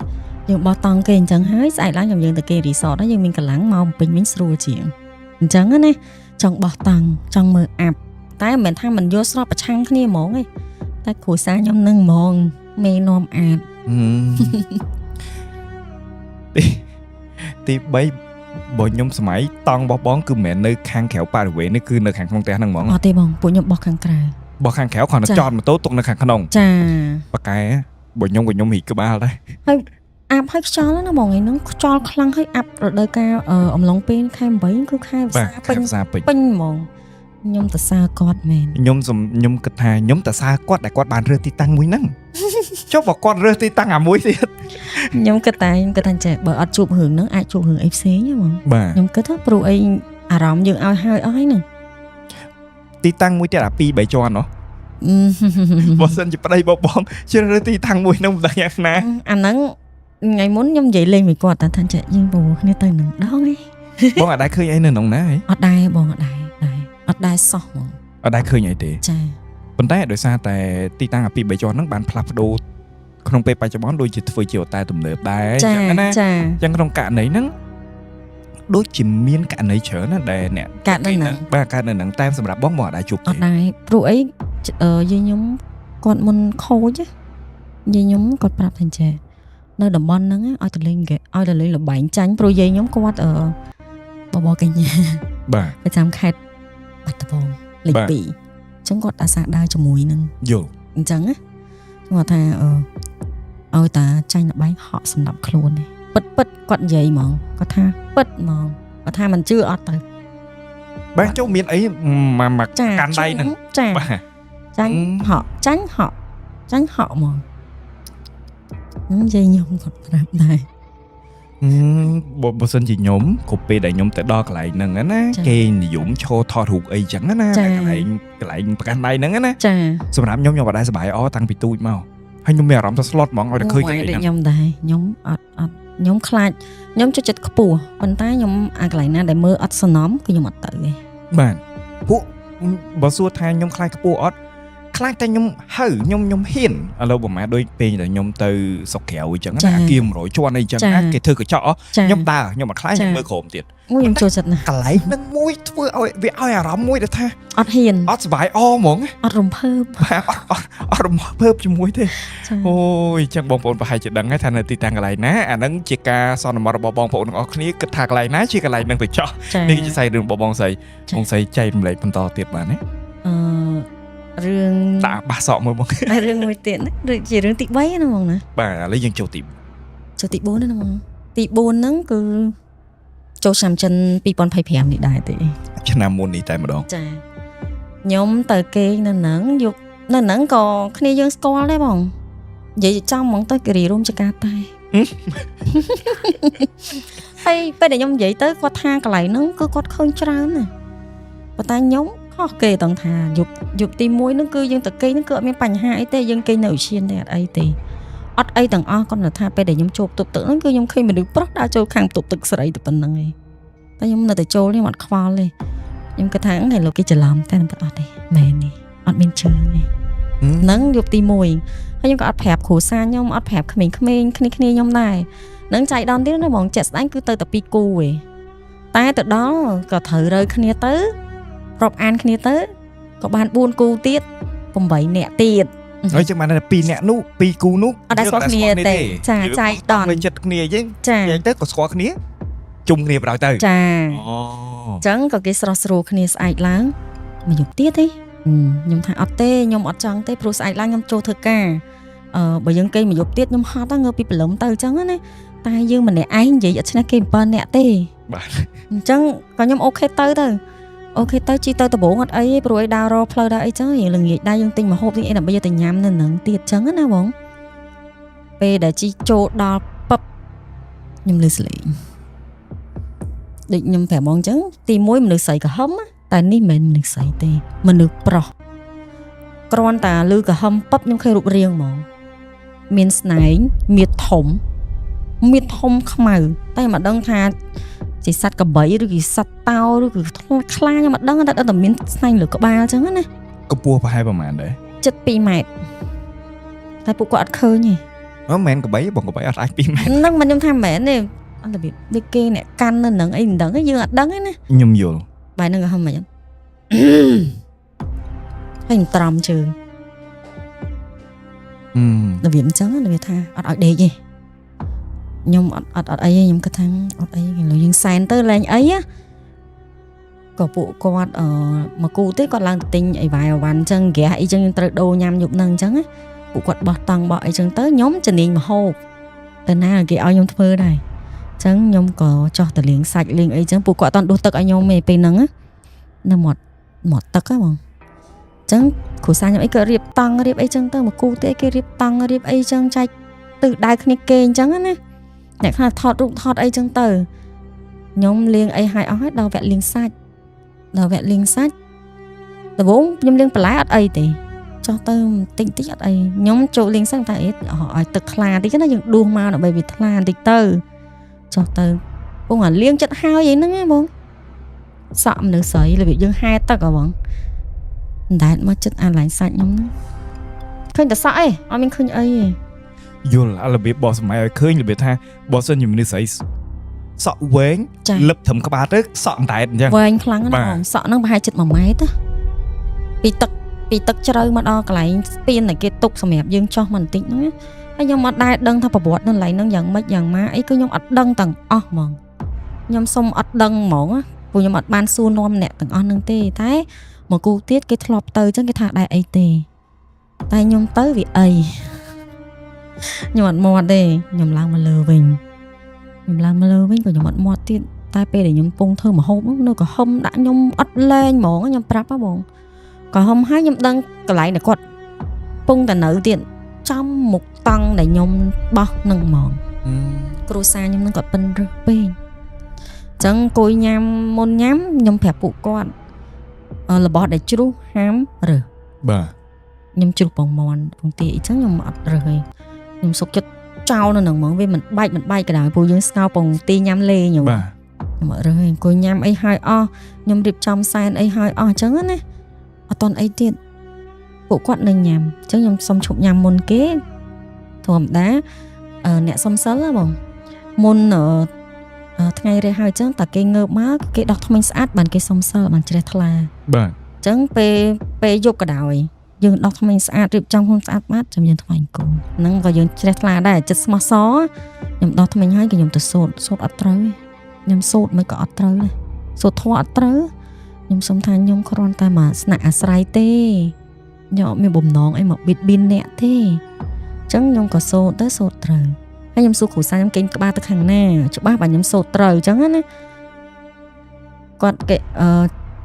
យើងបោះតង់គេអញ្ចឹងហើយស្អែកឡើងខ្ញុំយើងទៅគេរីសតហើយយើងមានកម្លាំងមកបំពេញវិញស្រួលជាងអញ្ចឹងណាចង់បោះតង់ចង់មើលអាប់តែមិនមែនថាមិនយល់ស្របប្រឆាំងគ្នាហ្មងទេតែគ្រួសារខ្ញុំនឹងហ្មងមេនាំអាត ហឹមទីទី3បើខ្ញុំសម័យតង់របស់បងគឺមិនមែននៅខាងក្រៅបរិវេណនេះគឺនៅខាងក្នុងផ្ទះហ្នឹងហ្មង អត់ទេបងពួកខ្ញុំបោះខាងក្រៅ បោះខាងក្រៅគ្រាន់តែ ចា ចតម៉ូតូទុកនៅខាងក្នុង ចា ប៉ាកែបើខ្ញុំក៏ខ្ញុំរីកក្បាលដែរ អាប់ហើយខ្យល់ណាស់បងថ្ងៃហ្នឹងខ្យល់ខ្លាំងហើយអាប់រដូវកាលអំឡុងពេលខែ8គឺខែវ បាទ ស្សាពេញ ខែផ្សារពេញ ពេញហ្មងខ្ញុំទៅសើគាត់មែន ខ្ញុំសំខ្ញុំគិតថាខ្ញុំតសើគាត់ដែលគាត់បានរើសទីតាំងមួយហ្នឹង ចុះបើគាត់រើសទីតាំងអាមួយទៀត ខ្ញុំគិតតែខ្ញុំគិតថាចេះបើអត់ជួបរឿងហ្នឹងអាចជួបរឿងអីផ្សេងហ៎បង បាទ ខ្ញុំគិតថាព្រោះអីអារម្មណ៍យើងឲ្យហើយអស់ហើយហ្នឹង ទីតាំងមួយទៀតអា2 3ជាន់ណោះបើសិនជាប្តីបងបងជ្រើសរើសទីតាំងមួយហ្នឹងមិនដឹងយ៉ាងណា អាហ្នឹងថ្ងៃមុនខ្ញុំនិយាយលេងមួយគាត់តែថាចេះយើងព្រោះគ្នាទៅនឹងដងឯង បងអត់ដែរឃើញអីនៅក្នុងណាហី អត់ដែរបងអត់ដែរដែរអត់ដែរសោះហ្មង អត់ដែរឃើញអីទេ ចា ប៉ុន្តែដោយសារតែទីតាំងអា2 3ជាន់ហ្នឹងបានផ្លាស់ប្ដូរក្នុងពេលបច្ចុប្បន្នដូចជាធ្វើជាអូតែលទំនើបដែរអញ្ ចា ចឹងណា ចា អញ្ចឹងក្នុងករណីហ្នឹងដូចជាមានករណីច្រើនណាស់ដែលអ្នក កាត់នៅហ្នឹង បាទកើតនៅហ្នឹងតែសម្រាប់បងបងអត់ដែរជួប អ ទេ ត់ដែរព្រោះអីយាយខ្ញុំគាត់មុនខូចណាយាយខ្ញុំគាត់ប្រាប់ថាចេះនៅតំបន់ហ្នឹងឲ្យទៅលេងគេឲ្យទៅលេងលបែងចាញ់ព្រោះយាយខ្ញុំគាត់បបរកញ្ញា បាទ ប្រចាំខេត្តបាត់ដំបងលេខ បាទ 2អញ្ចឹងគាត់អាសាដើរជាមួយនឹង យល់ អញ្ចឹងណាគាត់ថាឲ្យតាចាញ់លបែងហក់សម្រាប់ខ្លួនទេពិតពិតគាត់និយាយហ្មងគាត់ថាពិតហ្មងគាត់ថាមិនជឿអត់ទៅ បាទចូលមានអីមកមក ចា កាន់ដៃហ្នឹង ចា បាទ ចាញ់ហក់ចាញ់ហក់ចាញ់ហក់ហ្មងហ្នឹងនិយាយខ្ញុំគាត់ប្រាប់ដែរ ហឹមបើបើសិនជាខ្ញុំគ្រប់ពេលដែលខ្ញុំទៅដល់កន្លែងហ្នឹងណា ចា គេនិយមឈរថតរូបអីចឹងណា ចា តែកន្លែងកន្លែងប្រកាន់ដៃហ្នឹងណា ចា សម្រាប់ខ្ញុំខ្ញុំអត់ដែរសប្បាយអតាំងពីទូចមកហើយខ្ញុំមានអារម្មណ៍ថាស្លុតហ្មងឲ្យតែឃើញកន្លែង ដូច ហ្នឹង ខ្ញុំដែរខ្ញុំអត់អត់ខ្ញុំខ្លាចខ្ញុំចូលចិត្តខ្ពស់ប៉ុន្តែខ្ញុំអាកន្លែងណាដែលមើលអត់សំណំគឺខ្ញុំអត់ទៅទេ បាទពួកបើសួរថាខ្ញុំខ្លាចខ្ពស់អត់ខ្លាចតែខ្ញុំហៅខ្ញុំខ្ញុំហ៊ានឥឡូវប្រហែលដូចពេលដែលខ្ញុំទៅស្រុកក្រៅអីចឹងណាអាគារ100ជាន់អីចឹងណាគេធ្វើកញ្ចក់ ចា ខ្ញុំដើរខ្ញុំអត់ខ្លាចខ្ញុំមើលក្រោមទៀត អូយខ្ញុំចូលចិត្តណាស់ កន្លែងហ្នឹងមួយធ្វើឲ្យវាឲ្យអារម្មណ៍មួយដែលថា អត់ហ៊ាន អត់សប្បាយអហ្មង អត់រំភើប បាទអត់អត់អត់រំភើបជាមួយទេ ចា អូយចឹងបងប្អូនប្រហែលជាដឹងហើយថានៅទីតាំងកន្លែងណាអាហ្នឹងជាការសន្មតរបស់បងប្អូនទាំងអស់គ្នាគិតថាកន្លែងណាជាកន្លែងហ្នឹងទៅចោះ ចា នេះគឺជាសាយរឿងរបស់បងស្រី ចា បងស្រីចែករំលែកបន្តទៀតបាទណា អឺរឿង ដាក់បាសសក់មួយបង តែរឿងមួយទៀតណាឬជារឿងទី3ណាបងណា បាទឥឡូវយើងចូលទី ចូលទី4ណាបងទី4ហ្នឹងគឺចូលឆ្នាំចិន2025នេះដែរទេ ឆ្នាំមុននេះតែម្ដង ចាខ្ញុំទៅគេងនៅហ្នឹងយប់នៅហ្នឹងក៏គ្នាយើងស្គាល់ដែរបងនិយាយចំហ្មងទៅគិរីរួមចកាតែហើយពេលដែលខ្ញុំនិយាយទៅគាត់ថាកន្លែងហ្នឹងគឺគាត់ឃើញច្រើនណាស់ប៉ុន្តែខ្ញុំខុសគេតងថាយប់យប់ទី1ហ្នឹងគឺយើងទៅគេងហ្នឹងគឺអត់មានបញ្ហាអីទេយើងគេងនៅឧទ្យានទេអត់អីទេអត់អីទាំងអស់គាត់នៅថាពេលដែលខ្ញុំចូលបន្ទប់ទឹកហ្នឹងគឺខ្ញុំឃើញមនុស្សប្រុសដើរចូលខាងបន្ទប់ទឹកស្រីតែប៉ុណ្្នឹងឯងតែខ្ញុំនៅតែចូលខ្ញុំអត់ខ្វល់ទេខ្ញុំគិតថាថ្ងៃលោកគេច្រឡំតែមិនអត់ទេមែនទេអត់មានជឿទេហ្នឹងយប់ទី1ហើយខ្ញុំក៏អត់ប្រាប់គ្រួសារខ្ញុំអត់ប្រាប់ក្មេងៗគ្នាគ្នាខ្ញុំដែរហ្នឹងចៃដន្យទៀតណាបងជាក់ស្ដែងគឺទៅតែពីរគូឯងតែទៅដល់ក៏ត្រូវរើគ្នាទៅរាប់អានគ្នាទៅក៏បាន4គូទៀត8នាក់ទៀត ហើយចឹងបានថាពីរអ្នកនោះពីរគូនោះ អត់ដែលស្គាល់គ្នាទេចា យើង ចៃដន្យ នៅចិត្តគ្នាយើង ចា និយាយទៅក៏ស្គាល់គ្នាជុំគ្នាបណ្ដោយទៅ ចា អូ អញ្ចឹងក៏គេស្រស់ស្រួលគ្នាស្អែកឡើងមួយយប់ទៀតទេខ្ញុំថាអត់ទេខ្ញុំអត់ចង់ទេព្រោះស្អែកឡើងខ្ញុំចូលធ្វើការបើយើងគេងមួយយប់ទៀតខ្ញុំហត់ទៅងើបពីព្រលឹមទៅអញ្ចឹងណាតែយើងម្នាក់ឯងនិយាយអត់ឈ្នះគេ7នាក់ទេ បាទ អញ្ចឹងក៏ខ្ញុំ OK ទៅទៅ OK ទៅជីទៅដំបងអត់អីទេព្រោះអីដើររកផ្លូវដើរអីចឹងយើងល្ងាចដែរយើងទិញម្ហូបទិញអីដើម្បីយកទៅញ៉ាំនៅនឹងទៀតចឹងណាបងពេលដែលជីចូលដល់ពឹបខ្ញុំលឺស្លេងដូចខ្ញុំប្រាប់បងចឹងទី1មនុស្សស្រីក្រហមណាតែនេះមិនមែនមនុស្សស្រីទេមនុស្សប្រុសគ្រាន់តែលឺក្រហមពឹបខ្ញុំឃើញរូបរាងហ្មងមានស្នែងមៀតធំមៀតធំខ្មៅតែមិនដឹងថាជាសត្វកបីឬជាសត្វតោឬគឺខ្លាខ្ញុំអត់ដឹងតែដឹងតែមានស្នែងលើក្បាលចឹងណា កម្ពស់ប្រហែលប្រហែលដែរ ជិត2ម៉ែត្រតែពួកគាត់អត់ឃើញទេ អឺមិនមែនកបីបងកបីអត់អាច2ម៉ែត្រ ហ្នឹងមិនខ្ញុំថាមិនមែនទេអត់របៀបដូចគេអ្នកកាន់នៅនឹងអីមិនដឹងទេយើងអត់ដឹងទេណា ខ្ញុំយល់ បែរហ្នឹងក៏ហឹមមិនហើយខ្ញុំត្រំជើង អឺ របៀបអញ្ចឹងណារបៀបថាអត់ឲ្យដេកទេខ្ញុំអត់អត់អត់អីទេខ្ញុំគិតថាអត់អីឥឡូវយើងសែនទៅលែងអីណាក៏ពួកគាត់មកគូទេគាត់ឡើងទៅទិញអីវ៉ៃអវ៉ាន់អញ្ចឹងហ្គាសអីចឹងយើងត្រូវដូរញ៉ាំយប់ហ្នឹងអញ្ចឹងណាពួកគាត់បោះតង់បោះអីចឹងទៅខ្ញុំជំនាញម្ហូបទៅណាគេឲ្យខ្ញុំធ្វើដែរអញ្ចឹងខ្ញុំក៏ចោះទៅលាងសាច់លាងអីចឹងពួកគាត់អត់ដួសទឹកឲ្យខ្ញុំទេពេលហ្នឹងណានៅមាត់មាត់ទឹកហ៎បងអញ្ចឹងគ្រួសារខ្ញុំអីក៏រៀបតង់រៀបអីចឹងទៅមកគូទេគេរៀបតង់រៀបអីចឹងចែកទិសដៅគ្នាគេអញ្ចឹងណាអ្នកខ្លះថតរូបថតអីចឹងទៅខ្ញុំលាងអីហើយអស់ហើយដល់វគ្គលាងសាច់ដល់វគ្គលាងសាច់ដំបូងខ្ញុំលាងបន្លែអត់អីទេចុះទៅបន្តិចតិចអត់អីខ្ញុំចូលលាងសាច់តែអីឲ្យទឹកថ្លាតិចណាយើងដួសមកដើម្បីវាថ្លាបន្តិចទៅចុះទៅពងអាលាងចិត្តហើយអីហ្នឹងណាបងសក់មនុស្សស្រីរបៀបយើងហែទឹកហ៎បងអណ្ដែតមកចិត្តអាឡែងសាច់ខ្ញុំហ្នឹងឃើញតែសក់ឯងអត់មានឃើញអីទេ យល់អារបៀបបោះសម័យឲ្យឃើញរបៀបថាបើសិនជាមនុស្សស្រីសក់វែង ចា លឹបត្រឹមក្បាលទៅសក់អណ្ដែតអញ្ចឹង វែងខ្លាំងណាស់ បាទ បងសក់ហ្នឹងប្រហែលជិត1ម៉ែត្រណាពីទឹកពីទឹកជ្រៅមកដល់កន្លែងស្ពានដែលគេទុកសម្រាប់យើងចោះមកបន្តិចហ្នឹងណាហើយខ្ញុំអត់ដែលដឹងថាប្រវត្តិនៅកន្លែងហ្នឹងយ៉ាងម៉េចយ៉ាងម៉ាអីគឺខ្ញុំអត់ដឹងទាំងអស់ហ្មងខ្ញុំសុំអត់ដឹងហ្មងណាព្រោះខ្ញុំអត់បានសួរនាំអ្នកទាំងអស់ហ្នឹងទេតែមកគូទៀតគេធ្លាប់ទៅអញ្ចឹងគេថាដែរអីទេតែខ្ញុំទៅវាអីខ្ញុំអត់មាត់ទេខ្ញុំឡើងមកលើវិញខ្ញុំឡើងមកលើវិញក៏ខ្ញុំអត់មាត់ទៀត តែពេលដែលខ្ញុំពងធ្វើម្ហូបហ្នឹងនៅក្រហមដាក់ខ្ញុំអត់លែងហ្មងខ្ញុំប្រាប់ហ៎បងក្រហមហើយខ្ញុំដឹងកន្លែងដែលគាត់ពងតែនៅទៀតចំមុខតង់ដែលខ្ញុំបោះនឹងហ្មងគ្រួសារខ្ញុំនឹងគាត់ប៉ិនរើសពេកអញ្ចឹងអង្គុយញ៉ាំមុនញ៉ាំខ្ញុំប្រាប់ពួកគាត់របស់ដែលជ្រុះហាមរើស បាទ ខ្ញុំជ្រុះពងមន់ពងទាអីចឹងខ្ញុំអត់រើសទេខ្ញុំសុកចិត្តចោលនៅនឹងហ្មងវាមិនបែកមិនបែកក៏ដោយព្រោះយើងស្ងោរពងទាញ៉ាំលេងខ្ញុំ បាទ ខ្ញុំអត់រើសទេអង្គុយញ៉ាំអីហើយអស់ខ្ញុំរៀបចំសែនអីហើយអស់អញ្ចឹងណាអត់តន់អីទៀតពួកគាត់នៅញ៉ាំអញ្ចឹងខ្ញុំសុំឈប់ញ៉ាំមុនគេធម្មតាអ្នកសុំសិលហ៎បងមុនថ្ងៃរះហើយអញ្ចឹងតែគេងើបមកគេដោះថ្មិញស្អាតបានគេសុំសិលបានជ្រះថ្លា បាទ អញ្ចឹងពេលពេលយប់ក៏ដោយយើងដោះថ្មិញស្អាតរៀបចំខ្លួនស្អាតបាត់ចាំយើងថ្វាយអង្គមហ្នឹងក៏យើងជ្រះថ្លាដែរចិត្តស្មោះសរខ្ញុំដោះថ្មិញហើយក៏ខ្ញុំទៅសូត្រសូត្រអត់ត្រូវទេខ្ញុំសូត្រមិនក៏អត់ត្រូវដែរសូត្រធម៌អត់ត្រូវខ្ញុំសុំថាខ្ញុំគ្រាន់តែមកស្នាក់អាស្រ័យទេខ្ញុំអត់មានបំណងអីមកបៀតបៀនអ្នកទេអញ្ចឹងខ្ញុំក៏សូត្រទៅសូត្រត្រូវហើយខ្ញុំសួរគ្រូសាខ្ញុំគេងក្បាលទៅខាងណាច្បាស់បាទខ្ញុំសូត្រត្រូវអញ្ចឹងណាគាត់គេ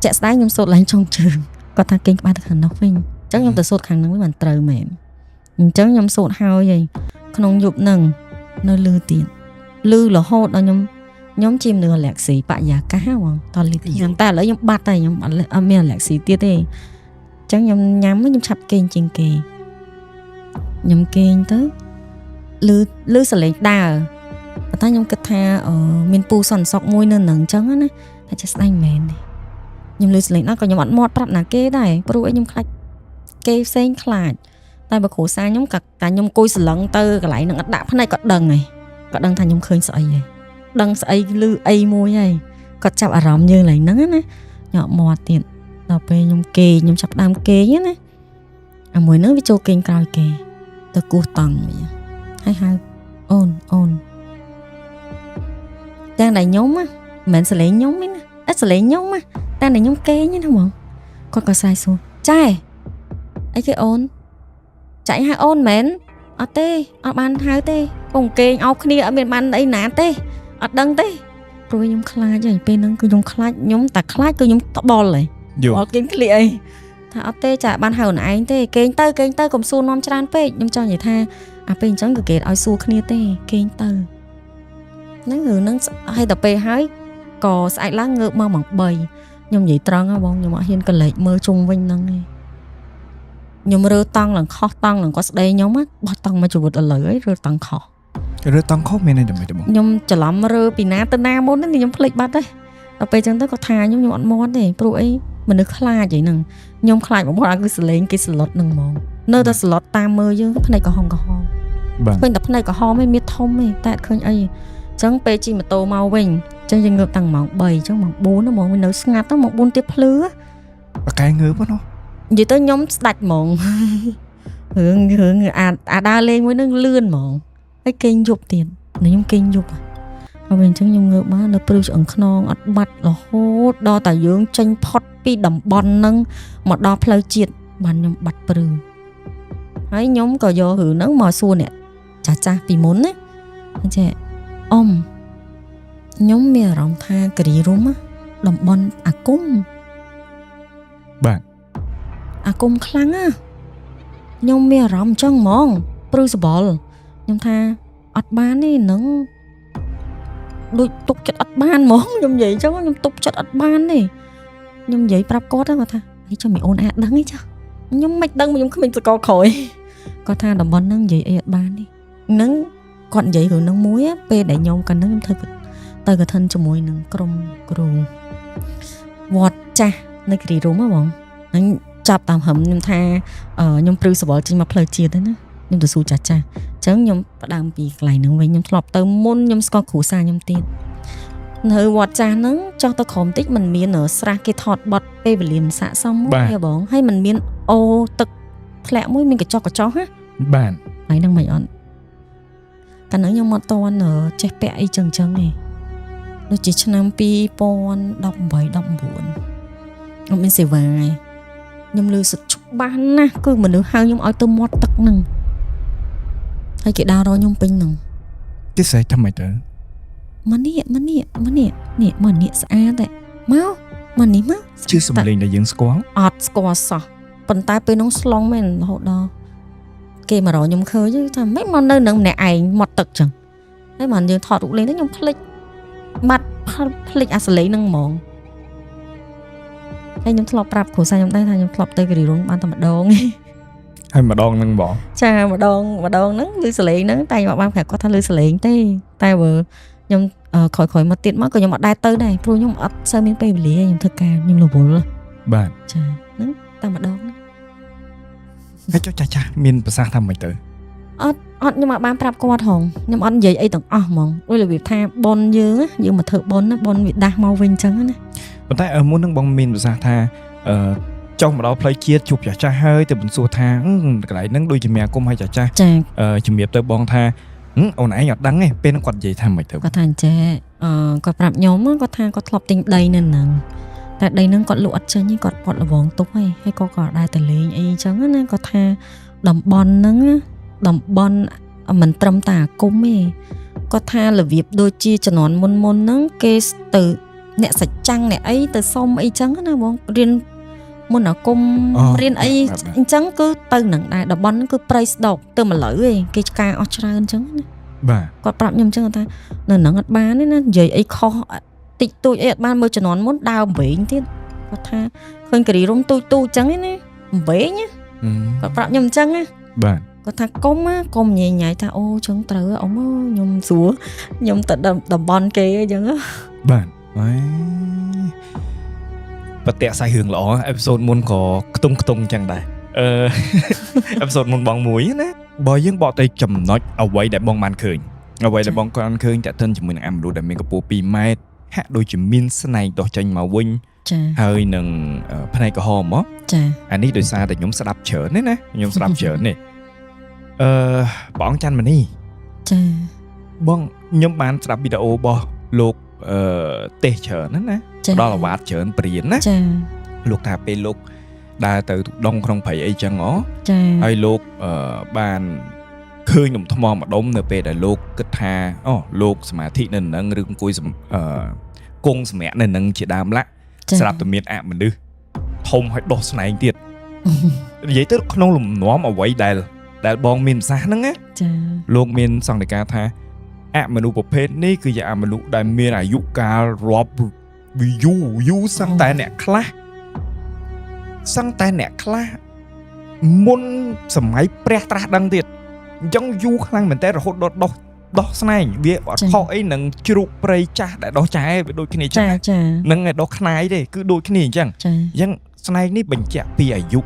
ជាក់ស្ដែងខ្ញុំសូត្រឡើងចុងជើងគាត់ថាគេងក្បាលទៅខាងនោះវិញអញ្ចឹងខ្ញុំទៅសូត្រខាងហ្នឹងវិញបានត្រូវមែនអញ្ចឹងខ្ញុំសូត្រហើយហើយក្នុងយប់ហ្នឹងនៅលឺទៀតលឺរហូតដល់ខ្ញុំជាមនុស្សអាឡែកស៊ីបរិយាកាសហ៎បងតលីខ្ញុំតែឥឡូវខ្ញុំបាត់ហើយខ្ញុំអត់មានអាឡែកស៊ីទៀតទេអញ្ចឹងខ្ញុំញ៉ាំខ្ញុំឆាប់គេងជាងគេខ្ញុំគេងទៅលឺសលេងដើរប៉ុន្តែខ្ញុំគិតថាមានពូសន្តិសុខមួយនៅហ្នឹងអញ្ចឹងណាតែចេះស្ដែងមែនទេខ្ញុំលឺសលេងដើរក៏ខ្ញុំអត់មាត់ប្រាប់ណាគេដែរព្រោះអីខ្ញុំខ្លាចគេផ្សេងខ្លាចតែបើគ្រួសារខ្ញុំក៏តែខ្ញុំអង្គុយសន្លឹងទៅកន្លែងហ្នឹងអត់ដាក់ភ្នែកក៏ដឹងហើយក៏ដឹងថាខ្ញុំឃើញស្អីហើយដឹងស្អីលឺអីមួយហើយគាត់ចាប់អារម្មណ៍យើងឡើងហ្នឹងណាខ្ញុំអត់មាត់ទៀតដល់ពេលខ្ញុំគេងខ្ញុំចាប់ដើមគេងណាអាមួយហ្នឹងវាចូលគេងក្រោយគេទៅគោះតង់វិញហើយហៅអូនអូនទាំងដែលខ្ញុំណាមិនមែនសលេងខ្ញុំទេណា អត់សលេងខ្ញុំណាតែតែខ្ញុំគេងណាបងគាត់ក៏ស្រែកសួរចែអីគេអូនចាច់ហៅអូនមែនអត់ទេអត់បានហៅទេពងគេងអោបគ្នាអត់មានបានអីណាទេអត់ដឹងទេព្រោះខ្ញុំខ្លាចហើយពេលហ្នឹងគឺខ្ញុំខ្លាចខ្ញុំតែខ្លាចគឺខ្ញុំត្បល់ហើយ យល់ អត់គេងឃ្លៀកអីថាអត់ទេចាបានហៅអូនឯងទេគេងទៅគេងទៅកុំសួរនាំច្រើនពេកខ្ញុំចង់និយាយថាអាពេលអញ្ចឹងគឺគេឲ្យសួរគ្នាទេគេងទៅហ្នឹងរឿងហ្នឹងហើយដល់ពេលហើយក៏ស្អែកឡើងងើបមកម៉ោង3ខ្ញុំនិយាយត្រង់ហ៎បងខ្ញុំអត់ហ៊ានកលេចមើលជុំវិញហ្នឹងទេខ្ញុំរើតង់ឡើងខុសតង់ឡើងគាត់ស្ដីខ្ញុំណាបោះតង់មកជីវិតឥឡូវហើយរើតង់ខុស រើតង់ខុសមានន័យតែម៉េចទៅបង ខ្ញុំច្រឡំរើពីណាទៅណាមុនហ្នឹងខ្ញុំភ្លេចបាត់ហើយដល់ពេលអញ្ចឹងទៅគាត់ថាខ្ញុំខ្ញុំអត់មាត់ទេព្រោះអីមនុស្សខ្លាចអីហ្នឹងខ្ញុំខ្លាចបំផុតឲ្យគឺសលេងគេស្លុតហ្នឹងហ្មងនៅតែស្លុតតាមមើលយើងភ្នែកក្រហមក្រហម បាទ ឃើញតែភ្នែកក្រហមឯងមានធំឯងតែអត់ឃើញអីអញ្ចឹងពេលជិះម៉ូតូមកវិញអញ្ចឹងយើងងើបតាំងម៉ោង3អញ្ចឹងម៉ោង4ហ្នឹងហ្មងវានៅស្ងាត់ទៅម៉ោង4ទៀតភ្លឺ បកែងើបណោះ និយាយទៅខ្ញុំស្ដាច់ហ្មង រឿងរឿងអាអាដើរលេងមួយហ្នឹងលឿនហ្មងហើយគេងយប់ទៀតនៅខ្ញុំគេងយប់ហើយពេលអញ្ចឹងខ្ញុំងើបមកនៅព្រឹកឆ្អឹងខ្នងអត់បាត់រហូតដល់តែយើងចេញផុតពីតំបន់ហ្នឹងមកដល់ផ្លូវជាតិបានខ្ញុំបាត់ព្រឺហើយខ្ញុំក៏យករឿងហ្នឹងមកសួរអ្នកចាស់ចាស់ពីមុនណាចេះអ៊ំខ្ញុំមានអារម្មណ៍ថាគិរីរម្យណាតំបន់អាគម បាទ អាគមខ្លាំងណាខ្ញុំមានអារម្មណ៍អញ្ចឹងហ្មងព្រឺសបល់ខ្ញុំថាអត់បានទេនឹងដូចទុកចិត្តអត់បានហ្មងខ្ញុំនិយាយអញ្ចឹងខ្ញុំទុកចិត្តអត់បានទេខ្ញុំនិយាយប្រាប់គាត់ហ្នឹងគាត់ថាអីចុះមីអូនអាចដឹងអីចាខ្ញុំមិនដឹងខ្ញុំគ្មានសកលក្រោយគាត់ថាតំបន់ហ្នឹងនិយាយអីអត់បានទេនឹងគាត់និយាយរឿងហ្នឹងមួយពេលដែលខ្ញុំកាលហ្នឹងខ្ញុំធ្វើទៅកឋិនជាមួយនឹងក្រុមគ្រូវត្តចាស់នៅគិរីរម្យហ៎បងហ្នឹងចាប់តាមហឹមខ្ញុំថាខ្ញុំព្រឺសបល់ចេញមកផ្លូវជាតិហ្នឹងណាខ្ញុំទៅសួរចាស់ចាស់អញ្ចឹងខ្ញុំផ្ដើមពីកន្លែងហ្នឹងវិញខ្ញុំធ្លាប់ទៅមុនខ្ញុំស្គាល់គ្រួសារខ្ញុំទៀតនៅវត្តចាស់ហ្នឹងចុះទៅក្រោមតិចมันមានស្រះគេថតបត់ពេលវេលាមិនស័កសមមួយទេបងហើយมันមានអូទឹកធ្លាក់មួយមានកញ្ចុះកញ្ចុះណា បាទ ហើយហ្នឹងមិនអត់កាលហ្នឹងខ្ញុំអត់ទាន់ចេះពាក់អីចឹងចឹងទេដូចជាឆ្នាំ2018 19អត់មានសេវាឯងខ្ញុំឮសុទ្ធច្បាស់ណាស់គឺមនុស្សហៅខ្ញុំឲ្យទៅមាត់ទឹកហ្នឹងហើយគេដើររកខ្ញុំពេញហ្នឹង គេស្រែកថាម៉េចទៅ មកនេះមកនេះមកនេះនេះមកនេះស្អាតឯងមកមកនេះមក ជាសំឡេងដែលយើងស្គាល់ អត់ស្គាល់សោះប៉ុន្តែពេលហ្នឹងស្លងមែនរហូតដល់គេមករកខ្ញុំឃើញថាម៉េចមកនៅនឹងម្នាក់ឯងមាត់ទឹកចឹងហើយបានយើងថតរូបលេងទៅខ្ញុំភ្លេចបាត់ភ្លេចអាសលេងហ្នឹងហ្មងហើយខ្ញុំធ្លាប់ប្រាប់គ្រូសាខ្ញុំដែរថាខ្ញុំធ្លាប់ទៅគិរីរម្យបានតែម្ដង ហើយម្ដងហ្នឹងបង ចាម្ដងម្ដងហ្នឹងឮសលេងហ្នឹងតែខ្ញុំអត់បានប្រាប់គាត់ថាឮសលេងទេតែបើខ្ញុំក្រោយៗមកទៀតមកក៏ខ្ញុំអត់ដែរទៅដែរព្រោះខ្ញុំអត់សូវមានពេលវេលាខ្ញុំធ្វើការខ្ញុំរវល់ បាទ ចាហ្នឹងតែម្ដងហ្នឹង ហើយចុះចាស់ចាស់មានប្រសាសន៍ថាម៉េចទៅ អត់អត់ខ្ញុំអត់បានប្រាប់គាត់ហងខ្ញុំអត់និយាយអីទាំងអស់ហ្មងដូចរបៀបថាប៉ុនយើងណាយើងមកធ្វើប៉ុនណាប៉ុនវាដាស់មកវិញអញ្ចឹងណា ប៉ុន្តែមុនហ្នឹងបងមានប្រសាសន៍ថាអឺចុះមកដល់ផ្លូវជាតិជួបចាស់ចាស់ហើយទៅបន្សួរថាកន្លែងហ្នឹងដូចជាមានអាគមឲ្យចាស់ចាស់ ចា ជំរាបទៅបងថាអូនឯងអត់ដឹងទេពេលហ្នឹងគាត់និយាយថាម៉េចទៅ គាត់ថាអញ្ចេះគាត់ប្រាប់ខ្ញុំគាត់ថាគាត់ធ្លាប់ទិញដីនៅហ្នឹងតែដីហ្នឹងគាត់លក់អត់ចេញទេគាត់ពាត់លវងទុកហើយហើយក៏គាត់ដែរទៅលេងអីអញ្ចឹងណាគាត់ថាតំបន់ហ្នឹងតំបន់មិនត្រឹមតែអាគមទេគាត់ថារបៀបដូចជាជំនាន់មុនមុនហ្នឹងគេទៅអ្នកសច្ចាំងអ្នកអីទៅសុំអីចឹងណាបងរៀនមុនអាគមរៀនអីអញ្ចឹងគឺទៅនឹងដែរតំបន់ហ្នឹងគឺព្រៃស្ដុកទៅម្ល៉ូវឯងគេឆ្ការអស់ច្រើនអញ្ចឹងណា បាទ គាត់ប្រាប់ខ្ញុំអញ្ចឹងថានៅហ្នឹងអត់បានទេណានិយាយអីខុសតិចតួចអីអត់បានមើលជំនាន់មុនដើមវែងទៀតគាត់ថាឃើញគិរីរំទូចទូចអញ្ចឹងឯណាវែងណាគាត់ប្រាប់ខ្ញុំអញ្ចឹងណា បាទ គាត់ថាកុំណាកុំញ៉ៃញ៉ៃថាអូចឹងត្រូវអ៊ំអើយខ្ញុំស្រួលខ្ញុំទៅតំបន់គេអញ្ចឹង បាទអេប្រតិសាយរឿងល្អអេពីសូតមុនក៏ខ្ទង់ខ្ទង់អញ្ចឹងដែរអឺ អេពីសូតមុនបងមួយណាបើយើងបកទៅចំណុចអ្វីដែលបងបានឃើញអ្វីដែលបងគាត់បានឃើញតើតិនជាមួយនឹងអាមនុស្សដែលមានកម្ពស់2ម៉ែត្រហាក់ដូចជាមានស្នែងដោះចេញមកវិញ ចា ហើយនឹងផ្នែកក្រហមហ៎ ចា អានេះដោយសារតែខ្ញុំស្ដាប់ច្រើនទេណាខ្ញុំស្ដាប់ច្រើននេះអឺព្រះអង្គច័ន្ទមនី ចា បងខ្ញុំបានស្ដាប់វីដេអូរបស់លោកអឺទេសច្រើនណាស់ណា ចា ផ្ដល់អាវ៉ាតច្រើនព្រានណា ចា លោកថាពេលលោកដើរទៅទុដងក្នុងព្រៃអីចឹងអូ ចា ហើយលោកបានឃើញនំថ្មម្ដុំនៅពេលដែលលោកគិតថាអូលោកសមាធិនៅនឹងឬអង្គុយសំអឺគង់សម្រាប់នៅនឹងជាដើមឡាក់ ចា ស្រាប់តែមានអមនុស្សធំហើយដោះស្នែងទៀតនិយាយទៅក្នុងលំនាំអ្វីដែលបងមានប្រសាសន៍ហ្នឹងណា ចា លោកមានសង្កេតការណ៍ថាអមនុស្សប្រភេទនេះគឺជាអមនុស្សដែលមានអាយុកាលរាប់យូរយូរសឹងតែអ្នកខ្លះសឹងតែអ្នកខ្លះមុនសម័យព្រះត្រាស់ដឹងទៀតអញ្ចឹងយូរខ្លាំងមែនតើរហូតដល់ដោះស្នែងវាអត់ខុសអីនឹងជ្រូកព្រៃចាស់ដែលដោះចែវាដូចគ្នា ចា ចាស់ ចា នឹងឯដោះខ្នាយទេគឺដូចគ្នាអញ្ចឹង ចា អញ្ចឹងស្នែងនេះបញ្ជាក់ពីអាយុ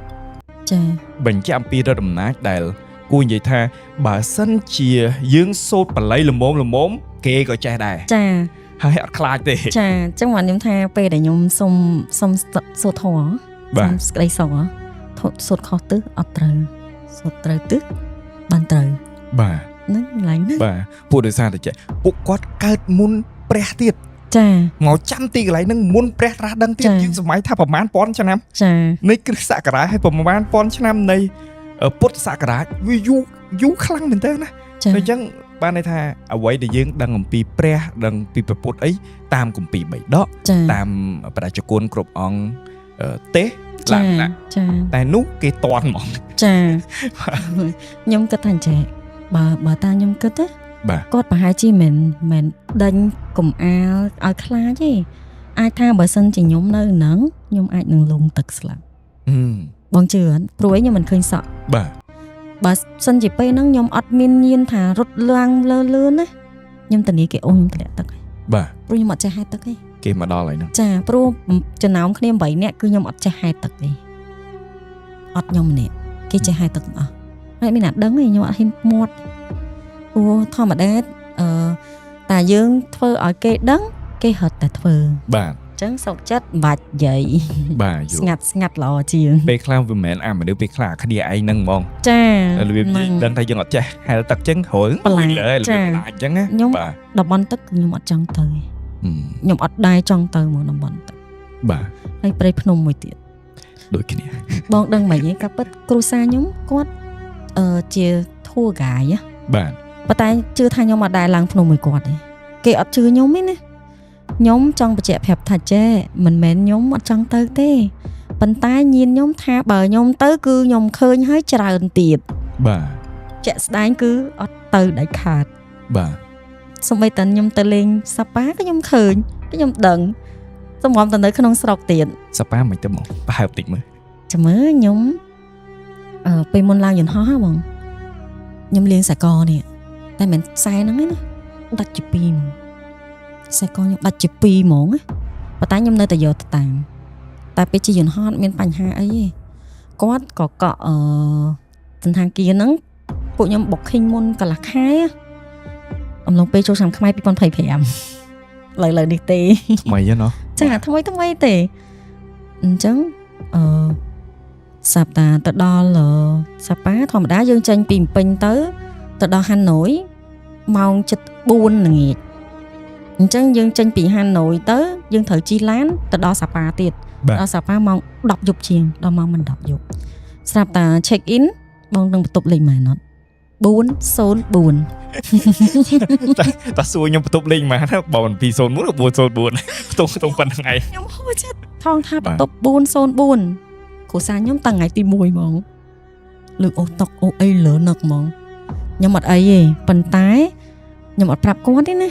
ចា បញ្ជាក់អំពីរដ្ឋអំណាចដែលគួរនិយាយថាបើសិនជាយើងសូត្របល័យល្មមល្មមគេក៏ចេះដែរ ចា ហើយអត់ខ្លាចទេ ចាអញ្ចឹងបានខ្ញុំថាពេលដែលខ្ញុំសុំសុំសូត្រធម៌ បាទ សុំស្ដីសងសូត្រខុសទិសអត់ត្រូវសូត្រត្រូវទិសបានត្រូវ បាទ ហ្នឹងកន្លែងហ្នឹង បាទពួកដោយសារតែចេះពួកគាត់កើតមុនព្រះទៀត ចា មកចាំទីកន្លែងហ្នឹងមុនព្រះត្រាស់ដឹងទៀត ចា៎ យើងសម័យថាប្រហែលពាន់ឆ្នាំ ចា នៃគ្រិស្តសករាជហើយប្រហែលពាន់ឆ្នាំនៃពុទ្ធសករាជវាយូរយូរខ្លាំងមែនតើណា ចា អញ្ចឹងបានន័យថាអ្វីដែលយើងដឹងអំពីព្រះដឹងពីព្រះពុទ្ធអីតាមគម្ពីរបិដក ចា តាមប្រជាជនគ្រប់អង្គទេស ចា ឡើងណា ចា តែនោះគេតន់ហ្មង ចាខ្ញុំគិតថាអញ្ចេះបើតាខ្ញុំគិតណា បាទ គាត់ប្រហែលជាមិនមិនដេញកំអាលឲ្យខ្លាចទេអាចថាបើសិនជាខ្ញុំនៅហ្នឹងខ្ញុំអាចនឹងលងទឹកស្លាប់ ហឹម បងជឿអត់ព្រោះឯងខ្ញុំមិនឃើញសក់ បាទ បើសិនជាពេលហ្នឹងខ្ញុំអត់មានញៀនថារត់ឡើងលើលឿនណាខ្ញុំតានីគេអូសខ្ញុំធ្លាក់ទឹកហើយ បាទ ព្រោះខ្ញុំអត់ចេះហែលទឹកទេ គេមកដល់ហើយហ្នឹង ចាព្រោះចំណោមគ្នា8នាក់គឺខ្ញុំអត់ចេះហែលទឹកទេអត់ខ្ញុំម្នាក់គេចេះហែលទឹកទាំងអស់ហើយមានអ្នកដឹងទេខ្ញុំអត់ហ៊ានមាត់ព្រោះធម្មតាអឺតាយើងធ្វើឲ្យគេដឹងគេរត់តែធ្វើ បាទ អញ្ចឹងសុកចិត្តមិនបាច់និយាយ បាទយល់ ស្ងាត់ស្ងាត់ល្អជាង ពេលខ្លះវាមិនមែនអាមនុស្សពេលខ្លះអាគ្នាឯងហ្នឹងហ្មង ចា របៀប ហ្នឹង ដឹងថាយើងអត់ចេះហែលទឹកចឹងហឹង បន្លាច លើរបៀ ចា បបន្លាចចឹងណា ខ្ញុំ បាទ តំបន់ទឹកគឺខ្ញុំអត់ចង់ទៅទេ ហឹម ខ្ញុំអត់ដែរចង់ទៅមកតំបន់ទឹក បាទ ហើយព្រៃភ្នំមួយទៀត ដូចគ្នា បងដឹងមិនហីក៏ពិតគ្រូសាខ្ញុំគាត់ជា tour guide ហ៎ បាទ ប៉ុន្តែជឿថាខ្ញុំអត់ដែរឡើងភ្នំមួយគាត់ទេគេអត់ជឿខ្ញុំទេណាខ្ញុំចង់បញ្ជាក់ប្រាប់ថាចេះមិនមែនខ្ញុំអត់ចង់ទៅទេប៉ុន្តែញៀនខ្ញុំថាបើខ្ញុំទៅគឺខ្ញុំឃើញហើយច្រើនទៀត បាទ ជាក់ស្ដែងគឺអត់ទៅដាច់ខាត បាទ សូម្បីតែខ្ញុំទៅលេងសាប៉ាក៏ខ្ញុំឃើញខ្ញុំដឹងសម្រាប់ទៅនៅក្នុងស្រុកទៀត សប៉ាមិនទៅមកប្រហែលតិចមើល ចាំមើលខ្ញុំពេលមុនឡើងយន្តហោះហ៎បងខ្ញុំលាងសាកនេះតែមិនខ្សែហ្នឹងឯណាដាច់ជាពីរហ្មងខ្សែកខ្ញុំដាច់ជាពីរហ្មងណាប៉ុន្តែខ្ញុំនៅតែយកទៅតាមតែពេលជិះយន្តហោះអត់មានបញ្ហាអីទេគាត់ក៏កក់សន្តាគារហ្នឹងពួកខ្ញុំ booking មុនកន្លះខែអំឡុងពេលចូលឆ្នាំខ្មែរ2025ឡើយឡើយនេះទេ ថ្មីហ្នឹងណោះ ចាថ្មីថ្មីទេអញ្ចឹងអឺសាប់តាទៅដល់សាប៉ាធម្មតាយើងចេញពីភ្នំពេញទៅទៅដល់ហាណូយម៉ោង7:04ល្ងាចអញ្ចឹងយើងចេញពីហាណូយទៅយើងត្រូវជិះឡានទៅដល់សាប៉ាទៀត បាទ ដល់សាប៉ាម៉ោង10យប់ជាងដល់ម៉ោងមិន10យប់ស្រាប់តា check in បងនឹងបន្ទប់លេខម៉ានអត់404 តាសួរខ្ញុំបន្ទប់លេខប៉ុន្មានណាបើមិន201ឬ404ខ្ទង់ខ្ទង់ប៉ុណ្្នឹងឯង ខ្ញុំហូរចិត្តថងថា បាទ បន្ទប់404គ្រួសារខ្ញុំតាំងថ្ងៃទី1ហ្មងលើកអូតុកអូអីលើនឹកហ្មងខ្ញុំអត់អីទេប៉ុន្តែខ្ញុំអត់ប្រាប់គាត់ទេណា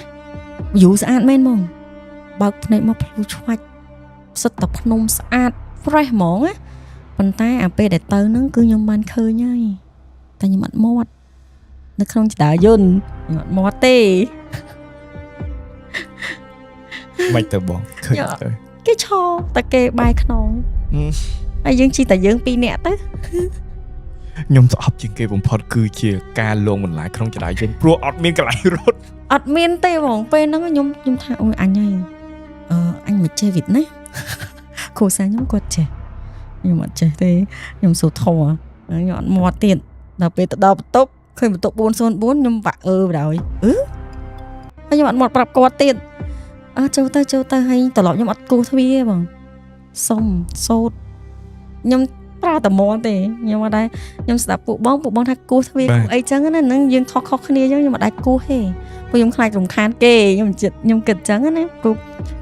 យូរស្អាតមែនហ្មងបើកភ្នែកមកភ្លឺឆ្វាច់សិតតែភ្នំស្អាត fresh ហ្មងណាប៉ុន្តែអាពេលដែលទៅហ្នឹងគឺខ្ញុំបានឃើញហើយតែខ្ញុំអត់មាត់នៅក្នុងចដាយន្តខ្ញុំអត់មាត់ទេ មិនទៅបងឃើញទៅ គេឈរតែគេបាយខ្នង ហឹម ហើយយើងជិះតែយើងពីរនាក់ទៅ ខ្ញុំស្អប់ជាងគេបំផុតគឺជាការលងបន្លាយក្នុងចរាចរណ៍ព្រោះអត់មានកន្លែងរត់ អត់មានទេហ្មងពេលហ្នឹងខ្ញុំខ្ញុំថាអូយអញហើយអញមិនចេះវៀតណាម គ្រួសារខ្ញុំគាត់ចេះខ្ញុំអត់ចេះទេខ្ញុំសូធរខ្ញុំអត់មាត់ទៀតដល់ពេលទៅដល់បន្ទប់ឃើញបន្ទប់404ខ្ញុំបាក់អឺបណ្ដោយអឺហើយខ្ញុំអត់មាត់ប្រាប់គាត់ទៀត អើចូលទៅចូលទៅហើយត្រឡប់ខ្ញុំអត់គោះទ្វារទេបងសុំសូត្រខ្ញុំប្រើតែមាត់ទេខ្ញុំអត់ដែរខ្ញុំស្ដាប់ពួកបងពួកបងថាគោះទ្វារគោះអីចឹងណាហ្នឹងយើងខុសខុសគ្នាចឹងខ្ញុំអត់ដែរគោះទេពួកខ្ញុំខ្លាចរំខានគេខ្ញុំចិត្តខ្ញុំគិតចឹងណាព្រោះ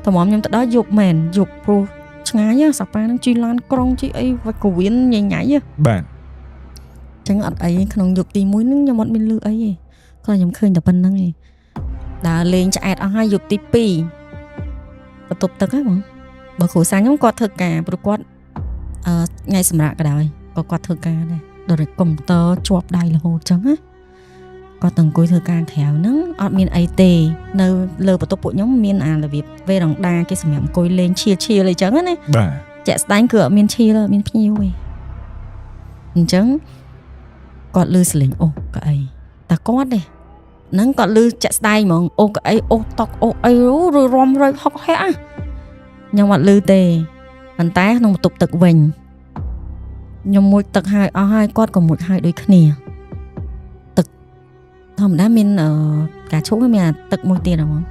តម្រាំខ្ញុំទៅដល់យប់មែនយប់ព្រោះឆ្ងាយសាប៉ាហ្នឹងជិះឡានក្រុងជិះអីវត្តកវៀនញ៉ៃញ៉ៃ បាទ ចឹងអត់អីក្នុងយប់ទី1ហ្នឹងខ្ញុំអត់មានលឺអីទេគាត់ខ្ញុំឃើញតែប៉ុណ្្នឹងឯងដើរលេងឆ្អែតអស់ហើយយប់ទី2បន្ទប់ទឹកហ្នឹងបងបើគ្រូសាខ្ញុំគាត់ធ្វើការព្រោះគាត់អឺថ្ងៃសម្រាប់ក៏ដោយក៏គាត់ធ្វើការដែរដល់តែកុំព្យូទ័រជាប់ដៃរហូតចឹងណាគាត់ទៅអង្គុយធ្វើការក្រៅហ្នឹងអត់មានអីទេនៅលើបន្ទប់ពួកខ្ញុំមានអារបៀបវេរ៉ង់ដាគេសម្រាប់អង្គុយលេងឈៀលឈៀលអីចឹងណា បាទ ជាក់ស្ដែងគឺអត់មានឈៀលអត់មានភ្ញៀវទេអញ្ចឹងគាត់លឺសលេងអូកៅអីតែគាត់ទេហ្នឹងគាត់លឺជាក់ស្ដែងហ្មងអូកៅអីអូតុកអូអីឬរំរយហុកហែកខ្ញុំអត់លឺទេប៉ុន្តែក្នុងបន្ទប់ទឹកវិញខ្ញុំមុជទឹកហើយអស់ហើយគាត់ក៏មុជហើយដូចគ្នាទឹកធម្មតាមានការឈូកមានអាទឹកមួយទៀតហ្មង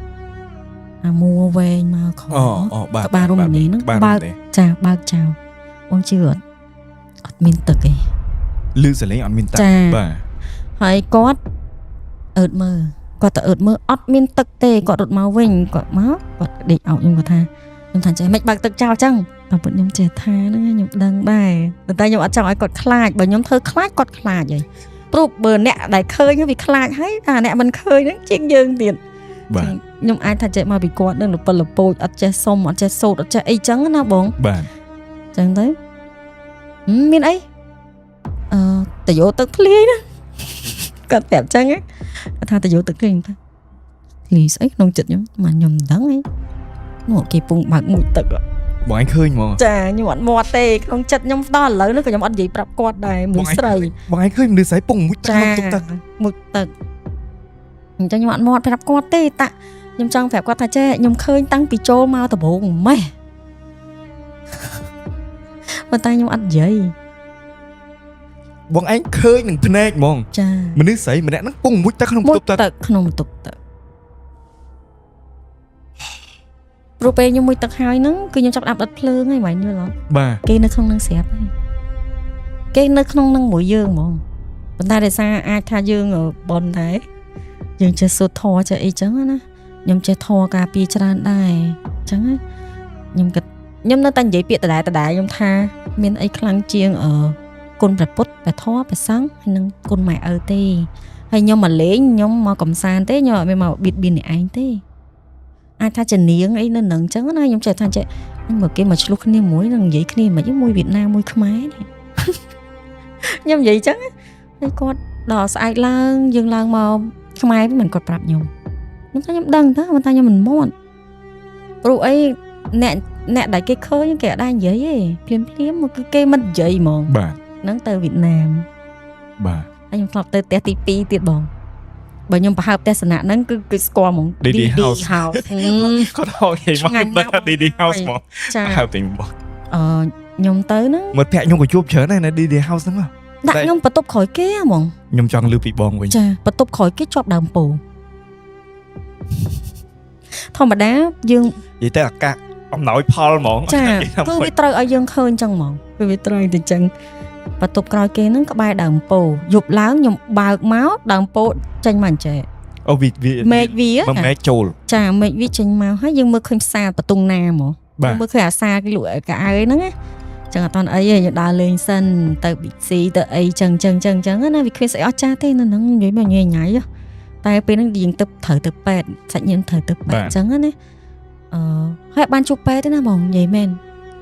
អាមួវែងមកខ អូអូបាទ ក្បាលរមនីហ្នឹង ក្បាល បើក រមនី ចាបើកចោលបងជឿអត់អត់មានទឹកទេ លឺសលេងអត់មានទឹក ចា បាទ ហើយគាត់អើតមើលគាត់ទៅអើតមើលអត់មានទឹកទេគាត់រត់មកវិញគាត់មកគាត់ដេកអោបខ្ញុំគាត់ថាខ្ញុំថាចេះមិនបើកទឹកចោលចឹងតាមពិតខ្ញុំចេះថាហ្នឹងខ្ញុំដឹងដែរប៉ុន្តែខ្ញុំអត់ចង់ឲ្យគាត់ខ្លាចបើខ្ញុំធ្វើខ្លាចគាត់ខ្លាចហើយព្រោះបើអ្នកដែលឃើញវាខ្លាចហើយអាអ្នកមិនឃើញហ្នឹងជាងយើងទៀត បាទ ខ្ញុំអាចថាចេះមកពីគាត់នឹងលពិលលពោចអត់ចេះសុំអត់ចេះសូត្រអត់ចេះអីចឹងណាបង បាទ ចឹងទៅមានអីអឺតយោទឹកធ្លាយណាគាត់ប្រាប់ចឹងគាត់ថាតយោទឹកធ្លាយថាធ្លាយស្អីក្នុងចិត្តខ្ញុំមកខ្ញុំមិនដឹងអីនោះគេពងបើកមួយទឹក បងឯងឃើញហ្មង ចាខ្ញុំអត់មាត់ទេក្នុងចិត្តខ្ញុំដល់ឥឡូវនេះក៏ខ្ញុំអត់និយាយប្រាប់គាត់ដែរមនុស្សស្រី បងឯងឃើញមនុស្សស្រីពងមួយទឹកក្នុងទឹក មួយទឹកអញ្ចឹងខ្ញុំអត់មាត់ប្រាប់គាត់ទេតាខ្ញុំចង់ប្រាប់គាត់ថាចេះខ្ញុំឃើញតាំងពីចូលមកដំបូងម៉េះប៉ុន្តែខ្ញុំអត់និយាយ បងឯងឃើញនឹងភ្នែកហ្មង ចា មនុស្សស្រីម្នាក់ហ្នឹងពងមួយទឹកក្នុង មួយ ទឹក ទឹកក្នុងបន្ទប់ទឹកព្រោះពេលខ្ញុំមួយទឹកហើយហ្នឹងគឺខ្ញុំចាប់ផ្ដើមដុតភ្លើងហើយមិនយល់អត់ បាទ គេនៅក្នុងហ្នឹងស្រាប់ហើយគេនៅក្នុងហ្នឹងមួយយើងហ្មងប៉ុន្តែដោយសារអាចថាយើងបនដែរយើងចេះសូត្រធម៌ចេះអីចឹងណាខ្ញុំចេះធម៌ការពារច្រើនដែរអញ្ចឹងណាខ្ញុំគិតខ្ញុំនៅតែនិយាយពាក្យដដែលដដែលខ្ញុំថាមានអីខ្លាំងជាងគុណព្រះពុទ្ធព្រះធម៌ព្រះសង្ឃហើយនិងគុណម៉ែឪទេហើយខ្ញុំមកលេងខ្ញុំមកកំសាន្តទេខ្ញុំអត់មានមកបៀតបៀនអ្នកឯងទេអាចថាជានាងអីនៅនឹងអញ្ចឹងណាខ្ញុំចេះថាចេះអញមកគេមកឆ្លោះគ្នាមួយនឹងនិយាយគ្នាមិនមួយវៀតណាមមួយខ្មែរនេះខ្ញុំនិយាយអញ្ចឹងហើយគាត់ដល់ស្អែកឡើងយើងឡើងមកខ្មែរវិញមិនគាត់ប្រាប់ខ្ញុំខ្ញុំថាខ្ញុំដឹងតើប៉ុន្តែខ្ញុំមិនមាត់ព្រោះអីអ្នកអ្នកដែលគេឃើញគេអត់ដែរនិយាយទេភ្លាមភ្លាមមកគឺគេមិននិយាយហ្មង បាទ ហ្នឹងទៅវៀតណាម បាទ ហើយខ្ញុំធ្លាប់ទៅផ្ទះទី2ទៀតបងបើខ្ញុំប្រហើបផ្ទះសំណាក់ហ្នឹងគឺគឺស្គាល់ហ្មង DD House House គាត់ហៅនិយាយមក ឆ្ងាញ់ណាស់ ដឹងថា DD House ហ្មង ចា ហៅតែបង អឺខ្ញុំទៅហ្នឹង មិត្តភក្តិខ្ញុំក៏ជួបច្រើនដែរនៅ DD House ហ្នឹងហ៎ ដាក់ខ្ញុំបន្ទប់ក្រោយគេហ្មង ខ្ញុំចង់លឺពីបងវិញ ចាបន្ទប់ក្រោយគេជាប់ដើមពោធម្មតាយើង និយាយទៅអាកាសអំណោយផលហ្មង ចា និយាយថា គឺវាត្រូវឲ្យយើងឃើញចឹងហ្មងគឺវាត្រូវតែចឹងបន្ទប់ក្រោយគេហ្នឹងក្បែរដើមពោយប់ឡើងខ្ញុំបើកមកដើមពោចេញមកអញ្ចេះ អូវាវា មេឃវា មកមេឃចូល ចាមេឃវាចេញមកហើយយើងមើលឃើញផ្សារបន្ទងណាហ្មង បាទ មើលឃើញអាសាគេលក់កៅអៅហ្នឹងណាចឹងអត់តន់អីទេយើងដើរលេងសិនទៅប៊ីស៊ីទៅអីចឹងចឹងចឹងចឹងណាវាគ្មានស្អីអស្ចារ្យទេនៅហ្នឹងនិយាយមកញ៉ៃញ៉ៃហ៎តែពេលហ្នឹងយើងទៅត្រូវទៅពេទ្យសាច់ញាតិត្រូវទៅពេទ្យចឹងណាអឺហើយបានជួបពេទ្យទេណាបងនិយាយមែន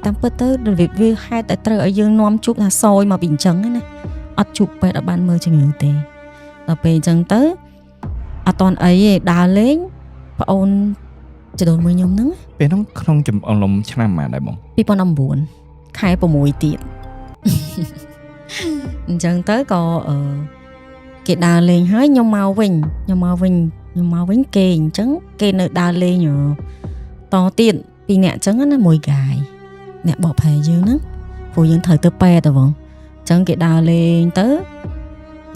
តាមពិតទៅរបៀបវាហេតុតែត្រូវឲ្យយើងនាំជួបថាសយមកពីអញ្ចឹងណាអត់ជួបពេទ្យអត់បានមើលជំងឺទេដល់ពេលអញ្ចឹងទៅអត់តន់អីទេដើរលេងប្អូនចដូនមួយខ្ញុំហ្នឹង ពេលហ្នឹងក្នុងចំអឡុំឆ្នាំប៉ុន្មានដែរបង 2019ខែ6ទៀតអញ្ចឹងទៅក៏អឺគេដើរលេងហើយខ្ញុំមកវិញខ្ញុំមកវិញខ្ញុំមកវិញគេអញ្ចឹងគេនៅដើរលេងតទៀតពីរអ្នកអញ្ចឹងណាមួយកាយអ្នកបកប្រែយើងហ្នឹងព្រោះយើងត្រូវទៅពេទ្យទៅបងអញ្ចឹងគេដើរលេងទៅ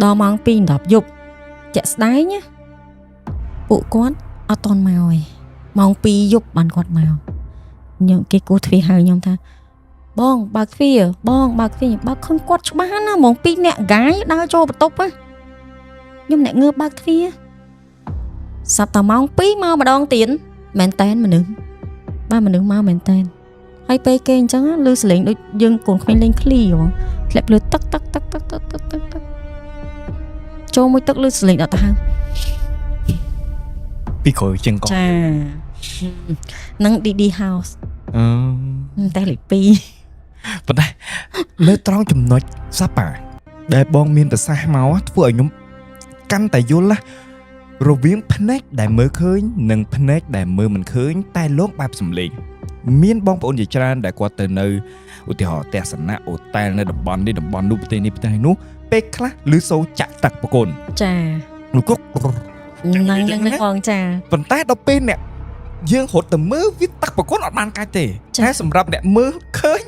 ដល់ម៉ោង2:10យប់ជាក់ស្ដែងណាពួកគាត់អត់តន់មកទេ ម៉ោង2យប់បានគាត់មកខ្ញុំគេគោះទ្វារហៅខ្ញុំថាបងបើកទ្វារបងបើកទ្វារបើកឃើញគាត់ច្បាស់ណាស់ហ្មងពីរអ្នកហ្គាយដើរចូលបន្ទប់ហ៎ខ្ញុំអ្នកងើបបើកទ្វារសប្តាហ៍ម៉ោង2មកម្ដងទៀតមែនតែនមនុស្សបាទមនុស្សមកមែនតែនហើយពេលគេអញ្ចឹងឮសលេងដូចយើងកូនក្មេងលេងឃ្លីហ្មងធ្លាក់ភ្លើទឹកទឹកទឹកទឹកទឹកទឹកទឹកទឹកចូលមួយទឹកឮសលេងដល់ទៅហើម ពីក្រោយជាងក ចានឹង DD House អឺ តែលេខ2 ប៉ុន្តែនៅត្រង់ចំណុចសាប៉ាដែលបងមានប្រសាសន៍មកធ្វើឲ្យខ្ញុំកាន់តែយល់ណារវាងភ្នែកដែលមើលឃើញនិងភ្នែកដែលមើលមិនឃើញតែលោកបែបសំឡេងមានបងប្អូនជាច្រើនដែលគាត់ទៅនៅឧទាហរណ៍ទស្សនៈអូតែលនៅតំបន់នេះតំបន់នោះប្រទេសនេះប្រទេសនោះពេលខ្លះឮសូរចាក់ទឹកបកូន ចា លោកគុក ហ្នឹងហ្នឹងបងចា ប៉ុន្តែដល់ពេលអ្នកយើងរត់ទៅមើលវាទឹកបកូនអត់បានកាច់ទេ ចា តែសម្រាប់អ្នកមើលឃើញ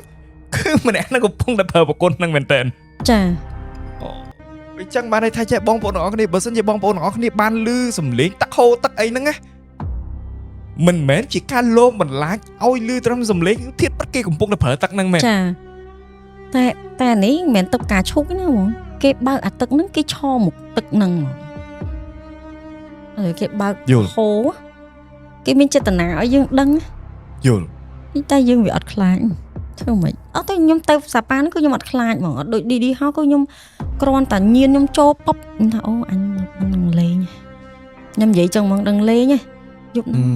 គឺម្នាក់ហ្នឹងកំពុងតែប្រើបកូនហ្នឹងមែនតើ ចា អញ្ចឹងបានន័យថាចេះបងប្អូនទាំងអស់គ្នាបើសិនជាបងប្អូនទាំងអស់គ្នាបានឮសំឡេងទឹកហូរទឹកអីហ្នឹងណាមិនមែនជាការលោមបន្លាចឲ្យឮត្រឹមសំឡេងធៀបពិតគេកំពុងតែប្រើទឹកហ្នឹងមែន ចាតែតែនេះមិនមែនទឹកផ្កាឈូកទេណាបងគេបើកអាទឹកហ្នឹងគេឈរមុខទឹកហ្នឹងហ្មងហើយគេបើក យល់ ហូរគេមានចេតនាឲ្យយើងដឹង យល់ តែយើងវាអត់ខ្លាចធ្វើម៉េចអត់ទេខ្ញុំទៅសាប៉ាហ្នឹងគឺខ្ញុំអត់ខ្លាចហ្មងអត់ដូច DD ហោគឺខ្ញុំគ្រាន់តែញៀនខ្ញុំចូលប៉ុបខ្ញុំថាអូអញអញនឹងលេងខ្ញុំនិយាយចឹងហ្មងដឹងលេងហ៎យប់ហ្នឹង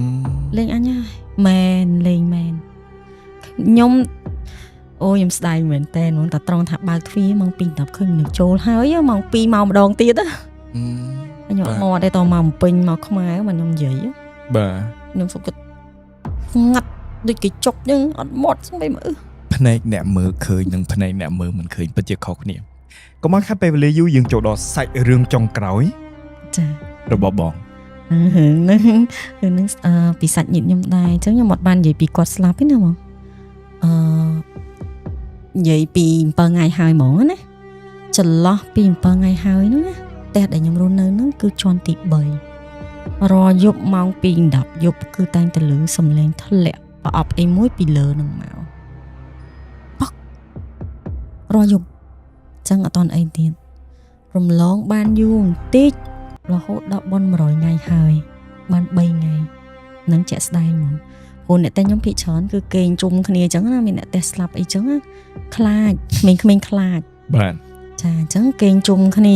លេងអញហើយមែនលេងមែនខ្ញុំអូខ្ញុំស្ដាយមែនតើហ្មងតែត្រង់ថាបើកទ្វារម៉ោង2:10ឃើញមនុស្សចូលហើយម៉ោង2មកម្ដងទៀតណាខ្ញុំអត់មកទេតមកពេញមកខ្មែរមកខ្ញុំនិយាយ បាទ ខ្ញុំសុខចិត្តស្ងាត់ដូចគេចុកចឹងអត់មាត់ស្បីមកអឺ ភ្នែកអ្នកមើលឃើញនិងភ្នែកអ្នកមើលមិនឃើញពិតជាខុសគ្នាកុំឲ្យខាត់ពេលវេលាយូរយើងចូលដល់សាច់រឿងចុងក្រោយ ចា របស់បង រឿងហ្នឹងរឿងហ្នឹងអឺពីសាច់ញាតិខ្ញុំដែរអញ្ចឹងខ្ញុំអត់បាននិយាយពីគាត់ស្លាប់ទេណាបងអឺនិយាយពី7ថ្ងៃហើយហ្មងណាចន្លោះពី7ថ្ងៃហើយហ្នឹងណាផ្ទះដែលខ្ញុំរស់នៅហ្នឹងគឺជាន់ទី3រាល់យប់ម៉ោង2:10យប់គឺតែងតែឮសំឡេងធ្លាក់ប្រអប់អីមួយពីលើហ្នឹងមកប៉ករាល់យប់អញ្ចឹងអត់តន់អីទៀតរំលងបានយូរបន្តិច រហូតដល់បុណ្យ100ថ្ងៃហើយបាន3ថ្ងៃនឹងជាក់ស្ដែងហ្មងព្រោះអ្នកតែខ្ញុំភាគច្រើនគឺគេងជុំគ្នាអញ្ចឹងណាមានអ្នកផ្ទះស្លាប់អីចឹងណាខ្លាចក្មេងៗខ្លាច បាទ ចាអញ្ចឹងគេងជុំគ្នា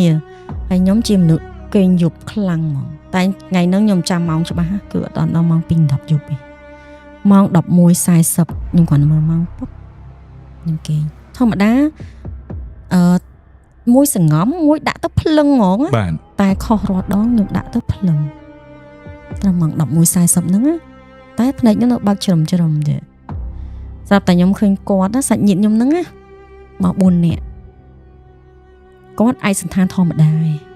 ហើយខ្ញុំជាមនុស្សគេងយប់ខ្លាំងហ្មងតែថ្ងៃហ្នឹងខ្ញុំចាំម៉ោងច្បាស់ណាគឺអត់ដល់ម៉ោង2:10យប់ទេម៉ោង11:40ខ្ញុំគ្រាន់តែមើលម៉ោងពុបខ្ញុំគេងធម្មតាអឺមួយសងំមួយដាក់ទៅភ្លឹងហ្មងណា បាទ តែខុសរាល់ដងខ្ញុំដាក់ទៅភ្លឹងត្រឹមម៉ោង11:40ហ្នឹងណាតែភ្នែកខ្ញុំនៅបើកជ្រឹមជ្រឹមទេស្រាប់តែខ្ញុំឃើញគាត់ណាសាច់ញាតិខ្ញុំហ្នឹងណាមក4នាក់គាត់ឯកសណ្ឋានធម្មតាឯង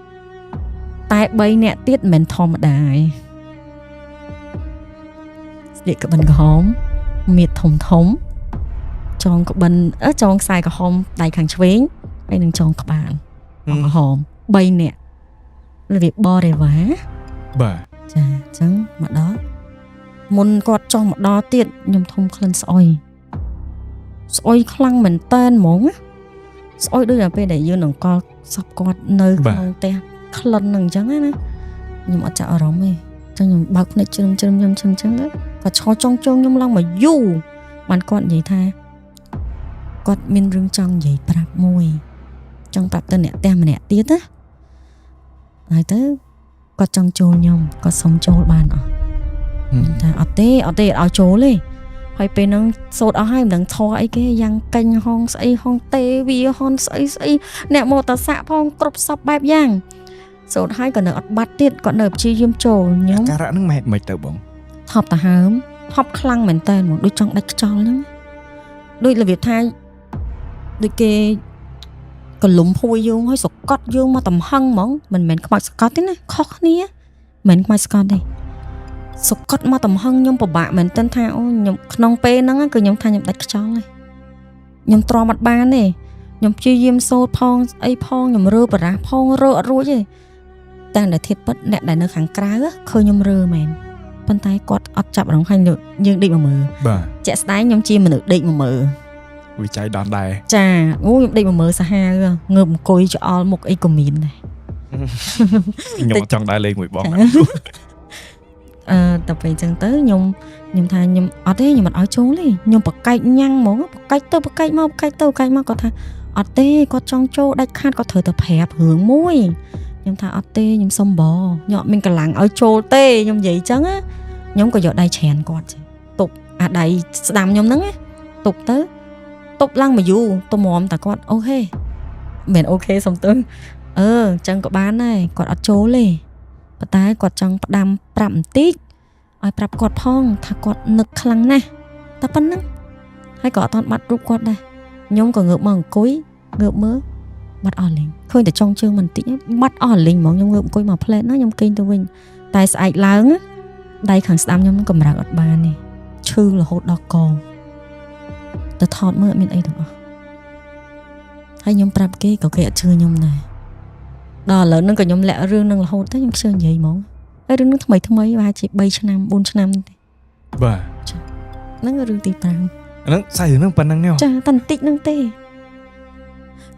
តែ3នាក់ទៀតមិនមែនធម្មតាឯងស្លៀកក្បិនក្រហមមៀតធំធំចងក្បិនអឺចងខ្សែក្រហមដៃខាងឆ្វេងហើយនឹងចងក្បាលក្រហម3នាក់ របៀបបរិវារ បាទ ចាអញ្ចឹងមកដល់មុនគាត់ចុះមកដល់ទៀតខ្ញុំធំក្លិនស្អុយស្អុយខ្លាំងមែនតែនហ្មងណាស្អុយដូចតែពេលដែលយើងអង្គលសពគាត់នៅក្នុងផ្ទះក្លិនហ្នឹងអញ្ចឹងណាខ្ញុំអត់ចាប់អារម្មណ៍ទេអញ្ចឹងខ្ញុំបើកភ្នែកជ្រឹមជ្រឹមខ្ញុំជ្រឹមអញ្ចឹងទៅគាត់ឈរចង់ជើងខ្ញុំឡើងមកយូរបានគាត់និយាយថាគាត់មានរឿងចង់និយាយប្រាប់មួយចង់ប្រាប់ទៅអ្នកផ្ទះម្នាក់ទៀតណាហើយទៅ គាត់ចង់ចូលខ្ញុំគាត់សុំចូលបានអត់ខ្ញុំថាអត់ទេអត់ទេអត់ឲ្យចូលទេហើយពេលហ្នឹងសូត្រអស់ហើយមិនដឹងធေါ်អីគេយ៉ាងកេញហងស្អីហងទេវាហនស្អីស្អីអ្នកមោតសៈផងគ្រប់សពបែបយ៉ាងសូត្រហើយក៏នៅអត់បាត់ទៀតគាត់នៅព្យាយាមចូលខ្ញុំ ការៈហ្នឹងមិនមិនទៅបង ថប់តាហើមថប់ខ្លាំងមែនតើហ្មងដូចចង់ដាច់ខ្យល់ហ្នឹងដូចរបៀបថាដូចគេកលុំភួយយើងហើយសកត់យើងមកតំហឹងហ្មងមិនមែនខ្មោចសកត់ទេណាខុសគ្នាមិនមែនខ្មោចសកត់ទេសកត់មកតំហឹងខ្ញុំពិបាកមែនទែនថាអូខ្ញុំក្នុងពេលហ្នឹងគឺខ្ញុំថាខ្ញុំដាច់ខ្យល់ហើយខ្ញុំទ្រាំអត់បានទេខ្ញុំព្យាយាមសូត្រផងស្អីផងខ្ញុំរើបរាសផងរើអត់រួចទេតែដែលធៀបពិតអ្នកដែលនៅខាងក្រៅឃើញខ្ញុំរើមែន ប៉ុន្តែគាត់អត់ចាប់អារម្មណ៍ហើយយើងដេកមកមើល បាទ ជាក់ស្ដែងខ្ញុំជាមនុស្សដេកមកមើល វិច័យដនដែរ ចាអូខ្ញុំដេកមកមើលសាហាវងើបអង្គុយច្អល់មុខអីក៏មានដែរ ខ្ញុំអត់ចង់ដើរលេងមួយបង អឺតែពេលអញ្ចឹងទៅខ្ញុំខ្ញុំថាខ្ញុំអត់ទេខ្ញុំអត់ឲ្យចូលទេខ្ញុំប្រកែកញ៉ាំងហ្មងប្រកែកទៅប្រកែកមកប្រកែកទៅប្រកែកមកគាត់ថាអត់ទេគាត់ចង់ចូលដាច់ខាតគាត់ត្រូវតែប្រាប់រឿងមួយខ្ញុំថាអត់ទេខ្ញុំសុំបខ្ញុំអត់មានកម្លាំងឲ្យចូលទេខ្ញុំនិយាយអញ្ចឹងណាខ្ញុំក៏យកដៃច្រានគាត់ចេះទប់អាដៃស្ដាំខ្ញុំហ្នឹងណាទប់ទៅទប់ឡើងមកយូរទម្រាំតែគាត់ OK មិន OK សុំទោសអឺអញ្ចឹងក៏បានដែរគាត់អត់ចូលទេប៉ុន្តែគាត់ចង់ផ្ដាំប្រាប់បន្តិចឲ្យប្រាប់គាត់ផងថាគាត់នឹកខ្លាំងណាស់តែប៉ុណ្្នឹងហើយក៏អត់ទាន់បាត់រូបគាត់ដែរខ្ញុំក៏ងើបមកអង្គុយងើបមើលបាត់អស់លេងឃើញតែចុងជើងមិនតិចបាត់អស់លេងហ្មងខ្ញុំងើបអង្គុយមកផ្លែតណាខ្ញុំគេងទៅវិញតែស្អែកឡើងណាដៃខាងស្ដាំខ្ញុំនឹងកម្រើកអត់បានទេឈឺរហូតដល់កទៅថតមើលអត់មានអីទាំងអស់ហើយខ្ញុំប្រាប់គេក៏គេអត់ជឿខ្ញុំដែរដល់ឥឡូវហ្នឹងក៏ខ្ញុំលាក់រឿងហ្នឹងរហូតទៅខ្ញុំខ្ជិលនិយាយហ្មងហើយរឿងហ្នឹងថ្មីថ្មីប្រហែលជា3ឆ្នាំ4ឆ្នាំទេ បាទ ហ្នឹងរឿងទី5 ហ្នឹងសាច់រឿងហ្នឹងប៉ុណ្្នឹងទេ ចាតែបន្តិចហ្នឹងទេ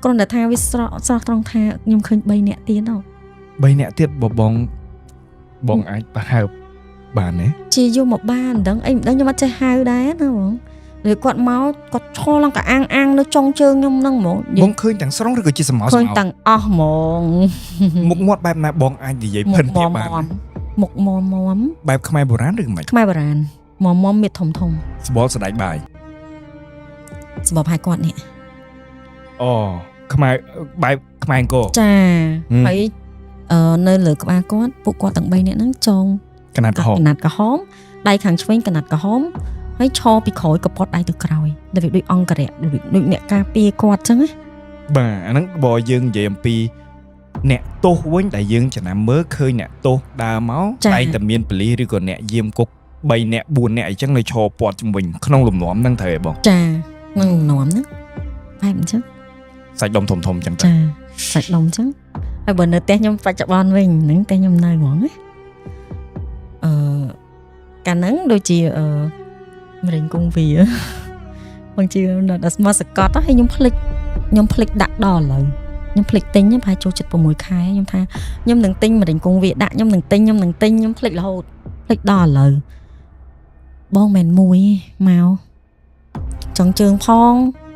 គ្រាន់តែថាវាស្រស់ស្រស់ត្រង់ថាខ្ញុំឃើញ3នាក់ទៀតហ៎ 3នាក់ទៀតបើបងបងអាចប្រហើបបានទេ ជាយកមកបានមិនដឹងអីមិនដឹងខ្ញុំអត់ចេះហៅដែរណាបងឬគាត់មកគាត់ឈរឡើងកអាងអាងនៅចុងជើងខ្ញុំហ្នឹងហ្មង បងឃើញទាំងស្រុងឬក៏ជាសម្ោ ឃើញ សម្ោ ទាំងអស់ហ្មង មុខមាត់បែបណាបងអាចនិយាយ មុ ភិន ខមម ភាពបាន មុខមមម បែបខ្មែរបុរាណឬមិន ខ្មែរបុរាណមមមមៀតធំធំ សបល់ស្ដាច់បាយ សម្បប់ឲ្យគាត់នេះ អូខ្មែរបែបខ្មែរអង្គរ ចា ហឹម ហើយអឺនៅលើក្បាលគាត់ពួកគាត់ទាំង3នាក់ហ្នឹងចង កណាត់ក្រហមក ណាត់ក្រហមដៃខាងឆ្វេងកណាត់ក្រហមហើយឈរពីក្រោយកពត់ដៃទៅក្រោយរបៀបដូចអង្គរៈរបៀបដូចអ្នកការពារគាត់ចឹងណា បាទអាហ្នឹងបើយើងនិយាយអំពីអ្នកទោសវិញដែលយើងចំណាំមើលឃើញអ្នកទោសដើរមកតែងតែមានប៉ូលីសឬក៏អ្នកយាមគុក3នាក់4នាក់អីចឹងនៅឈរពាត់ជំវិញក្នុងលំនាំហ្នឹងត្រូវទេបង ចានឹងលំនាំហ្នឹងបែបអញ្ចឹង សាច់ដុំធំធំៗចឹងទៅ ចាសាច់ដុំចឹងហើយបើនៅផ្ទះខ្ញុំបច្ចុប្បន្នវិញហ្នឹងផ្ទះខ្ញុំនៅហ្មងណាអឺកាលហ្នឹងដូចជាអឺមរិញគង់វា បងជឿដល់ដល់មកសកត់ហើយខ្ញុំភ្លេចខ្ញុំភ្លេចដាក់ដល់ឥឡូវខ្ញុំភ្លេចទិញប្រហែលចូលចិត្ត6ខែខ្ញុំថាខ្ញុំនឹងទិញមរិញគង់វាដាក់ខ្ញុំនឹងទិញខ្ញុំនឹងទិញខ្ញុំភ្លេចរហូតភ្លេចដល់ឥឡូវបងមិនមួយទេមកចង់ជើងផង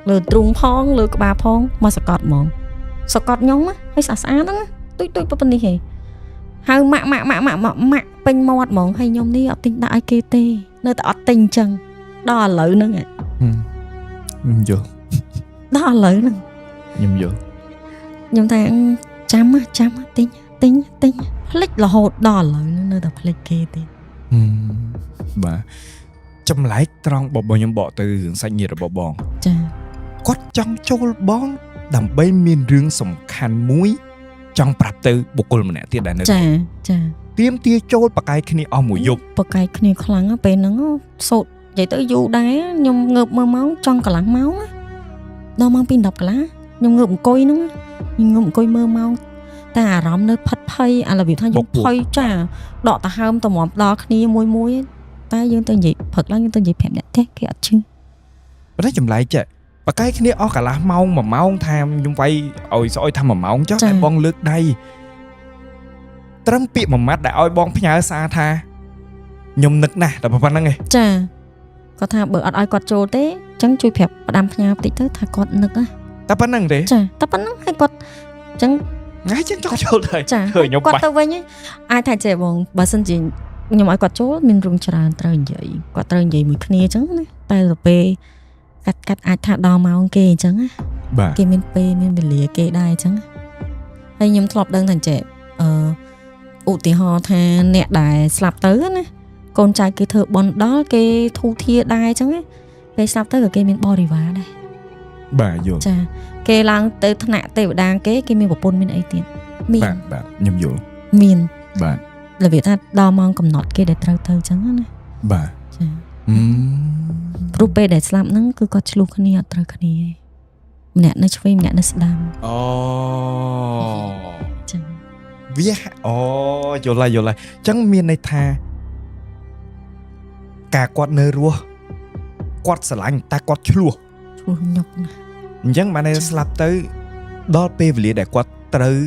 លើទ្រូងផងលើក្បាលផងមកសកត់ហ្មងសកត់ខ្ញុំណាហើយស្អាតស្អាតហ្នឹងណាទុយទុយប៉ុណ្នេះហេហៅម៉ាក់ម៉ាក់ម៉ាក់ម៉ាក់ម៉ាក់ម៉ាក់ពេញមាត់ហ្មងហើយខ្ញុំនេះអត់ទិញដាក់ឲ្យគេទេនៅតែអត់ទិញអញ្ចឹងដល់ឥឡូវហ្នឹងហ៎ ខ្ញុំយល់ ដល់ឥឡូវហ្នឹង ខ្ញុំយល់ ខ្ញុំថាអឺចាំណាចាំណាទិញទិញទិញភ្លេចរហូតដល់ឥឡូវហ្នឹងនៅតែភ្លេចគេទេ ហឹមបាទចម្លែកត្រង់បបខ្ញុំបកទៅរឿងសាច់ញាតិរបស់បង ចា គាត់ចង់ចូលបងដើម្បីមានរឿងសំខាន់មួយចង់ប្រាប់ទៅបុគ្គលម្នាក់ទៀតដែលនៅ ចាចា ទៀមទាចូលបកាយគ្នាអស់មួយយប់ បកកាយគ្នាខ្លាំងណាស់ពេលហ្នឹងសូត្រនិយាយទៅយូរដែរខ្ញុំងើបមើលម៉ោងចង់កន្លះម៉ោងណាដល់ម៉ោង2:10កន្លះខ្ញុំងើបអង្គុយហ្នឹងខ្ញុំងើបអង្គុយមើលម៉ោងតែអារម្មណ៍នៅផិតភ័យអារបៀបថាខ្ញុំភ័យចាដកដង្ហើមតម្រាំដល់គ្នាមួយមួយតែយើងទៅនិយាយព្រឹកឡើងយើងទៅនិយាយប្រាប់អ្នកផ្ទះគេអត់ជឿ ប៉ុន្តែចម្លែកចេះបកាយគ្នាអស់កន្លះម៉ោងមួយម៉ោងថាខ្ញុំវាយឲ្យស្អុយថាមួយម៉ោងចុះតែបងលើកដៃត្រឹមពាក្យមួយម៉ាត់ដែលឲ្យបងផ្ញើសារថាខ្ញុំនឹកណាស់តែប៉ុណ្្នឹងឯង ចាគាត់ថាបើអត់ឲ្យគាត់ចូលទេអញ្ចឹងជួយប្រាប់ផ្ដាំផ្ញើបន្តិចទៅថាគាត់នឹកណា តែប៉ុណ្្នឹងទេ ចាតែប៉ុណ្្នឹងហើយគាត់អញ្ចឹង ថ្ងៃចឹងចង់ចូលទៅ ចា ឃើញខ្ញុំ គាត់ បាច់ ទៅវិញឯងអាចថាចេះបងបើសិនជាខ្ញុំឲ្យគាត់ចូលមានរឿងច្រើនត្រូវនិយាយគាត់ត្រូវនិយាយមួយគ្នាអញ្ចឹងណាតែទៅពេលកាត់កាត់អាចថាដល់ម៉ោងគេអញ្ចឹងណា បាទ គេមានពេលមានវេលាគេដែរអញ្ចឹងណាហើយខ្ញុំធ្លាប់ដឹងថាចេះអឺឧទាហរណ៍ថាអ្នកដែលស្លាប់ទៅណាកូនចៅគេធ្វើបន់ដល់គេធូធាដែរអញ្ចឹងណាពេលស្លាប់ទៅក៏គេមានបរិវារដែរ បាទយល់ ចាគេឡើងទៅថ្នាក់ទេវតាគេគេមានប្រពន្ធមានអីទៀតមាន បាទបាទខ្ញុំយល់ មាន បាទ របៀបថាដល់ម៉ោងកំណត់គេដែលត្រូវទៅអញ្ចឹងណា បាទ ចា ហឹម ព្រោះពេលដែលស្លាប់ហ្នឹងគឺគាត់ឆ្លោះគ្នាអត់ត្រូវគ្នាទេម្នាក់នៅឆ្វេងម្នាក់នៅស្ដាំ អូ ចា វាអូយល់ហើយយល់ហើយអញ្ចឹងមានន័យថា ការគាត់នៅរស់គាត់ស្រឡាញ់តែគាត់ឆ្លោះ ឆ្លោះញុកណាស់ អញ្ចឹងបានតែស្លាប់ទៅដល់ពេលវេលាដែលគាត់ត្រូវ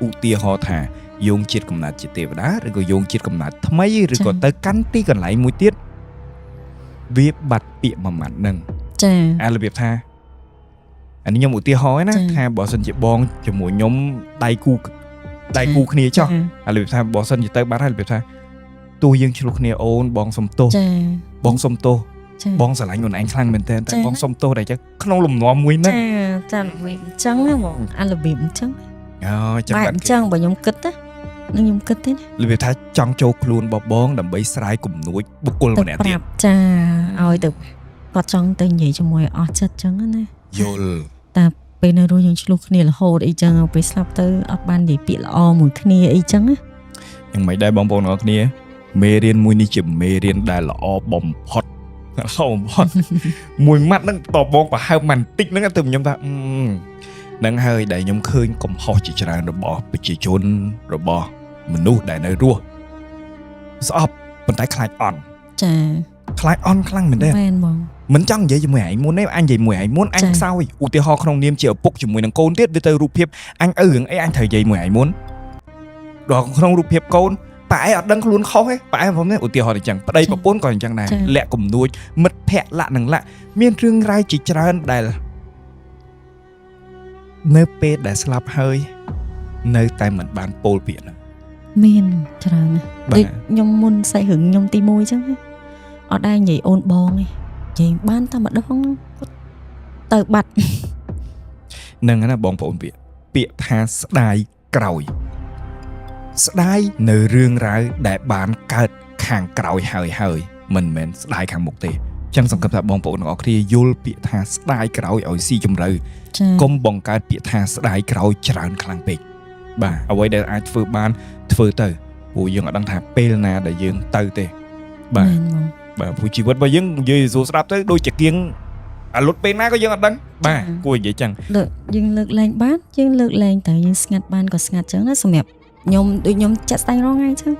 ឧទាហរណ៍ថាយោងជាតិកំណើតជាទេវតាឬក៏យោងជាតិកំណើតថ្មីឬក៏ទៅកាន់ទីកន្លែងមួយទៀតវាបាត់ពាក្យមួយម៉ាត់ហ្នឹង ចា អារបៀបថាអានេះខ្ញុំឧទាហរណ៍ណា ចា ថាបើសិនជាបងជាមួយខ្ញុំដៃគូដៃគូគ្នាចុះអារបៀបថាបើសិនជាទៅបាត់ហើយរបៀបថាទោះយើងឆ្លោះគ្នាអូនបងសុំទោស ចា បងសុំទោស ចា បងស្រឡាញ់អូនឯងខ្លាំងមែនទែនតែ ចា បងសុំទោសតែចឹងក្នុងលំនាំមួយហ្នឹង ចាចារបៀបអញ្ចឹងណាបងអារបៀបអញ្ចឹង អូចឹង បែប បាត់ អញ្ចឹងបើខ្ញុំគិតណានឹងខ្ញុំគិតទេណា របៀបថាចង់ចូលខ្លួនបបងដើម្បីស្រាយគំនួចបុគ្គល ទៅ ម្នាក់ទៀត ប្រាប់ចាឲ្យទៅគាត់ចង់ទៅនិយាយជាមួយអស់ចិត្តអញ្ចឹងណា យល់ តែពេលនៅរស់យើងឆ្លោះគ្នារហូតអីចឹងពេលស្លាប់ទៅអត់បាននិយាយពាក្យល្អមួយគ្នាអីចឹងណា យ៉ាងម៉េចដែរបងប្អូនទាំងអស់គ្នាមេរៀនមួយនេះជាមេរៀនដែលល្អបំផុតល្អបំផុត មួយម៉ាត់ហ្នឹងតបបងប្រហើបបន្តិចហ្នឹងទៅខ្ញុំថាអឺហ្នឹងហើយដែលខ្ញុំឃើញកំហុសជាច្រើនរបស់ប្រជាជនរបស់មនុស្សដែលនៅរស់ស្អប់ប៉ុន្តែខ្លាចអន់ ចា ខ្លាចអន់ខ្លាំងមែនទេ មែនបង មិនចង់និយាយជាមួយឯងមុនទេអញនិយាយមួយឯងមុនអញ ចា៎ ខ្សោយឧទាហរណ៍ក្នុងនាមជាឪពុកជាមួយនឹងកូនទៀតវាទៅរូបភាពអញឪរឿងអីអញត្រូវនិយាយមួយឯងមុនដល់ក្នុងរូបភាពកូនប៉ាឯងអត់ដឹងខ្លួនខុសទេប៉ាឯងผมនេះឧទាហរណ៍អញ្ចឹងប្តីប្រពន្ធក៏អញ្ចឹងដែរលាក់គំនួចមិត្តភ័ក្តិលាក់នឹងលាក់មានរឿងរ៉ាវជាច្រើនដែលនៅពេលដែលស្លាប់ហើយនៅតែមិនបានពោលពាក្យហ្នឹង មានច្រើនណាស់ បាទ ដូចខ្ញុំមុនសាច់រឿងខ្ញុំទី1អញ្ចឹងណាអត់ដែរនិយាយអូនបងទេនិយាយបានតែម្ដងគាត់ទៅបាត់ ហ្នឹងហើយណាបងប្អូនពាក្យពាក្យថាស្ដាយក្រោយស្ដាយនៅរឿងរ៉ាវដែលបានកើតខាងក្រោយហើយហើយមិនមែនស្ដាយខាងមុខទេចឹងសង្ឃឹមថាបងប្អូនទាំងអស់គ្នាយល់ពាក្យថាស្ដាយក្រោយឲ្យស៊ីជម្រៅ ចា កុំបង្កើតពាក្យថាស្ដាយក្រោយច្រើនខ្លាំងពេកបាទអ្វីដែលអាចធ្វើបានធ្វើទៅព្រោះយើងអត់ដឹងថាពេលណាដែលយើងទៅទេបាទ មែនបង បាទព្រោះជីវិតរបស់យើងនិយាយសួរស្ដាប់ទៅដូចជាគៀងអាលុតពេលណាក៏យើងអត់ដឹងបាទគួរនិយាយចឹង លើកយើងលើកលែងបានយើងលើកលែងទៅយើងស្ងាត់បានក៏ស្ងាត់ចឹងណាសម្រាប់ខ្ញុំដូចខ្ញុំចាក់ស្ដែងរងថ្ងៃចឹង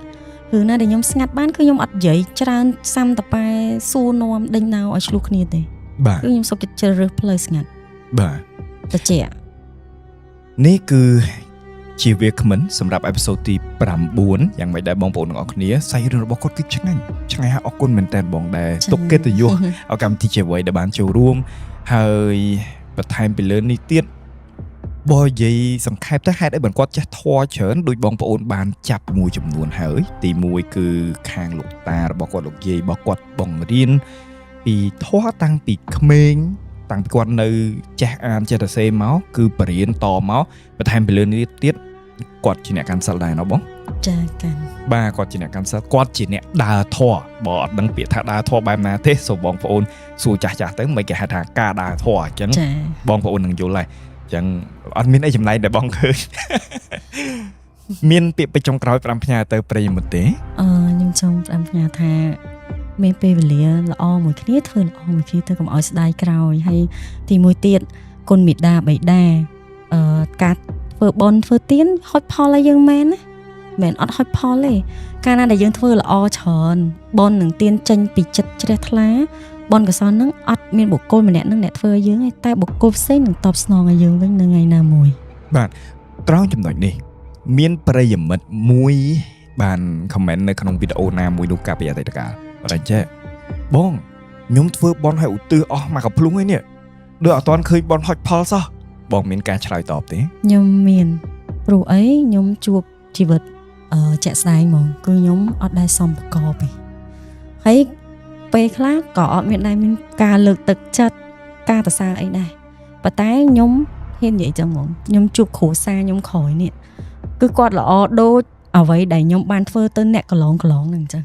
រឿងណាដែលខ្ញុំស្ងាត់បានគឺខ្ញុំអត់និយាយច្រើនសាំតប៉ែសួរនាំដេញដោឲ្យឆ្លោះគ្នាទេ បាទ គឺខ្ញុំសុខចិត្តជ្រើសរើសផ្លូវស្ងាត់ បាទ តិច នេះគឺជាវាគ្មិនសម្រាប់ episode ទី9យ៉ាងម៉េចដែរបងប្អូនទាំងអស់គ្នាសាច់រឿងរបស់គាត់គឺឆ្ងាញ់ឆ្ងាញ់ហើយអរគុណមែនតើបងដែលទុកកិត្តិយសឲ្យកម្មវិធីជាអ្វីដែលបានចូលរួមហើយបន្ថែមពីលើនេះទៀតបើនិយាយសង្ខេបទៅហេតុអីបានគាត់ចេះធေါ်ច្រើនដោយបងប្អូនបានចាប់មួយចំនួនហើយទី1គឺខាងលោកតារបស់គាត់លោកយាយរបស់គាត់បង្រៀនពីធေါ်តាំងពីក្មេង តាំងពីគាត់នៅចេះអានចេះសរសេរមកគឺបរៀនតមកបន្ថែមពីលើនេះទៀតគាត់ជាអ្នកកាន់សិលដែរណោះបង ចាកាន់ បាទគាត់ជាអ្នកកាន់សិលគាត់ជាអ្នកដើរធေါ်បើអត់ដឹងពាក្យថាដើរធေါ်បែបណាទេសូមបងប្អូនសួរចាស់ចាស់ៗទៅមិនគេហៅថាការដើរធေါ်អញ្ចឹង ចា បងប្អូននឹងយល់ហើយអញ្ចឹងអត់មានអីចំណែកដែលបងឃើញ មានពាក្យពេចន៍ចុងក្រោយ5ផ្ញើទៅប្រិយមិត្តទេ អឺខ្ញុំចង់ផ្ដាំផ្ញើថាមានពេលវេលាល្អមួយគ្នាធ្វើល្អមួយគ្នាទៅកុំឲ្យស្ដាយក្រោយហើយទីមួយទៀតគុណមេដាបៃតាអឺការធ្វើបុណ្យធ្វើទានហុចផលឲ្យយើងមែនណាមិនអត់ហុចផលទេកាលណាដែលយើងធ្វើល្អច្រើនបុណ្យនិងទានចេញពីចិត្តជ្រះថ្លាបុណ្យកុសលហ្នឹងអត់មានបុគ្គលម្នាក់ហ្នឹងអ្នកធ្វើឲ្យយើងទេតែបុគ្គលផ្សេងនឹងតបស្នងឲ្យយើងវិញនៅថ្ងៃណាមួយ ត្រង់ចំណុចនេះ មានប្រិយមិត្តមួយបាន comment នៅក្នុងវីដេអូណាមួយនោះកាលពីអតីតកាលគាត់ថាចេះបងខ្ញុំធ្វើបន់ឲ្យឧទ្ទិសអស់មកកំភ្លុងឯនេះដូចអត់ទាន់ឃើញបន់ហុចផលសោះបងមានការឆ្លើយតបទេ ខ្ញុំមានព្រោះអីខ្ញុំជួបជីវិតអឺជាក់ស្ដែងហ្មងគឺខ្ញុំអត់ដែលសមប្រកបទេហើយពេលខ្លះក៏អត់មានដែរមានការលើកទឹកចិត្តការសរសើរអីដែរប៉ុន្តែខ្ញុំហ៊ាននិយាយចឹងហ្មងខ្ញុំជួបគ្រួសារខ្ញុំក្រោយនេះគឺគាត់ល្អដូចអ្វីដែលខ្ញុំបានធ្វើទៅអ្នកកន្លងកន្លងហ្នឹងចឹង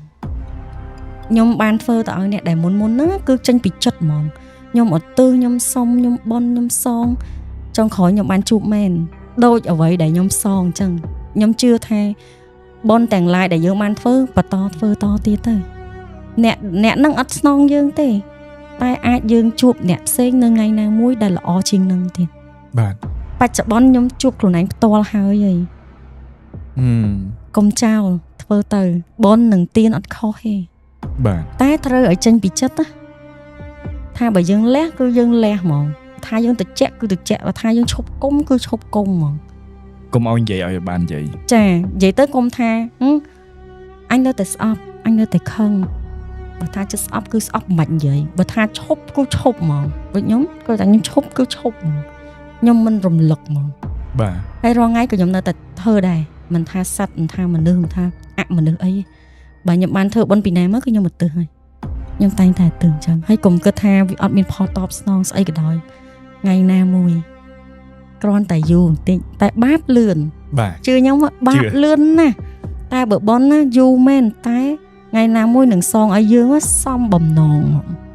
ខ្ញុំបានធ្វើទៅឲ្យអ្នកដែលមុនមុនហ្នឹងគឺចេញពីចិត្តហ្មងខ្ញុំអត់ទើខ្ញុំសុំខ្ញុំបន់ខ្ញុំសងចុងក្រោយខ្ញុំបានជួបមែន ដូចអ្វីដែលខ្ញុំសងអញ្ចឹងខ្ញុំជឿថាបុណ្យទាំងឡាយដែលយើងបានធ្វើបន្តធ្វើតទៀតទៅអ្នកអ្នកនឹងអត់ស្នងយើងទេ តែអាចយើងជួបអ្នកផ្សេងនៅថ្ងៃណាមួយដែលល្អជាងនឹងទៀត បាទ បច្ចុប្បន្នខ្ញុំជួបខ្លួនឯងផ្ទាល់ហើយហី ហឹម កុំចោលធ្វើទៅបុណ្យនឹងទានអត់ខុសទេ បាទ តែត្រូវឲ្យចេញពីចិត្តណាថាបើយើងលះគឺយើងលះហ្មងថាយើងតិចគឺតិចបើថាយើងឈប់គុំគឺឈប់គុំហ្មង កុំឲ្យនិយាយឲ្យបាននិយាយ ចានិយាយទៅគុំថាហឹមអញនៅតែស្អប់អញនៅតែខឹងបើថាចិត្តស្អប់គឺស្អប់មិនបាច់និយាយបើថាឈប់គឺឈប់ហ្មងដូចខ្ញុំគឺតែខ្ញុំឈប់គឺឈប់ហ្មងខ្ញុំមិនរំលឹកហ្មង បាទ ហើយរាល់ថ្ងៃក៏ខ្ញុំនៅតែធ្វើដែរមិនថាសត្វមិនថាមនុស្សមិនថាអមនុស្សអីទេបើខ្ញុំបានធ្វើបុណ្យពីណាមកគឺខ្ញុំឧទ្ទិសហើយខ្ញុំតែងតែឧទ្ទិសអញ្ចឹងហើយកុំគិតថាវាអត់មានផលតបស្នងស្អីក៏ដោយថ្ងៃណាមួយគ្រាន់តែយូរបន្តិចតែបាបលឿន បាទ ជឿខ្ញុំបា ជឿ បលឿនណាស់តែបើបុណ្យណាយូរមែនតែថ្ងៃណាមួយនឹងសងឲ្យយើងសមបំណងហ្មង។